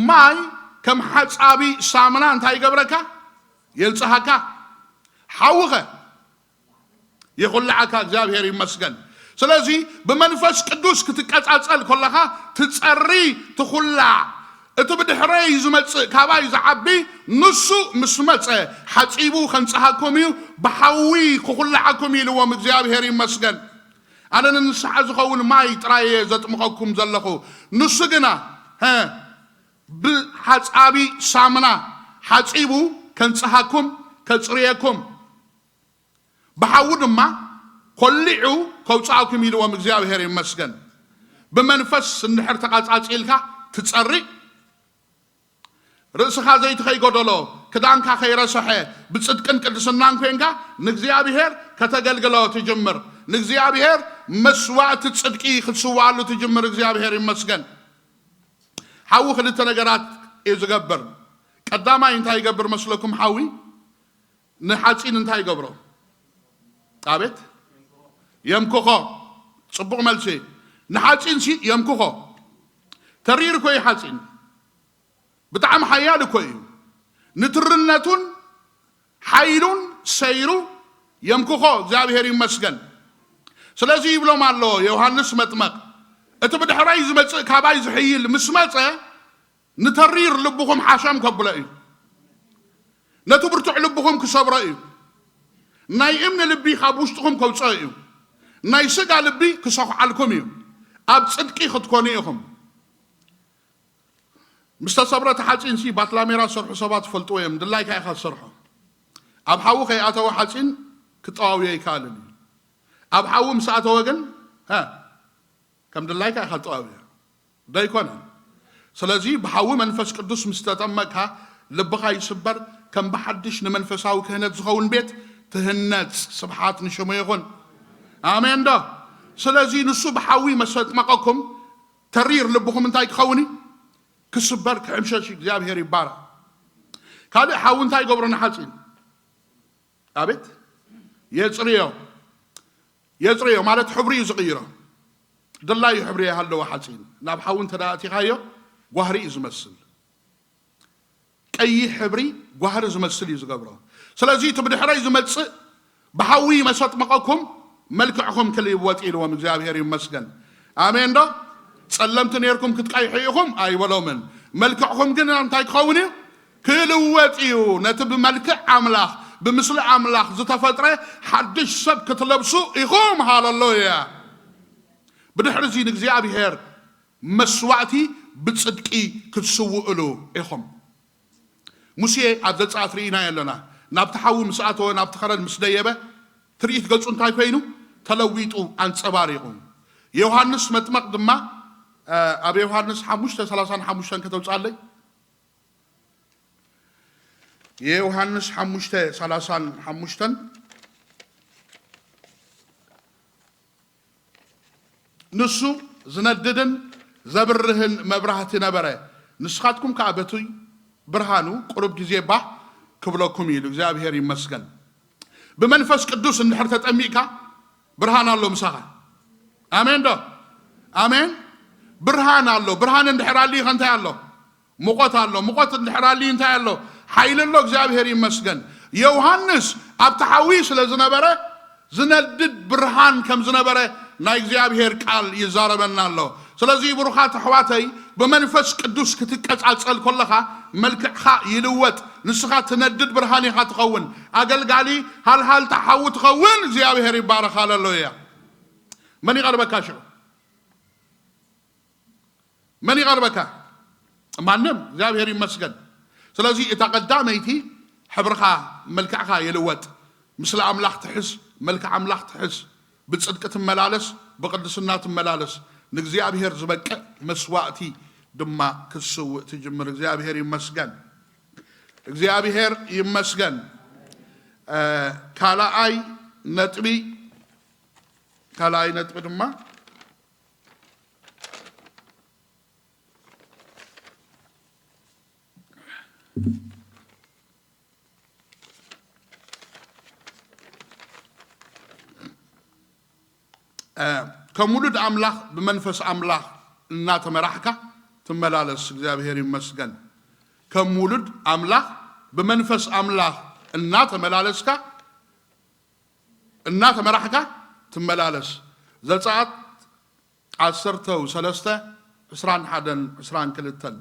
ማይ ከም ሓጻቢ ሳምና እንታይ ይገብረካ? የንጽሃካ። ሓውኸ የኹልዓካ። እግዚኣብሔር ይመስገን። ስለዚ ብመንፈስ ቅዱስ ክትቀጻጸል ከለኻ ትጸሪ፣ ትኹላዕ። እቲ ብድሕረይ ዝመጽእ ካባይ ዝዓቢ ንሱ ምስ መጸ ሓጺቡ ከንጽሃኩም እዩ፣ ብሓዊ ክኹልዓኩም ኢልዎም። እግዚኣብሔር ይመስገን። ኣነ ንንስሓ ዝኸውን ማይ ጥራይ እየ ዘጥምቐኩም ዘለኹ። ንሱ ግና፣ ሀ፣ ብሓጻቢ ሳምና ሓጺቡ ከንጽሃኩም፣ ከጽርየኩም፣ ብሓዊ ድማ ኮሊዑ ከውጽኣኩም ኢልዎም። እግዚኣብሔር ይመስገን። ብመንፈስ እንድሕር ተቐጻጺልካ ትጸሪ፣ ርእስኻ ዘይቲ ከይጎደሎ፣ ክዳንካ ከይረሰሐ፣ ብጽድቅን ቅድስናን ኮንካ ንእግዚኣብሔር ከተገልግሎ ትጅምር። ንእግዚኣብሔር መስዋእቲ ጽድቂ ክትስዋኣሉ ትጅምር። እግዚኣብሔር ይመስገን። ሓዊ ክልተ ነገራት እዩ ዝገብር። ቀዳማይ እንታይ ይገብር መስለኩም? ሓዊ ንሓጺን እንታይ ይገብሮ? ኣቤት፣ የምክኾ። ጽቡቕ መልሲ። ንሓጺን ሲ የምክኾ። ተሪር እኮ እዩ ሓጺን፣ ብጣዕሚ ሓያል እኮ እዩ። ንትርነቱን ሓይሉን ሰይሩ የምክኾ። እግዚኣብሔር ይመስገን። ስለዚ ይብሎም ኣሎ ዮሃንስ መጥመቕ፣ እቲ ብድሕረይ ዝመጽእ ካባይ ዝሕይል ምስ መጸ፣ ንተሪር ልብኹም ሓሸም ከብሎ እዩ። ነቲ ብርቱዕ ልብኹም ክሰብሮ እዩ። ናይ እምኒ ልቢ ካብ ውሽጥኹም ከውፅኦ እዩ። ናይ ስጋ ልቢ ክሰኹዓልኩም እዩ። ኣብ ጽድቂ ክትኮኑ ኢኹም። ምስ ተሰብረ እቲ ሓፂን ሲ ባትላሜራ ዝሰርሑ ሰባት ዝፈልጥዎ እዮም። ድላይካ ኢኻ ትሰርሖ። ኣብ ሓዊ ከይኣተወ ሓፂን ክጠዋውዮ ኣይከኣልን እዩ። ኣብ ሓዊ ምስ ኣተወ ግን፣ ሀ፣ ከም ድላይካ ኢኻ ትጠዋውዮ። ዶ ኣይኮነን? ስለዚ ብሓዊ መንፈስ ቅዱስ ምስ ተጠመቅካ ልብኻ ይስበር፣ ከም ብሓድሽ ንመንፈሳዊ ክህነት ዝኸውን ቤት ትህነጽ። ስብሓት ንሽሙ ይኹን። ኣሜን ዶ? ስለዚ ንሱ ብሓዊ መሰጥመቐኩም ተሪር ልብኹም እንታይ ክኸውን እዩ? ክስበር፣ ክሕምሸሽ። እግዚኣብሔር ይባረኽ። ካልእ ሓዊ እንታይ ይገብሮ ንሓፂን? ኣቤት፣ የጽርዮ። የጽርዮ ማለት ሕብሪ እዩ ዝቕይሮ። ድላዩ ሕብሪ ይሃለዎ ሓፂን ናብ ሓዊ እንተ ደኣ ኣእቲኻዮ ጓህሪ እዩ ዝመስል። ቀይሕ ሕብሪ ጓህሪ ዝመስል እዩ ዝገብሮ። ስለዚ እቲ ብድሕረይ ዝመጽእ ብሓዊ መሰጥመቐኩም መልክዕኹም ክልወጥ ኢልዎም። እግዚኣብሔር ይመስገን። ኣሜን ዶ? ጸለምቲ ኔርኩም ክትቀይሑ ኢኹም ኣይበሎምን። መልክዕኹም ግን እንታይ ክኸውን እዩ? ክልወጥ እዩ። ነቲ ብመልክዕ ኣምላኽ፣ ብምስሊ ኣምላኽ ዝተፈጥረ ሓድሽ ሰብ ክትለብሱ ኢኹም። ሃለሉያ። ብድሕሪ እዚ ንእግዚኣብሔር መስዋእቲ ብጽድቂ ክትስውእሉ ኢኹም። ሙሴ ኣብ ዘጸኣት ርኢናዮ ኣለና። ናብቲ ሓዊ ምስ ኣተወ፣ ናብቲ ኸረን ምስ ደየበ፣ ትርኢት ገጹ እንታይ ኮይኑ? ተለዊጡ፣ ኣንጸባሪቑ። ዮሃንስ መጥመቕ ድማ፣ እ፣ ኣብ ዮሃንስ ሓሙሽተ ሰላሳን ሓሙሽተን ከተውጽኣለይ? የዮሃንስ ሓሙሽተ ሰላሳን ሓሙሽተን፣ ንሱ ዝነድድን ዘብርህን መብራህቲ ነበረ፣ ንስኻትኩም ከኣ በቲ ብርሃኑ ቁሩብ ግዜ ባህ ክብለኩም ኢሉ። እግዚኣብሔር ይመስገን። ብመንፈስ ቅዱስ እንድሕር ተጠሚቕካ ብርሃን ኣሎ ምሳኻ። ኣሜን ዶ? ኣሜን። ብርሃን ኣሎ። ብርሃን እንድሕር ኣልዩኸ እንታይ ኣሎ? ሙቐት ኣሎ። ሙቐት እንድሕር ኣልዩ እንታይ ኣሎ? ሓይሊ ኣሎ። እግዚኣብሔር ይመስገን። ዮሃንስ ኣብቲ ሓዊ ስለ ዝነበረ ዝነድድ ብርሃን ከም ዝነበረ ናይ እግዚኣብሔር ቃል ይዛረበና ኣሎ። ስለዚ ብሩኻት ኣሕዋተይ፣ ብመንፈስ ቅዱስ ክትቀጻጸል ከለኻ መልክዕኻ ይልወጥ። ንስኻ ትነድድ ብርሃን ኢኻ ትኸውን። ኣገልጋሊ ሃልሃልታ ሓዊ ትኸውን። እግዚኣብሔር ይባረኽ። ሃለሉያ። መን ይቐርበካ ሽዑ? መን ይቐርበካ? ማንም። እግዚኣብሔር ይመስገን። ስለዚ እታ ቀዳመይቲ ሕብርኻ፣ መልክዕኻ ይልወጥ። ምስለ ኣምላኽ ትሕዝ፣ መልክዕ ኣምላኽ ትሕዝ። ብጽድቂ ትመላለስ፣ ብቕድስና ትመላለስ። ንእግዚኣብሔር ዝበቅዕ መስዋእቲ ድማ ክትስውእ ትጅምር። እግዚኣብሔር ይመስገን። እግዚኣብሔር ይመስገን። እ፣ ካልኣይ ነጥቢ፣ ካልኣይ ነጥቢ ድማ እ፣ ከም ውሉድ ኣምላኽ ብመንፈስ ኣምላኽ እናተመራሕካ ትመላለስ። እግዚኣብሔር ይመስገን። ከም ውሉድ ኣምላኽ ብመንፈስ ኣምላኽ እናተመላለስካ፣ እናተመራሕካ ትመላለስ። ዘጸኣት ዓሰርተ ሰለስተ፣ ዕስራን ሓደን ዕስራን ክልተን።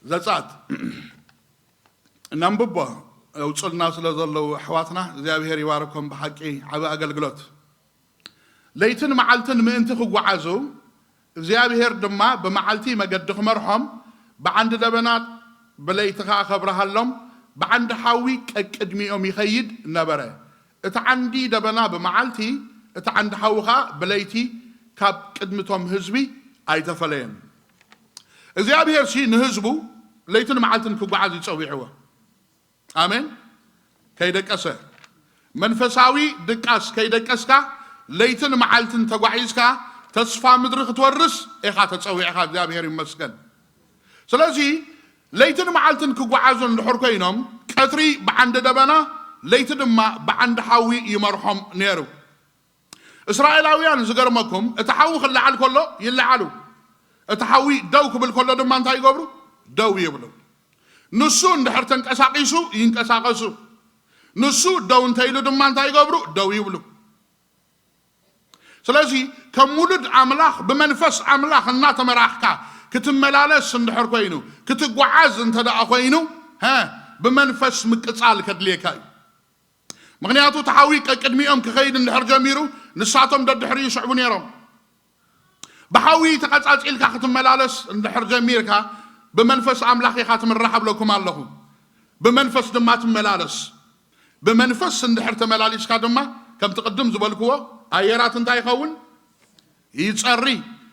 ዘጸኣት ነንብቦ፣ የውጽልና ስለ ዘለዉ ኣሕዋትና እግዚኣብሔር ይባርኮም። ብሓቂ ዓቢ ኣገልግሎት። ለይትን መዓልትን ምእንቲ ክጓዓዙ እግዚኣብሔር ድማ ብመዓልቲ መገዲ ክመርሖም፣ ብዓንዲ ደበና ብለይቲ ኸኣ ከብርሃሎም፣ ብዓንዲ ሓዊ ቀቅድሚኦም ይኸይድ ነበረ። እቲ ዓንዲ ደበና ብመዓልቲ፣ እቲ ዓንዲ ሓዊ ኸኣ ብለይቲ ካብ ቅድሚቶም ህዝቢ ኣይተፈለየን። እግዚኣብሔር ሲ ንህዝቡ ለይትን መዓልትን ክጓዓዝ እዩ ጸዊዕዎ። ኣሜን። ከይደቀሰ መንፈሳዊ ድቃስ ከይደቀስካ ለይትን መዓልትን ተጓዒዝካ ተስፋ ምድሪ ክትወርስ ኢኻ ተጸዊዕኻ። እግዚኣብሔር ይመስገን። ስለዚ ለይትን መዓልትን ክጓዓዙ እንድሕር ኮይኖም ቀትሪ ብዓንዲ ደበና ለይቲ ድማ ብዓንዲ ሓዊ ይመርሖም ነይሩ። እስራኤላውያን ዝገርመኩም እቲ ሓዊ ክለዓል ከሎ ይለዓሉ። እቲ ሓዊ ደው ክብል ከሎ ድማ እንታይ ይገብሩ? ደው ይብሉ። ንሱ እንድሕር ተንቀሳቒሱ ይንቀሳቐሱ። ንሱ ደው እንተኢሉ ድማ እንታይ ይገብሩ? ደው ይብሉ። ስለዚ ከም ውሉድ ኣምላኽ ብመንፈስ ኣምላኽ እናተመራሕካ ክትመላለስ እንድሕር ኮይኑ ክትጓዓዝ እንተ ደኣ ኮይኑ ሀ ብመንፈስ ምቅጻል ከድልየካ እዩ። ምኽንያቱ እቲ ሓዊ ቀቅድሚኦም ክኸይድ እንድሕር ጀሚሩ ንሳቶም ደድሕሪኡ ይስዕቡ ነይሮም። ብሓዊ ተቐጻጺልካ ክትመላለስ እንድሕር ጀሚርካ ብመንፈስ ኣምላኽ ኢኻ ትምራሕ እብለኩም ኣለኹ። ብመንፈስ ድማ ትመላለስ። ብመንፈስ እንድሕር ተመላሊስካ ድማ ከምቲ ቅድም ዝበልክዎ ኣየራት እንታይ ይኸውን? ይጸሪ።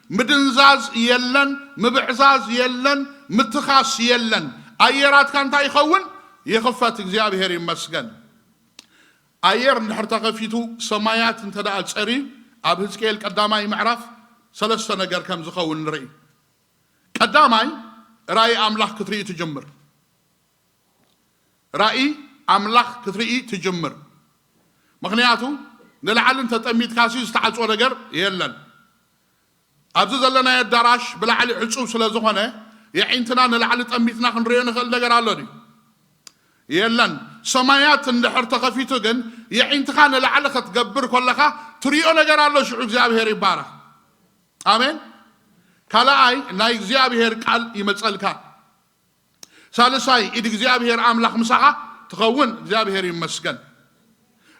ምድንዛዝ የለን፣ ምብዕዛዝ የለን፣ ምትኻስ የለን። ኣየራትካ እንታይ ይኸውን? ይኽፈት። እግዚኣብሔር ይመስገን። ኣየር እንድሕር ተኸፊቱ ሰማያት እንተ ደኣ ጸርዩ ኣብ ህዝቅኤል ቀዳማይ ምዕራፍ ሰለስተ ነገር ከም ዝኸውን ንርኢ። ቀዳማይ ራእይ ኣምላኽ ክትርኢ ትጅምር። ራእይ ኣምላኽ ክትርኢ ትጅምር። ምኽንያቱ ንላዕሊ እንተጠሚትካሲ ዝተዓጽወ ነገር የለን። ኣብዚ ዘለናዮ ኣዳራሽ ብላዕሊ ዕጹው ስለ ዝኾነ የዒንትና ንላዕሊ ጠሚትና ክንሪኦ ንኽእል ነገር ኣሎ ድዩ? የለን። ሰማያት እንድሕር ተኸፊቱ ግን የዒንትኻ ንላዕሊ ክትገብር ከለኻ ትሪኦ ነገር ኣሎ። ሽዑ እግዚኣብሔር ይባረኽ። ኣሜን። ካልኣይ ናይ እግዚኣብሔር ቃል ይመጸልካ። ሳልሳይ ኢድ እግዚኣብሔር ኣምላኽ ምሳኻ ትኸውን። እግዚኣብሔር ይመስገን።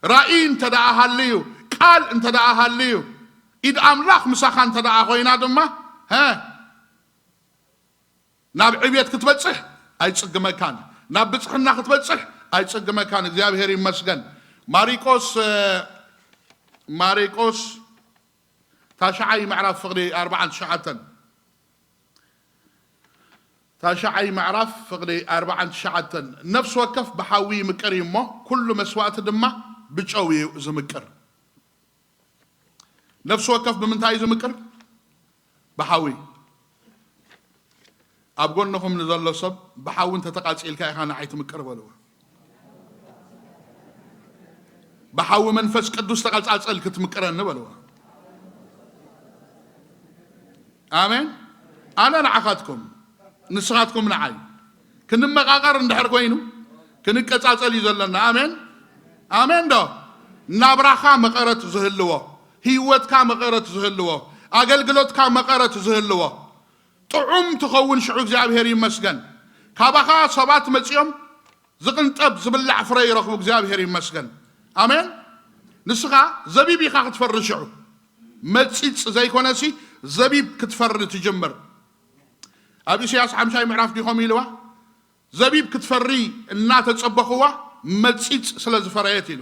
ራእይ እንተ ደኣ ሃልዩ፣ ቃል እንተ ደኣ ሃልዩ፣ ኢድ ኣምላኽ ምሳኻ እንተ ደኣ ኮይና ድማ ሀ ናብ ዕብየት ክትበጽሕ ኣይጽግመካን። ናብ ብጽሕና ክትበጽሕ ኣይጽግመካን። እግዚኣብሔር ይመስገን። ማሪቆስ ማሪቆስ ታሽዓይ ምዕራፍ ፍቕዲ ኣርባዓን ትሽዓተን። ታሽዓይ ምዕራፍ ፍቕዲ ኣርባዓን ትሽዓተን። ነፍሲ ወከፍ ብሓዊ ይምቅር እዩ እሞ ኩሉ መስዋእቲ ድማ ብጨው እዩ ዝምቅር። ነፍሲ ወከፍ ብምንታይ እዩ ዝምቅር? ብሓዊ። ኣብ ጎንኹም ንዘሎ ሰብ ብሓዊ እንተተቃጺልካ ኢኻ ንዓይ ትምቅር በልዎ። ብሓዊ መንፈስ ቅዱስ ተቐጻጸል ክትምቅረኒ በልዎ። ኣሜን። ኣነ ንዓኻትኩም፣ ንስኻትኩም ንዓይ ክንመቓቐር እንድሕር ኮይኑ ክንቀጻጸል እዩ ዘለና። ኣሜን፣ ኣሜን ዶ? ናብራኻ መቐረት ዝህልዎ፣ ህይወትካ መቐረት ዝህልዎ፣ ኣገልግሎትካ መቐረት ዝህልዎ፣ ጥዑም ትኸውን ሽዑ እግዚኣብሔር ይመስገን። ካባኻ ሰባት መጺኦም ዝቕንጠብ ዝብላዕ ፍረ ይረኽቡ። እግዚኣብሔር ይመስገን። ኣሜን። ንስኻ ዘቢብ ኢኻ ክትፈሪ ሽዑ፣ መጺጽ ዘይኮነሲ ዘቢብ ክትፈሪ ትጅምር። ኣብ ኢሳያስ ሓምሻይ ምዕራፍ ዲኾም ኢልዋ፣ ዘቢብ ክትፈሪ እናተጸበኽዋ መጺጽ ስለ ዝፈረየት ኢሉ።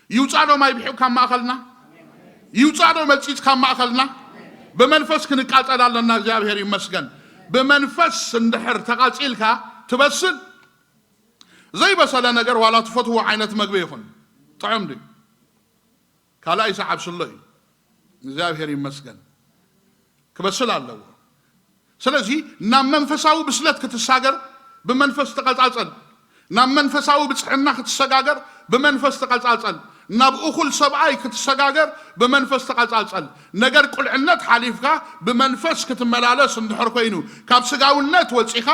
ይውጻእ ዶ ማይ ብሒቕ ካብ ማእኸልና? ይውጻእ ዶ መጺጽ ካብ ማእኸልና? ብመንፈስ ክንቃጸል ኣለና። እግዚኣብሔር ይመስገን። ብመንፈስ እንድሕር ተቓጺልካ ትበስል። ዘይበሰለ ነገር ዋላ ትፈትዎ ዓይነት መግቢ ይኹን ጥዑም ድዩ? ካልኣይ ሰዓብ ስሎ እዩ። እግዚኣብሔር ይመስገን። ክበስል ኣለዎ። ስለዚ ናብ መንፈሳዊ ብስለት ክትሳገር ብመንፈስ ተቐጻጸል። ናብ መንፈሳዊ ብጽሕና ክትሰጋገር ብመንፈስ ተቐጻጸል። ናብ እኹል ሰብኣይ ክትሰጋገር ብመንፈስ ተቐጻጸል። ነገር ቁልዕነት ሓሊፍካ ብመንፈስ ክትመላለስ እንድሕር ኮይኑ፣ ካብ ስጋውነት ወጺኻ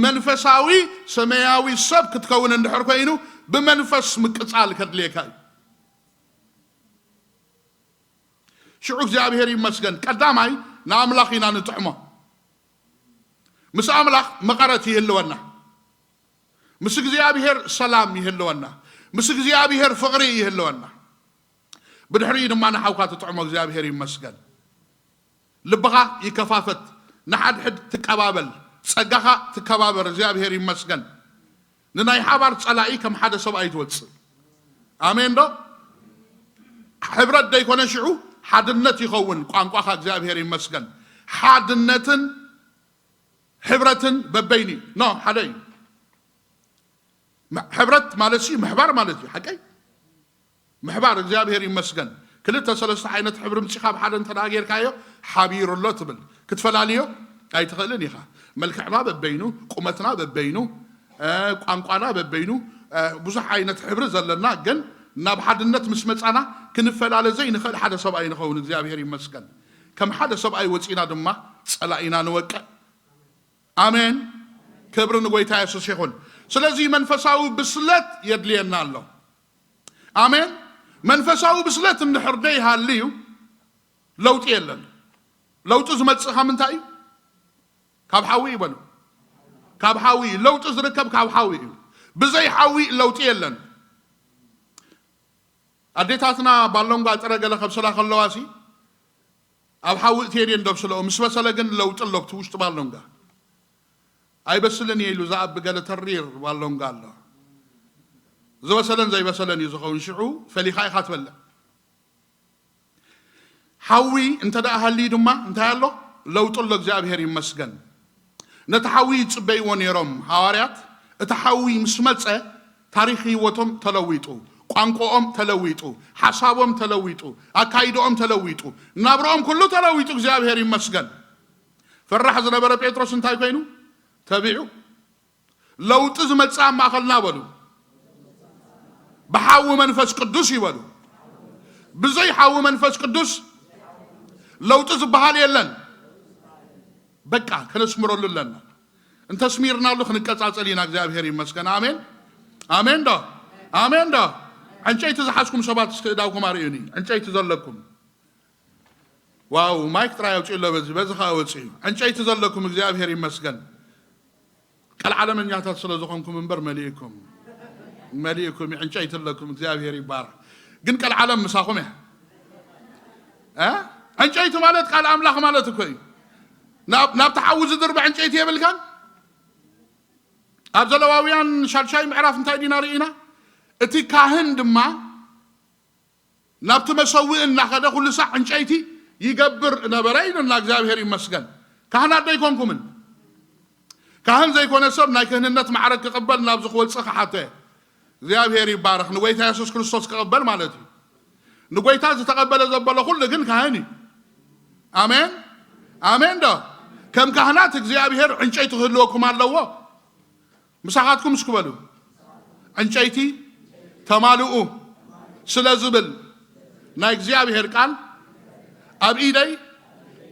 መንፈሳዊ ሰማያዊ ሰብ ክትከውን እንድሕር ኮይኑ፣ ብመንፈስ ምቅጻል ከድልየካ እዩ። ሽዑ እግዚኣብሔር ይመስገን። ቀዳማይ ንኣምላኽ ኢና ንጥዕሞ። ምስ ኣምላኽ መቐረት ይህልወና። ምስ እግዚኣብሔር ሰላም ይህልወና። ምስ እግዚኣብሔር ፍቕሪ ይህልወና። ብድሕሪኡ ድማ ንሓውካ ትጥዕሞ። እግዚኣብሔር ይመስገን። ልብኻ ይከፋፈት፣ ንሓድሕድ ትቀባበል፣ ጸጋኻ ትከባበር። እግዚኣብሔር ይመስገን። ንናይ ሓባር ጸላኢ ከም ሓደ ሰብኣይ ትወጽእ። ኣሜን ዶ? ሕብረት ደይኮነ ሽዑ ሓድነት ይኸውን ቋንቋኻ። እግዚኣብሔር ይመስገን። ሓድነትን ሕብረትን በበይኒ ኖ ሓደ እዩ። ም-፣ ሕብረት ማለት ሲ ምሕባር ማለት እዩ። ሓቀይ ምሕባር። እግዚኣብሔር ይመስገን። ክልተ ሰለስተ ዓይነት ሕብሪ ምጺኻ ኣብ ሓደ እንተ ደኣ ጌርካዮ ሓቢሩ ኣሎ ትብል። ክትፈላልዮ ኣይትኽእልን ኢኻ። መልክዕና በበይኑ፣ ቁመትና በበይኑ፣ እ፣ ቋንቋና በበይኑ፣ እ፣ ብዙሕ ዓይነት ሕብሪ ዘለና፣ ግን ናብ ሓድነት ምስ መጻና ክንፈላለ ዘይንኽእል ሓደ ሰብኣይ ንኸውን። እግዚኣብሔር ይመስገን። ከም ሓደ ሰብኣይ ወጺና ድማ ጸላኢና ንወቅዕ። ኣሜን። ክብሪ ንጎይታ የሱስ ይኹን። ስለዚ መንፈሳዊ ብስለት የድልየና ኣሎ። ኣሜን። መንፈሳዊ ብስለት እንድሕር ደይሃልዩ ለውጢ የለን። ለውጢ ዝመጽእ ካብ ምንታይ እዩ? ካብ ሓዊ እዩ በሉ። ካብ ሓዊ እዩ። ለውጢ ዝርከብ ካብ ሓዊ እዩ። ብዘይ ሓዊ ለውጢ የለን። ኣዴታትና ባሎንጋ ጥረ ገለ ከብስላ ከለዋ ሲ ኣብ ሓዊ እትየን እየን ደብስለኦ። ምስ በሰለ ግን ለውጢ ኣሎ። እቲ ውሽጢ ባሎንጋ ኣይበስልን እየ ኢሉ ዝኣቢ ገለ ተሪር ባሎንጋ ኣሎ። ዝበሰለን ዘይበሰለን እዩ ዝኸውን። ሽዑ ፈሊኻ ኢኻ ትበልዕ። ሓዊ እንተ ደኣ ሃልዩ ድማ እንታይ ኣሎ? ለውጢ ኣሎ። እግዚኣብሔር ይመስገን። ነቲ ሓዊ ይጽበይዎ ነይሮም ሃዋርያት። እቲ ሓዊ ምስ መጸ ታሪኽ ህይወቶም ተለዊጡ፣ ቋንቋኦም ተለዊጡ፣ ሓሳቦም ተለዊጡ፣ ኣካይድኦም ተለዊጡ፣ ናብርኦም ኩሉ ተለዊጡ። እግዚኣብሔር ይመስገን። ፈራሕ ዝነበረ ጴጥሮስ እንታይ ኮይኑ? ተቢዑ። ለውጢ ዝመጽእ ኣብ ማእኸልና በሉ። ብሓዊ መንፈስ ቅዱስ ይበሉ። ብዘይ ሓዊ መንፈስ ቅዱስ ለውጢ ዝበሃል የለን። በቃ ከነስምረሉ ኣለና። እንተስሚርናሉ ክንቀጻጸል ኢና። እግዚኣብሔር ይመስገን። ኣሜን፣ ኣሜን ዶ? ኣሜን ዶ? ዕንጨይቲ ዝሓዝኩም ሰባት እስኪ እዳውኩም ኣርእዩኒ። ዕንጨይቲ ዘለኩም። ዋው፣ ማይክ ጥራይ ኣውፅኡ ኣሎ። በዚ በዚ ከዓ ወፅኡ። ዕንጨይቲ ዘለኩም እግዚኣብሔር ይመስገን። ቀልዓለመኛታት ስለ ዝኾንኩም እምበር መሊእኩም፣ መሊእኩም እዩ። ዕንጨይቲ ኣለኩም። እግዚኣብሔር ይባረክ። ግን ቀልዓለም ምሳኹም እያ። እ? ዕንጨይቲ ማለት ቃል ኣምላኽ ማለት እኮ እዩ። ናብ ናብቲ ሓዊ ዝድርበ ዕንጨይቲ የብልካን። ኣብ ዘለዋውያን ሻድሻይ ምዕራፍ እንታይ ዲና ርኢና? እቲ ካህን ድማ ናብቲ መሰውኢ እናኸደ ኩሉ ሳዕ ዕንጨይቲ ይገብር ነበረ ኢሉና። እግዚኣብሔር ይመስገን። ካህናት ዶ ኣይኮንኩምን? ካህን ዘይኮነ ሰብ ናይ ክህንነት ማዕረግ ክቕበል ናብዚ ክወፅእ ክሓቶ እየ። እግዚኣብሔር ይባረኽ። ንጎይታ የሱስ ክርስቶስ ክቕበል ማለት እዩ። ንጎይታ ዝተቐበለ ዘበለ ኩሉ ግን ካህን እዩ። ኣሜን፣ ኣሜን ዶ? ከም ካህናት እግዚኣብሔር ዕንጨይቲ ክህልወኩም ኣለዎ። ምሳኻትኩም እስኪ በሉ፣ ዕንጨይቲ ተማልኡ። ስለ ዝብል ናይ እግዚኣብሔር ቃል ኣብ ኢደይ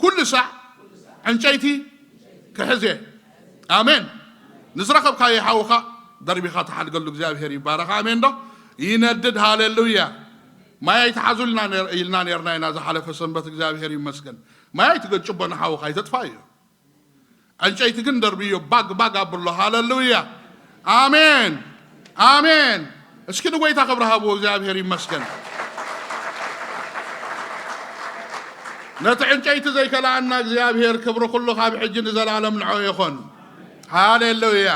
ኩሉ ሳዕ ዕንጨይቲ ክሕዝ እየ። ኣሜን። ንዝረኸብካዮ ሓውኻ ደርቢኻ ትሓድገሉ እግዚኣብሔር ይባረኽ። ኣሜን ዶ? ይነድድ። ሃሌሉያ። ማይ ኣይትሓዙ ኢልና ኔር-፣ ኢልና ኔርና ኢና ዝሓለፈ ሰንበት። እግዚኣብሔር ይመስገን። ማይ ኣይትገጭቦ ንሓውኻ፣ ኣይተጥፋዮ። ዕንጨይቲ ግን ደርብዮ፣ ባግ ባግ ኣብሎ። ሃሌሉያ። ኣሜን። ኣሜን። እስኪ ንጎይታ ክብሪ ሃብዎ። እግዚኣብሔር ይመስገን። ነቲ ዕንጨይቲ ዘይከልኣና እግዚኣብሔር ክብሪ ኩሉ ካብ ሕጂ ንዘለኣለም ንዕኡ ይኹን። ሃሌሉያ።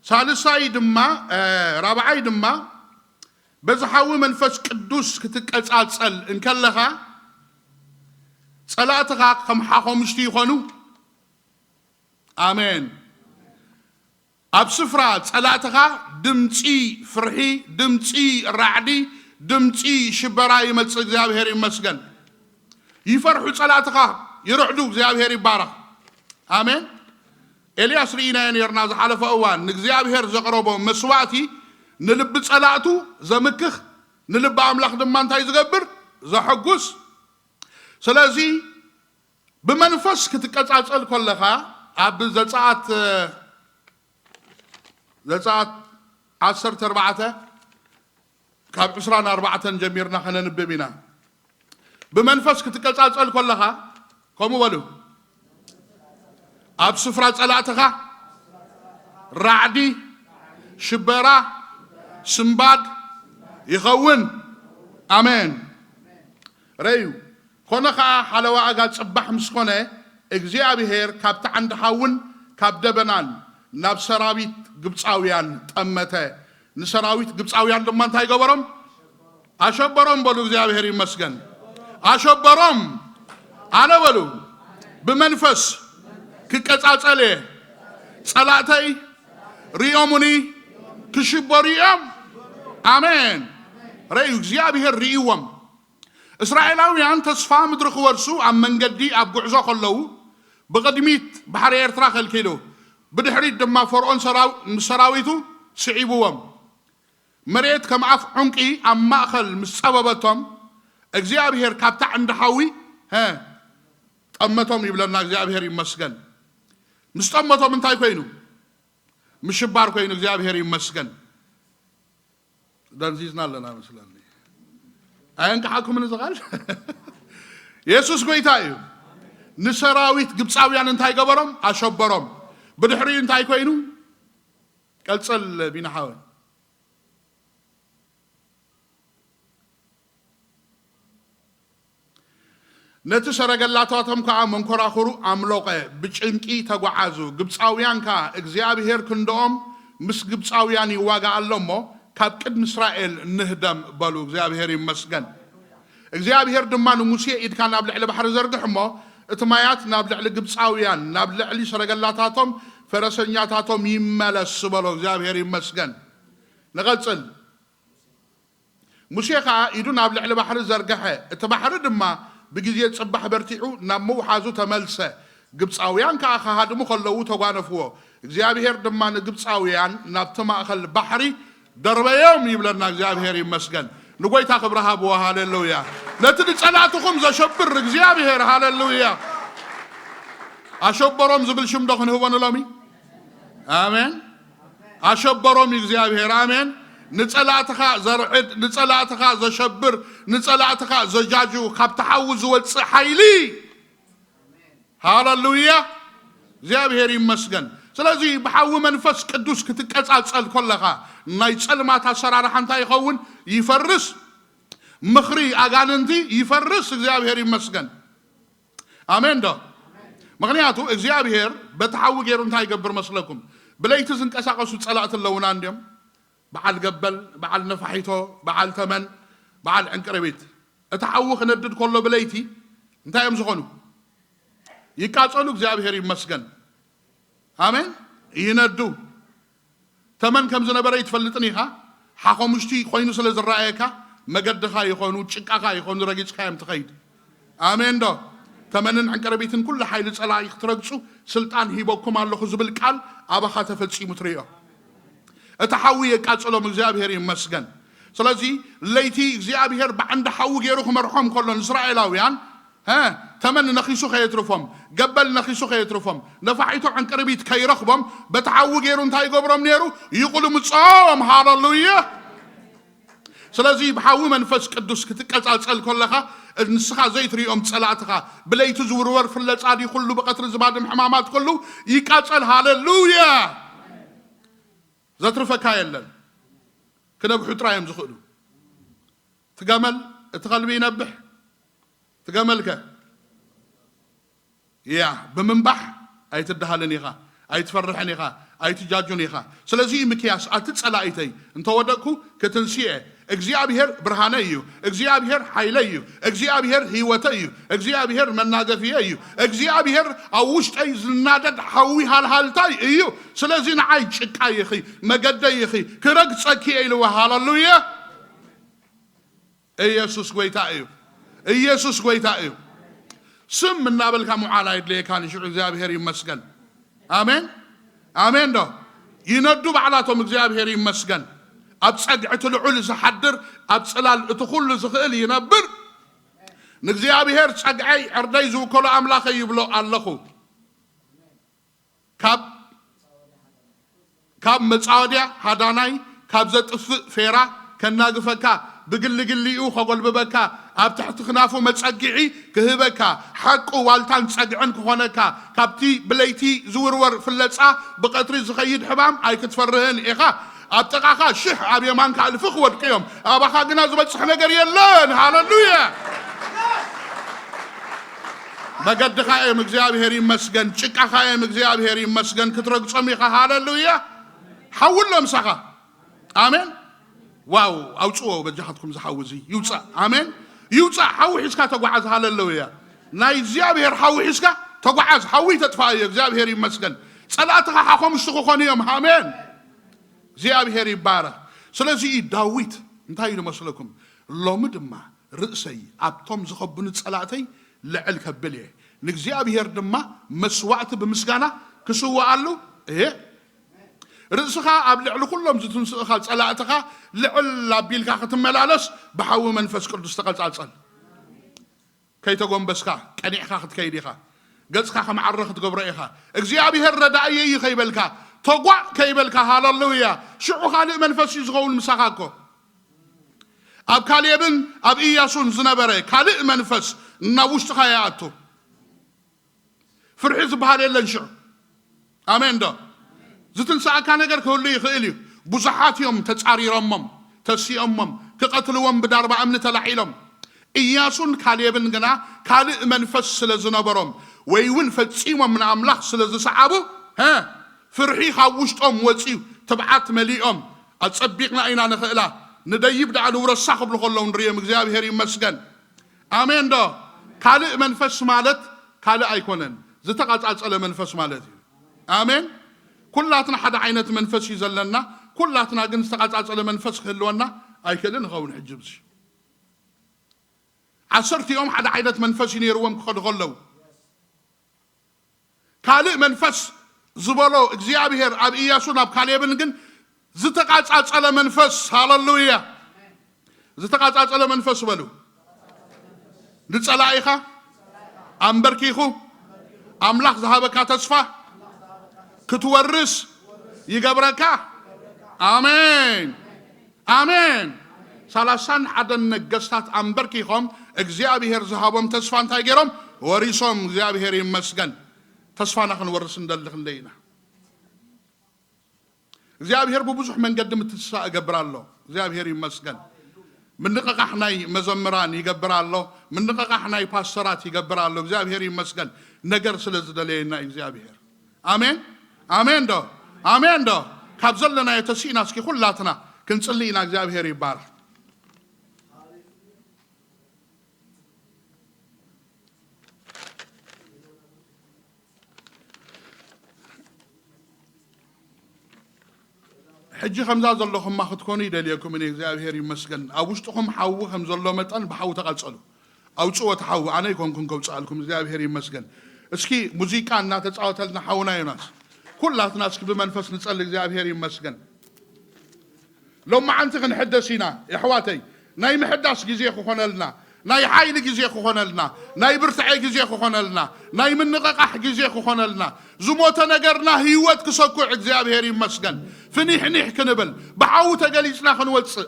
ሳልሳይ ድማ፣ እ፣ ራብዓይ ድማ፣ በዚ ሓዊ መንፈስ ቅዱስ ክትቀጻጸል እንከለኻ፣ ጸላእትኻ ከም ሓኾምሽቲ ይኾኑ። ኣሜን። ኣብ ስፍራ ጸላእትኻ ድምጺ ፍርሒ፣ ድምጺ ራዕዲ፣ ድምጺ ሽበራ ይመጽእ። እግዚኣብሔር ይመስገን። ይፈርሑ ጸላእትኻ፣ ይርዕዱ። እግዚኣብሔር ይባረኽ። ኣሜን። ኤልያስ ርኢናዮ ነርና ዝሓለፈ እዋን፣ ንእግዚኣብሔር ዘቕረቦ መስዋእቲ ንልቢ ጸላእቱ ዘምክኽ፣ ንልቢ ኣምላኽ ድማ እንታይ ዝገብር? ዘሐጉስ። ስለዚ ብመንፈስ ክትቀጻጸል ከለኻ፣ ኣብ ዘጸኣት፣ ዘጸኣት ዓሰርተ ኣርባዕተ ካብ ዕስራን ኣርባዕተን ጀሚርና ከነንብብ ኢና። ብመንፈስ ክትቀጻጸል ከለኻ፣ ከምኡ በሉ፣ ኣብ ስፍራ ጸላእትኻ ራዕዲ፣ ሽበራ፣ ስምባድ ይኸውን። ኣሜን። ረዩ። ኮነ ኸዓ ሓለዋ ኣጋ ጽባሕ ምስ ኮነ፣ እግዚኣብሔር ካብቲ ዓንዲ ሓውን ካብ ደበናን ናብ ሰራዊት ግብጻውያን ጠመተ። ንሰራዊት ግብጻውያን ድማ እንታይ ገበሮም? ኣሸበሮም በሉ። እግዚኣብሔር ይመስገን። ኣሸበሮም። ኣነ በሉ፣ ብመንፈስ ክቀጻጸል እየ። ጸላእተይ ርእዮሙኒ ክሽበሩ እዮም። ኣሜን። ረዩ፣ እግዚኣብሔር ርእይዎም። እስራኤላውያን ተስፋ ምድሪ ክወርሱ ኣብ መንገዲ ኣብ ጉዕዞ ከለዉ፣ ብቕድሚት ባሕሪ ኤርትራ ከልኪሉ፣ ብድሕሪት ድማ ፈርዖን ሰራው-፣ ምስ ሰራዊቱ ስዒብዎም። መሬት ከም ኣፍ ዑንቂ ኣብ ማእኸል ምስ ጸበበቶም፣ እግዚኣብሔር ካብታ ዕንዲ ሓዊ፣ ሀ፣ ጠመቶም ይብለና። እግዚኣብሔር ይመስገን። ምስ ጠመቶም እንታይ ኮይኑ? ምሽባር ኮይኑ። እግዚኣብሔር ይመስገን። ደንዚዝና ኣለና መስለኒ። ኣየንቅሓኩምን እዚ ቃል? የሱስ ጎይታ እዩ። ንሰራዊት ግብፃውያን እንታይ ገበሮም? ኣሸበሮም። ብድሕሪኡ እንታይ ኮይኑ? ቀልፀል ቢና ሓወይ። ነቲ ሰረገላታቶም ከኣ መንኮራኹሩ ኣምሎቐ፣ ብጭንቂ ተጓዓዙ። ግብጻውያን ከኣ፣ እግዚኣብሄር ክንድኦም ምስ ግብጻውያን ይዋጋእ ኣሎ እሞ፣ ካብ ቅድሚ እስራኤል ንህደም በሉ። እግዚኣብሄር ይመስገን። እግዚኣብሄር ድማ ንሙሴ፣ ኢድካ ናብ ልዕሊ ባሕሪ ዘርግሕ እሞ፣ እቲ ማያት ናብ ልዕሊ ግብጻውያን፣ ናብ ልዕሊ ሰረገላታቶም፣ ፈረሰኛታቶም ይመለስ በሎ። እግዚኣብሄር ይመስገን። ንቐጽል። ሙሴ ኸኣ ኢዱ ናብ ልዕሊ ባሕሪ ዘርግሐ፣ እቲ ባሕሪ ድማ ብግዜ ጽባሕ በርቲዑ ናብ ምውሓዙ ተመልሰ። ግብጻውያን ከኣ ክሃድሙ ኸለዉ ተጓነፍዎ። እግዚኣብሄር ድማ ንግብጻውያን ናብቲ ማእከል ባሕሪ ደርበዮም ይብለና። እግዚኣብሄር ይመስገን። ንጎይታ ክብሪ ሃብዎ። ሃሌሉያ። ነቲ ንጸላእትኹም ዘሸብር እግዚኣብሄር፣ ሃሌሉያ። ኣሸበሮም ዝብል ሽም ዶ ክንህቦ ንሎሚ? ኣሜን። ኣሸበሮም እዩ እግዚኣብሄር። ኣሜን። ንጸላእትኻ ዘርዕድ፣ ንጸላእትኻ ዘሸብር፣ ንጸላእትኻ ዘጃጁ፣ ካብቲ ሓዊ ዝወጽእ ሓይሊ። ሃሌሉያ። እግዚኣብሄር ይመስገን። ስለዚ ብሓዊ መንፈስ ቅዱስ ክትቀጻጸል ከለኻ፣ ናይ ጸልማት ኣሰራርሓ እንታይ ይኸውን? ይፈርስ። ምኽሪ ኣጋንንቲ ይፈርስ። እግዚኣብሄር ይመስገን። ኣሜን ዶ? ምኽንያቱ እግዚኣብሄር በቲ ሓዊ ገይሩ እንታይ ይገብር መስለኩም? ብለይቲ ዝንቀሳቐሱ ጸላእቲ ኣለዉና እንድዮም። በዓል ገበል፣ በዓል ነፋሒቶ፣ በዓል ተመን፣ በዓል ዕንቅርቢት። እቲ ሓዊ ክነድድ ከሎ ብለይቲ እንታይ እዮም ዝኾኑ? ይቃጸሉ። እግዚኣብሄር ይመስገን። ኣሜን። ይነዱ። ተመን ከም ዝነበረ ይትፈልጥን ኢኻ። ሓኾምሽቲ ኮይኑ ስለ ዝረኣየካ፣ መገድኻ ይኾኑ፣ ጭቃኻ ይኾኑ፣ ረጊጽካ እዮም ትኸይድ። ኣሜን ዶ? ተመንን ዕንቅርቢትን ኩሉ ሓይሊ ጸላኢ ክትረግጹ ስልጣን ሂበኩም ኣለኹ ዝብል ቃል ኣባኻ ተፈጺሙ ትርእዮ። እቲ ሓዊ የቃጽሎም። እግዚኣብሄር ይመስገን። ስለዚ ለይቲ እግዚኣብሔር ብዓንዲ ሓዊ ገይሩ ክመርሖም ከሎ ንእስራኤላውያን፣ ሀ፣ ተመን ነኺሱ ከየትርፎም፣ ገበል ነኺሱ ከየትርፎም፣ ነፋሒቶ ዕንቅርቢት ከይረኽቦም በቲ ሓዊ ገይሩ እንታይ ይገብሮም ነይሩ? ይቕልምጾም። ሃለሉያ። ስለዚ ብሓዊ መንፈስ ቅዱስ ክትቀጻጸል ከለኻ ንስኻ ዘይትሪኦም ጸላእትኻ፣ ብለይቲ ዝውርወር ፍለጻ ድዩ ኩሉ፣ ብቐትሪ ዝባድም ሕማማት ኩሉ ይቃጸል። ሃለሉያ። ዘትርፈካ የለን። ክነብሑ ጥራይ እዮም ዝኽእሉ። ትገመል፣ እቲ ከልቢ ይነብሕ። ትገመልከ? ያ፣ ብምንባሕ ኣይትደሃልን ኢኻ፣ ኣይትፈርሕን ኢኻ፣ ኣይትጃጁን ኢኻ። ስለዚ ምክያስ ኣቲ ጸላኢተይ እንተወደቅኩ ክትንስኤ፣ እግዚኣብሔር ብርሃነይ እዩ፣ እግዚኣብሔር ሓይለይ እዩ፣ እግዚኣብሔር ህይወተይ እዩ፣ እግዚኣብሔር መናገፍየ እዩ፣ እግዚኣብሔር ኣብ ውሽጠይ ዝናደድ ሓዊ ሃልሃልታይ እዩ። ስለዚ ንዓይ ጭቃ ኢኺ፣ መገደይ ኢኺ፣ ክረግጸኪ እየ ኢልዋ። ሃለሉያ። ኢየሱስ ጎይታ እዩ። ኢየሱስ ጎይታ እዩ። ስም እናበልካ ምውዓል ኣይድለየካን። ሽዑ እግዚኣብሔር ይመስገን። ኣሜን፣ ኣሜን ዶ? ይነዱ ባዕላቶም። እግዚኣብሔር ይመስገን። ኣብ ጸግዒ እቲ ልዑል ዝሓድር፣ ኣብ ጽላል እቲ ኩሉ ዝኽእል ይነብር። ንእግዚኣብሔር ጸግዐይ ዕርደይ ዝውከሎ ኣምላኸይ ይብሎ ኣለኹ። ካብ ካብ መጻወድያ ሃዳናይ፣ ካብ ዘጥፍእ ፌራ ከናግፈካ፣ ብግልግሊኡ ከጎልብበካ፣ ኣብ ትሕቲ ክናፉ መጸግዒ ክህበካ፣ ሓቁ ዋልታን ጸግዕን ክኾነካ፣ ካብቲ ብለይቲ ዝውርወር ፍለጻ ብቐትሪ ዝኸይድ ሕማም ኣይክትፈርህን ኢኻ። ኣብ ጥቓኻ ሽሕ ኣብ የማንካ እልፊ ክወድቁ እዮም፣ ኣባኻ ግና ዝበጽሕ ነገር የለን። ሃለሉያ። መገድኻ እዮም እግዚኣብሔር ይመስገን፣ ጭቃኻ እዮም እግዚኣብሔር ይመስገን ክትረግጾም ኢኻ። ሃለሉያ። ሓዊ ኣሎ ምሳኻ። ኣሜን። ዋው፣ ኣውጽዎ በጃኻትኩም ዝሓዊ እዚ ይውጻእ። ኣሜን። ይውጻእ። ሓዊ ሒዝካ ተጓዓዝ። ሃለሉያ። ናይ እግዚኣብሔር ሓዊ ሒዝካ ተጓዓዝ። ሓዊ ተጥፋእ እዩ። እግዚኣብሔር ይመስገን። ጸላእትኻ ሓኾምሽቲ ክኾኑ እዮም። ኣሜን። እግዚኣብሔር ይባረኽ። ስለዚ እዩ ዳዊት እንታይ ኢሉ መስለኩም? ሎሚ ድማ ርእሰይ ኣብቶም ዝኸቡኒ ጸላእተይ ልዕል ከብል እየ፣ ንእግዚኣብሔር ድማ መስዋእቲ ብምስጋና ክስውኣሉ እየ። ርእስኻ ኣብ ልዕሊ ኩሎም ዝትንስእኻ ጸላእትኻ ልዕል ኣቢልካ ክትመላለስ ብሓዊ መንፈስ ቅዱስ ተቐጻጸል። ከይተጎንበስካ ቀኒዕካ ክትከይድ ኢኻ። ገጽካ ከም ዓረ ክትገብሮ ኢኻ። እግዚኣብሔር ረዳእየ እዩ ከይበልካ፣ ተጓዕ ከይበልካ፣ ሃለሉያ። ሽዑ ካልእ መንፈስ እዩ ዝኸውን ምሳኻ እኮ። ኣብ ካሌብን ኣብ ኢያሱን ዝነበረ ካልእ መንፈስ ናብ ውሽጥኻ ይኣቱ። ፍርሒ ዝበሃል የለን ሽዑ። ኣሜን ዶ? ዝትንስኣካ ነገር ክህሉ ይኽእል እዩ። ብዙሓት እዮም ተጻሪሮሞም፣ ተሲኦሞም፣ ክቐትልዎም ብዳርባ እምኒ ተላዒሎም። ኢያሱን ካሌብን ግና ካልእ መንፈስ ስለ ዝነበሮም፣ ወይ እውን ፈጺሞም ንኣምላኽ ስለ ዝሰዓቡ፣ ሀ፣ ፍርሒ ካብ ውሽጦም ወጺኡ፣ ትብዓት መሊኦም፣ ኣጸቢቕና ኢና ንኽእላ፣ ንደይብ ደኣ ንውረሳ ክብሉ ከለዉ ንርእዮም። እግዚኣብሔር ይመስገን። ኣሜን ዶ? ካልእ መንፈስ ማለት ካልእ ኣይኮነን፣ ዝተቓጻጸለ መንፈስ ማለት እዩ። ኣሜን። ኩላትና ሓደ ዓይነት መንፈስ እዩ ዘለና። ኩላትና ግን ዝተቓጻጸለ መንፈስ ክህልወና ኣይክእልን ይኸውን። ሕጂ ብዚ ዓሰርቲኦም ሓደ ዓይነት መንፈስ እዩ ነይርዎም ክኸዱ ከለዉ። ካልእ መንፈስ ዝበሎ እግዚኣብሔር ኣብ ኢያሱን ኣብ ካሌብን ግን ዝተቓጻጸለ መንፈስ። ሃለሉያ። ዝተቓጻጸለ መንፈስ በሉ። ንጸላኢኻ ኣንበርኪኹ ኣምላኽ ዝሃበካ ተስፋ ክትወርስ ይገብረካ። ኣሜን፣ ኣሜን። ሰላሳን ሓደን ነገስታት ኣንበርኪኾም እግዚኣብሔር ዝሃቦም ተስፋ እንታይ ገይሮም? ወሪሶም። እግዚኣብሔር ይመስገን። ተስፋና ክንወርስ እንደሊ ክንደይ ኢና። እግዚኣብሔር ብብዙሕ መንገዲ ምትስፋ እገብር ኣሎ። እግዚኣብሔር ይመስገን። ምንቕቓሕ ናይ መዘምራን ይገብር ኣሎ። ምንቕቓሕ ናይ ፓስተራት ይገብር ኣሎ። እግዚኣብሔር ይመስገን። ነገር ስለ ዝደለየና እዩ እግዚኣብሔር። ኣሜን፣ ኣሜን ዶ? ኣሜን ዶ? ካብ ዘለናዮ ተሲእና እስኪ ኩላትና ክንጽሊ ኢና። እግዚኣብሔር ይባረክ። ሕጂ ከምዛ ዘለኹማ ክትኮኑ ይደልየኩም እኔ። እግዚኣብሔር ይመስገን። ኣብ ውሽጥኹም ሓዊ ከም ዘሎ መጠን ብሓዊ ተቓጸሉ። ኣውጽዎ እቲ ሓዊ፣ ኣነ ኣይኮንኩን ከውጽኣልኩም። እግዚኣብሔር ይመስገን። እስኪ ሙዚቃ እናተጻወተልና ሓውና ዮናስ፣ ኩላትና እስኪ ብመንፈስ ንጸሊ። እግዚኣብሔር ይመስገን። ሎማዓንቲ ክንሕደስ ኢና የሕዋተይ። ናይ ምሕዳስ ግዜ ክኾነልና፣ ናይ ሓይሊ ግዜ ክኾነልና፣ ናይ ብርትዐ ግዜ ክኾነልና፣ ናይ ምንቕቓሕ ግዜ ክኾነልና፣ ዝሞተ ነገርና ህይወት ክሰኩዕ እግዚኣብሔር ይመስገን። ፍኒሕኒሕ ክንብል፣ ብሓዊ ተገሊጽና ክንወጽእ።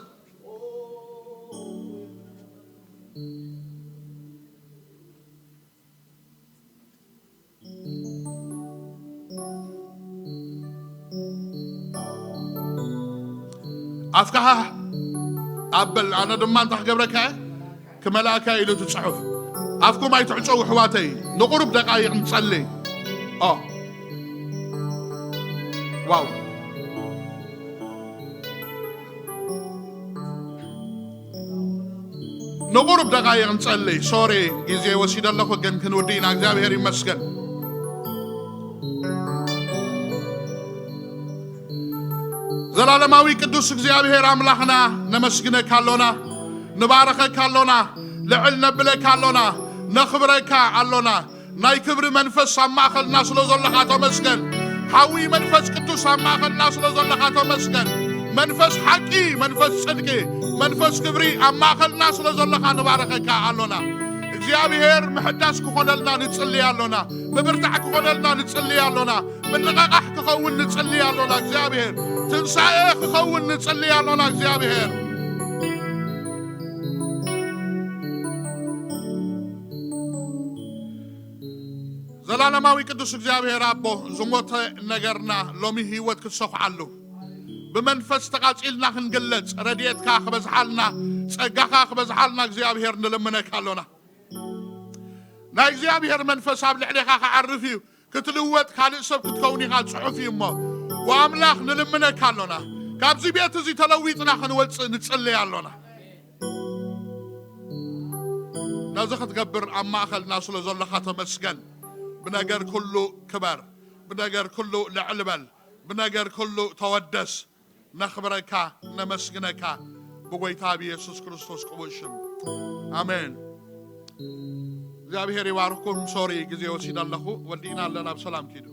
ኣፍካኻ ኣበል፣ ኣነ ድማ እንታይ ክገብረካ እየ? ክመልኣካ ኢሉ እቲ ጽሑፍ። ኣፍኩም ኣይትዕጸው ኣሕዋተይ፣ ንቑሩብ ደቃይቕ ንጸሊ። ኦ። ዋው። ንቑሩብ ደቃይቕ ንጸሊ። ሶሪ፣ ግዜ ወሲደ ኣለኹ፣ ግን ክንውዲ ኢና። እግዚኣብሔር ይመስገን። ዘላለማዊ ቅዱስ እግዚኣብሔር ኣምላኽና፣ ነመስግነካ ኣሎና፣ ንባረኸካ ኣሎና፣ ልዕል ነብለካ ኣሎና፣ ነኽብረካ ኣሎና። ናይ ክብሪ መንፈስ ኣብ ማእኸልና ስለ ዘለኻ ተመስገን። ሓዊ መንፈስ ቅዱስ ኣብ ማእኸልና ስለ ዘለኻ ተመስገን። መንፈስ ሓቂ፣ መንፈስ ጽድቂ፣ መንፈስ ክብሪ ኣብ ማእኸልና ስለ ዘለኻ ንባረኸካ ኣሎና። እግዚኣብሔር ምሕዳስ ክኾነልና ንጽሊ ኣሎና። ምብርታዕ ክኾነልና ንጽሊ ኣሎና። ምንቕቓሕ ክኸውን ንጽሊ ኣሎና እግዚኣብሔር። ትንሳኤ ክኸውን ንጽሊ ኣሎና እግዚኣብሔር። ዘላለማዊ ቅዱስ እግዚኣብሔር ኣቦ፣ ዝሞተ ነገርና ሎሚ ህይወት ክትሰኹዓሉ፣ ብመንፈስ ተቓጺልና ክንግለጽ፣ ረድኤትካ ክበዝሓልና፣ ጸጋኻ ክበዝሓልና እግዚኣብሔር ንልምነካ ኣሎና። ናይ እግዚኣብሔር መንፈስ ኣብ ልዕሌኻ ክዓርፍ እዩ። ክትልወጥ ካልእ ሰብ ክትከውን ኢኻ ጽሑፍ እዩ እሞ፣ ወኣምላኽ ንልምነካ ኣሎና። ካብዚ ቤት እዚ ተለዊጥና ክንወጽእ ንጽለይ ኣሎና። ነዚ ክትገብር ኣብ ማእኸልና ስለ ዘለኻ ተመስገን። ብነገር ኩሉ ክበር፣ ብነገር ኩሉ ልዕል በል፣ ብነገር ኩሉ ተወደስ። ነኽብረካ፣ ነመስግነካ ብጎይታ ብየሱስ ክርስቶስ ቅቡል ሽም። ኣሜን። እግዚኣብሔር ይባርኩም። ሶሪ፣ ግዜ ወሲደ ኣለኹ። ወዲእና ኣለና። ብሰላም ኪዱ።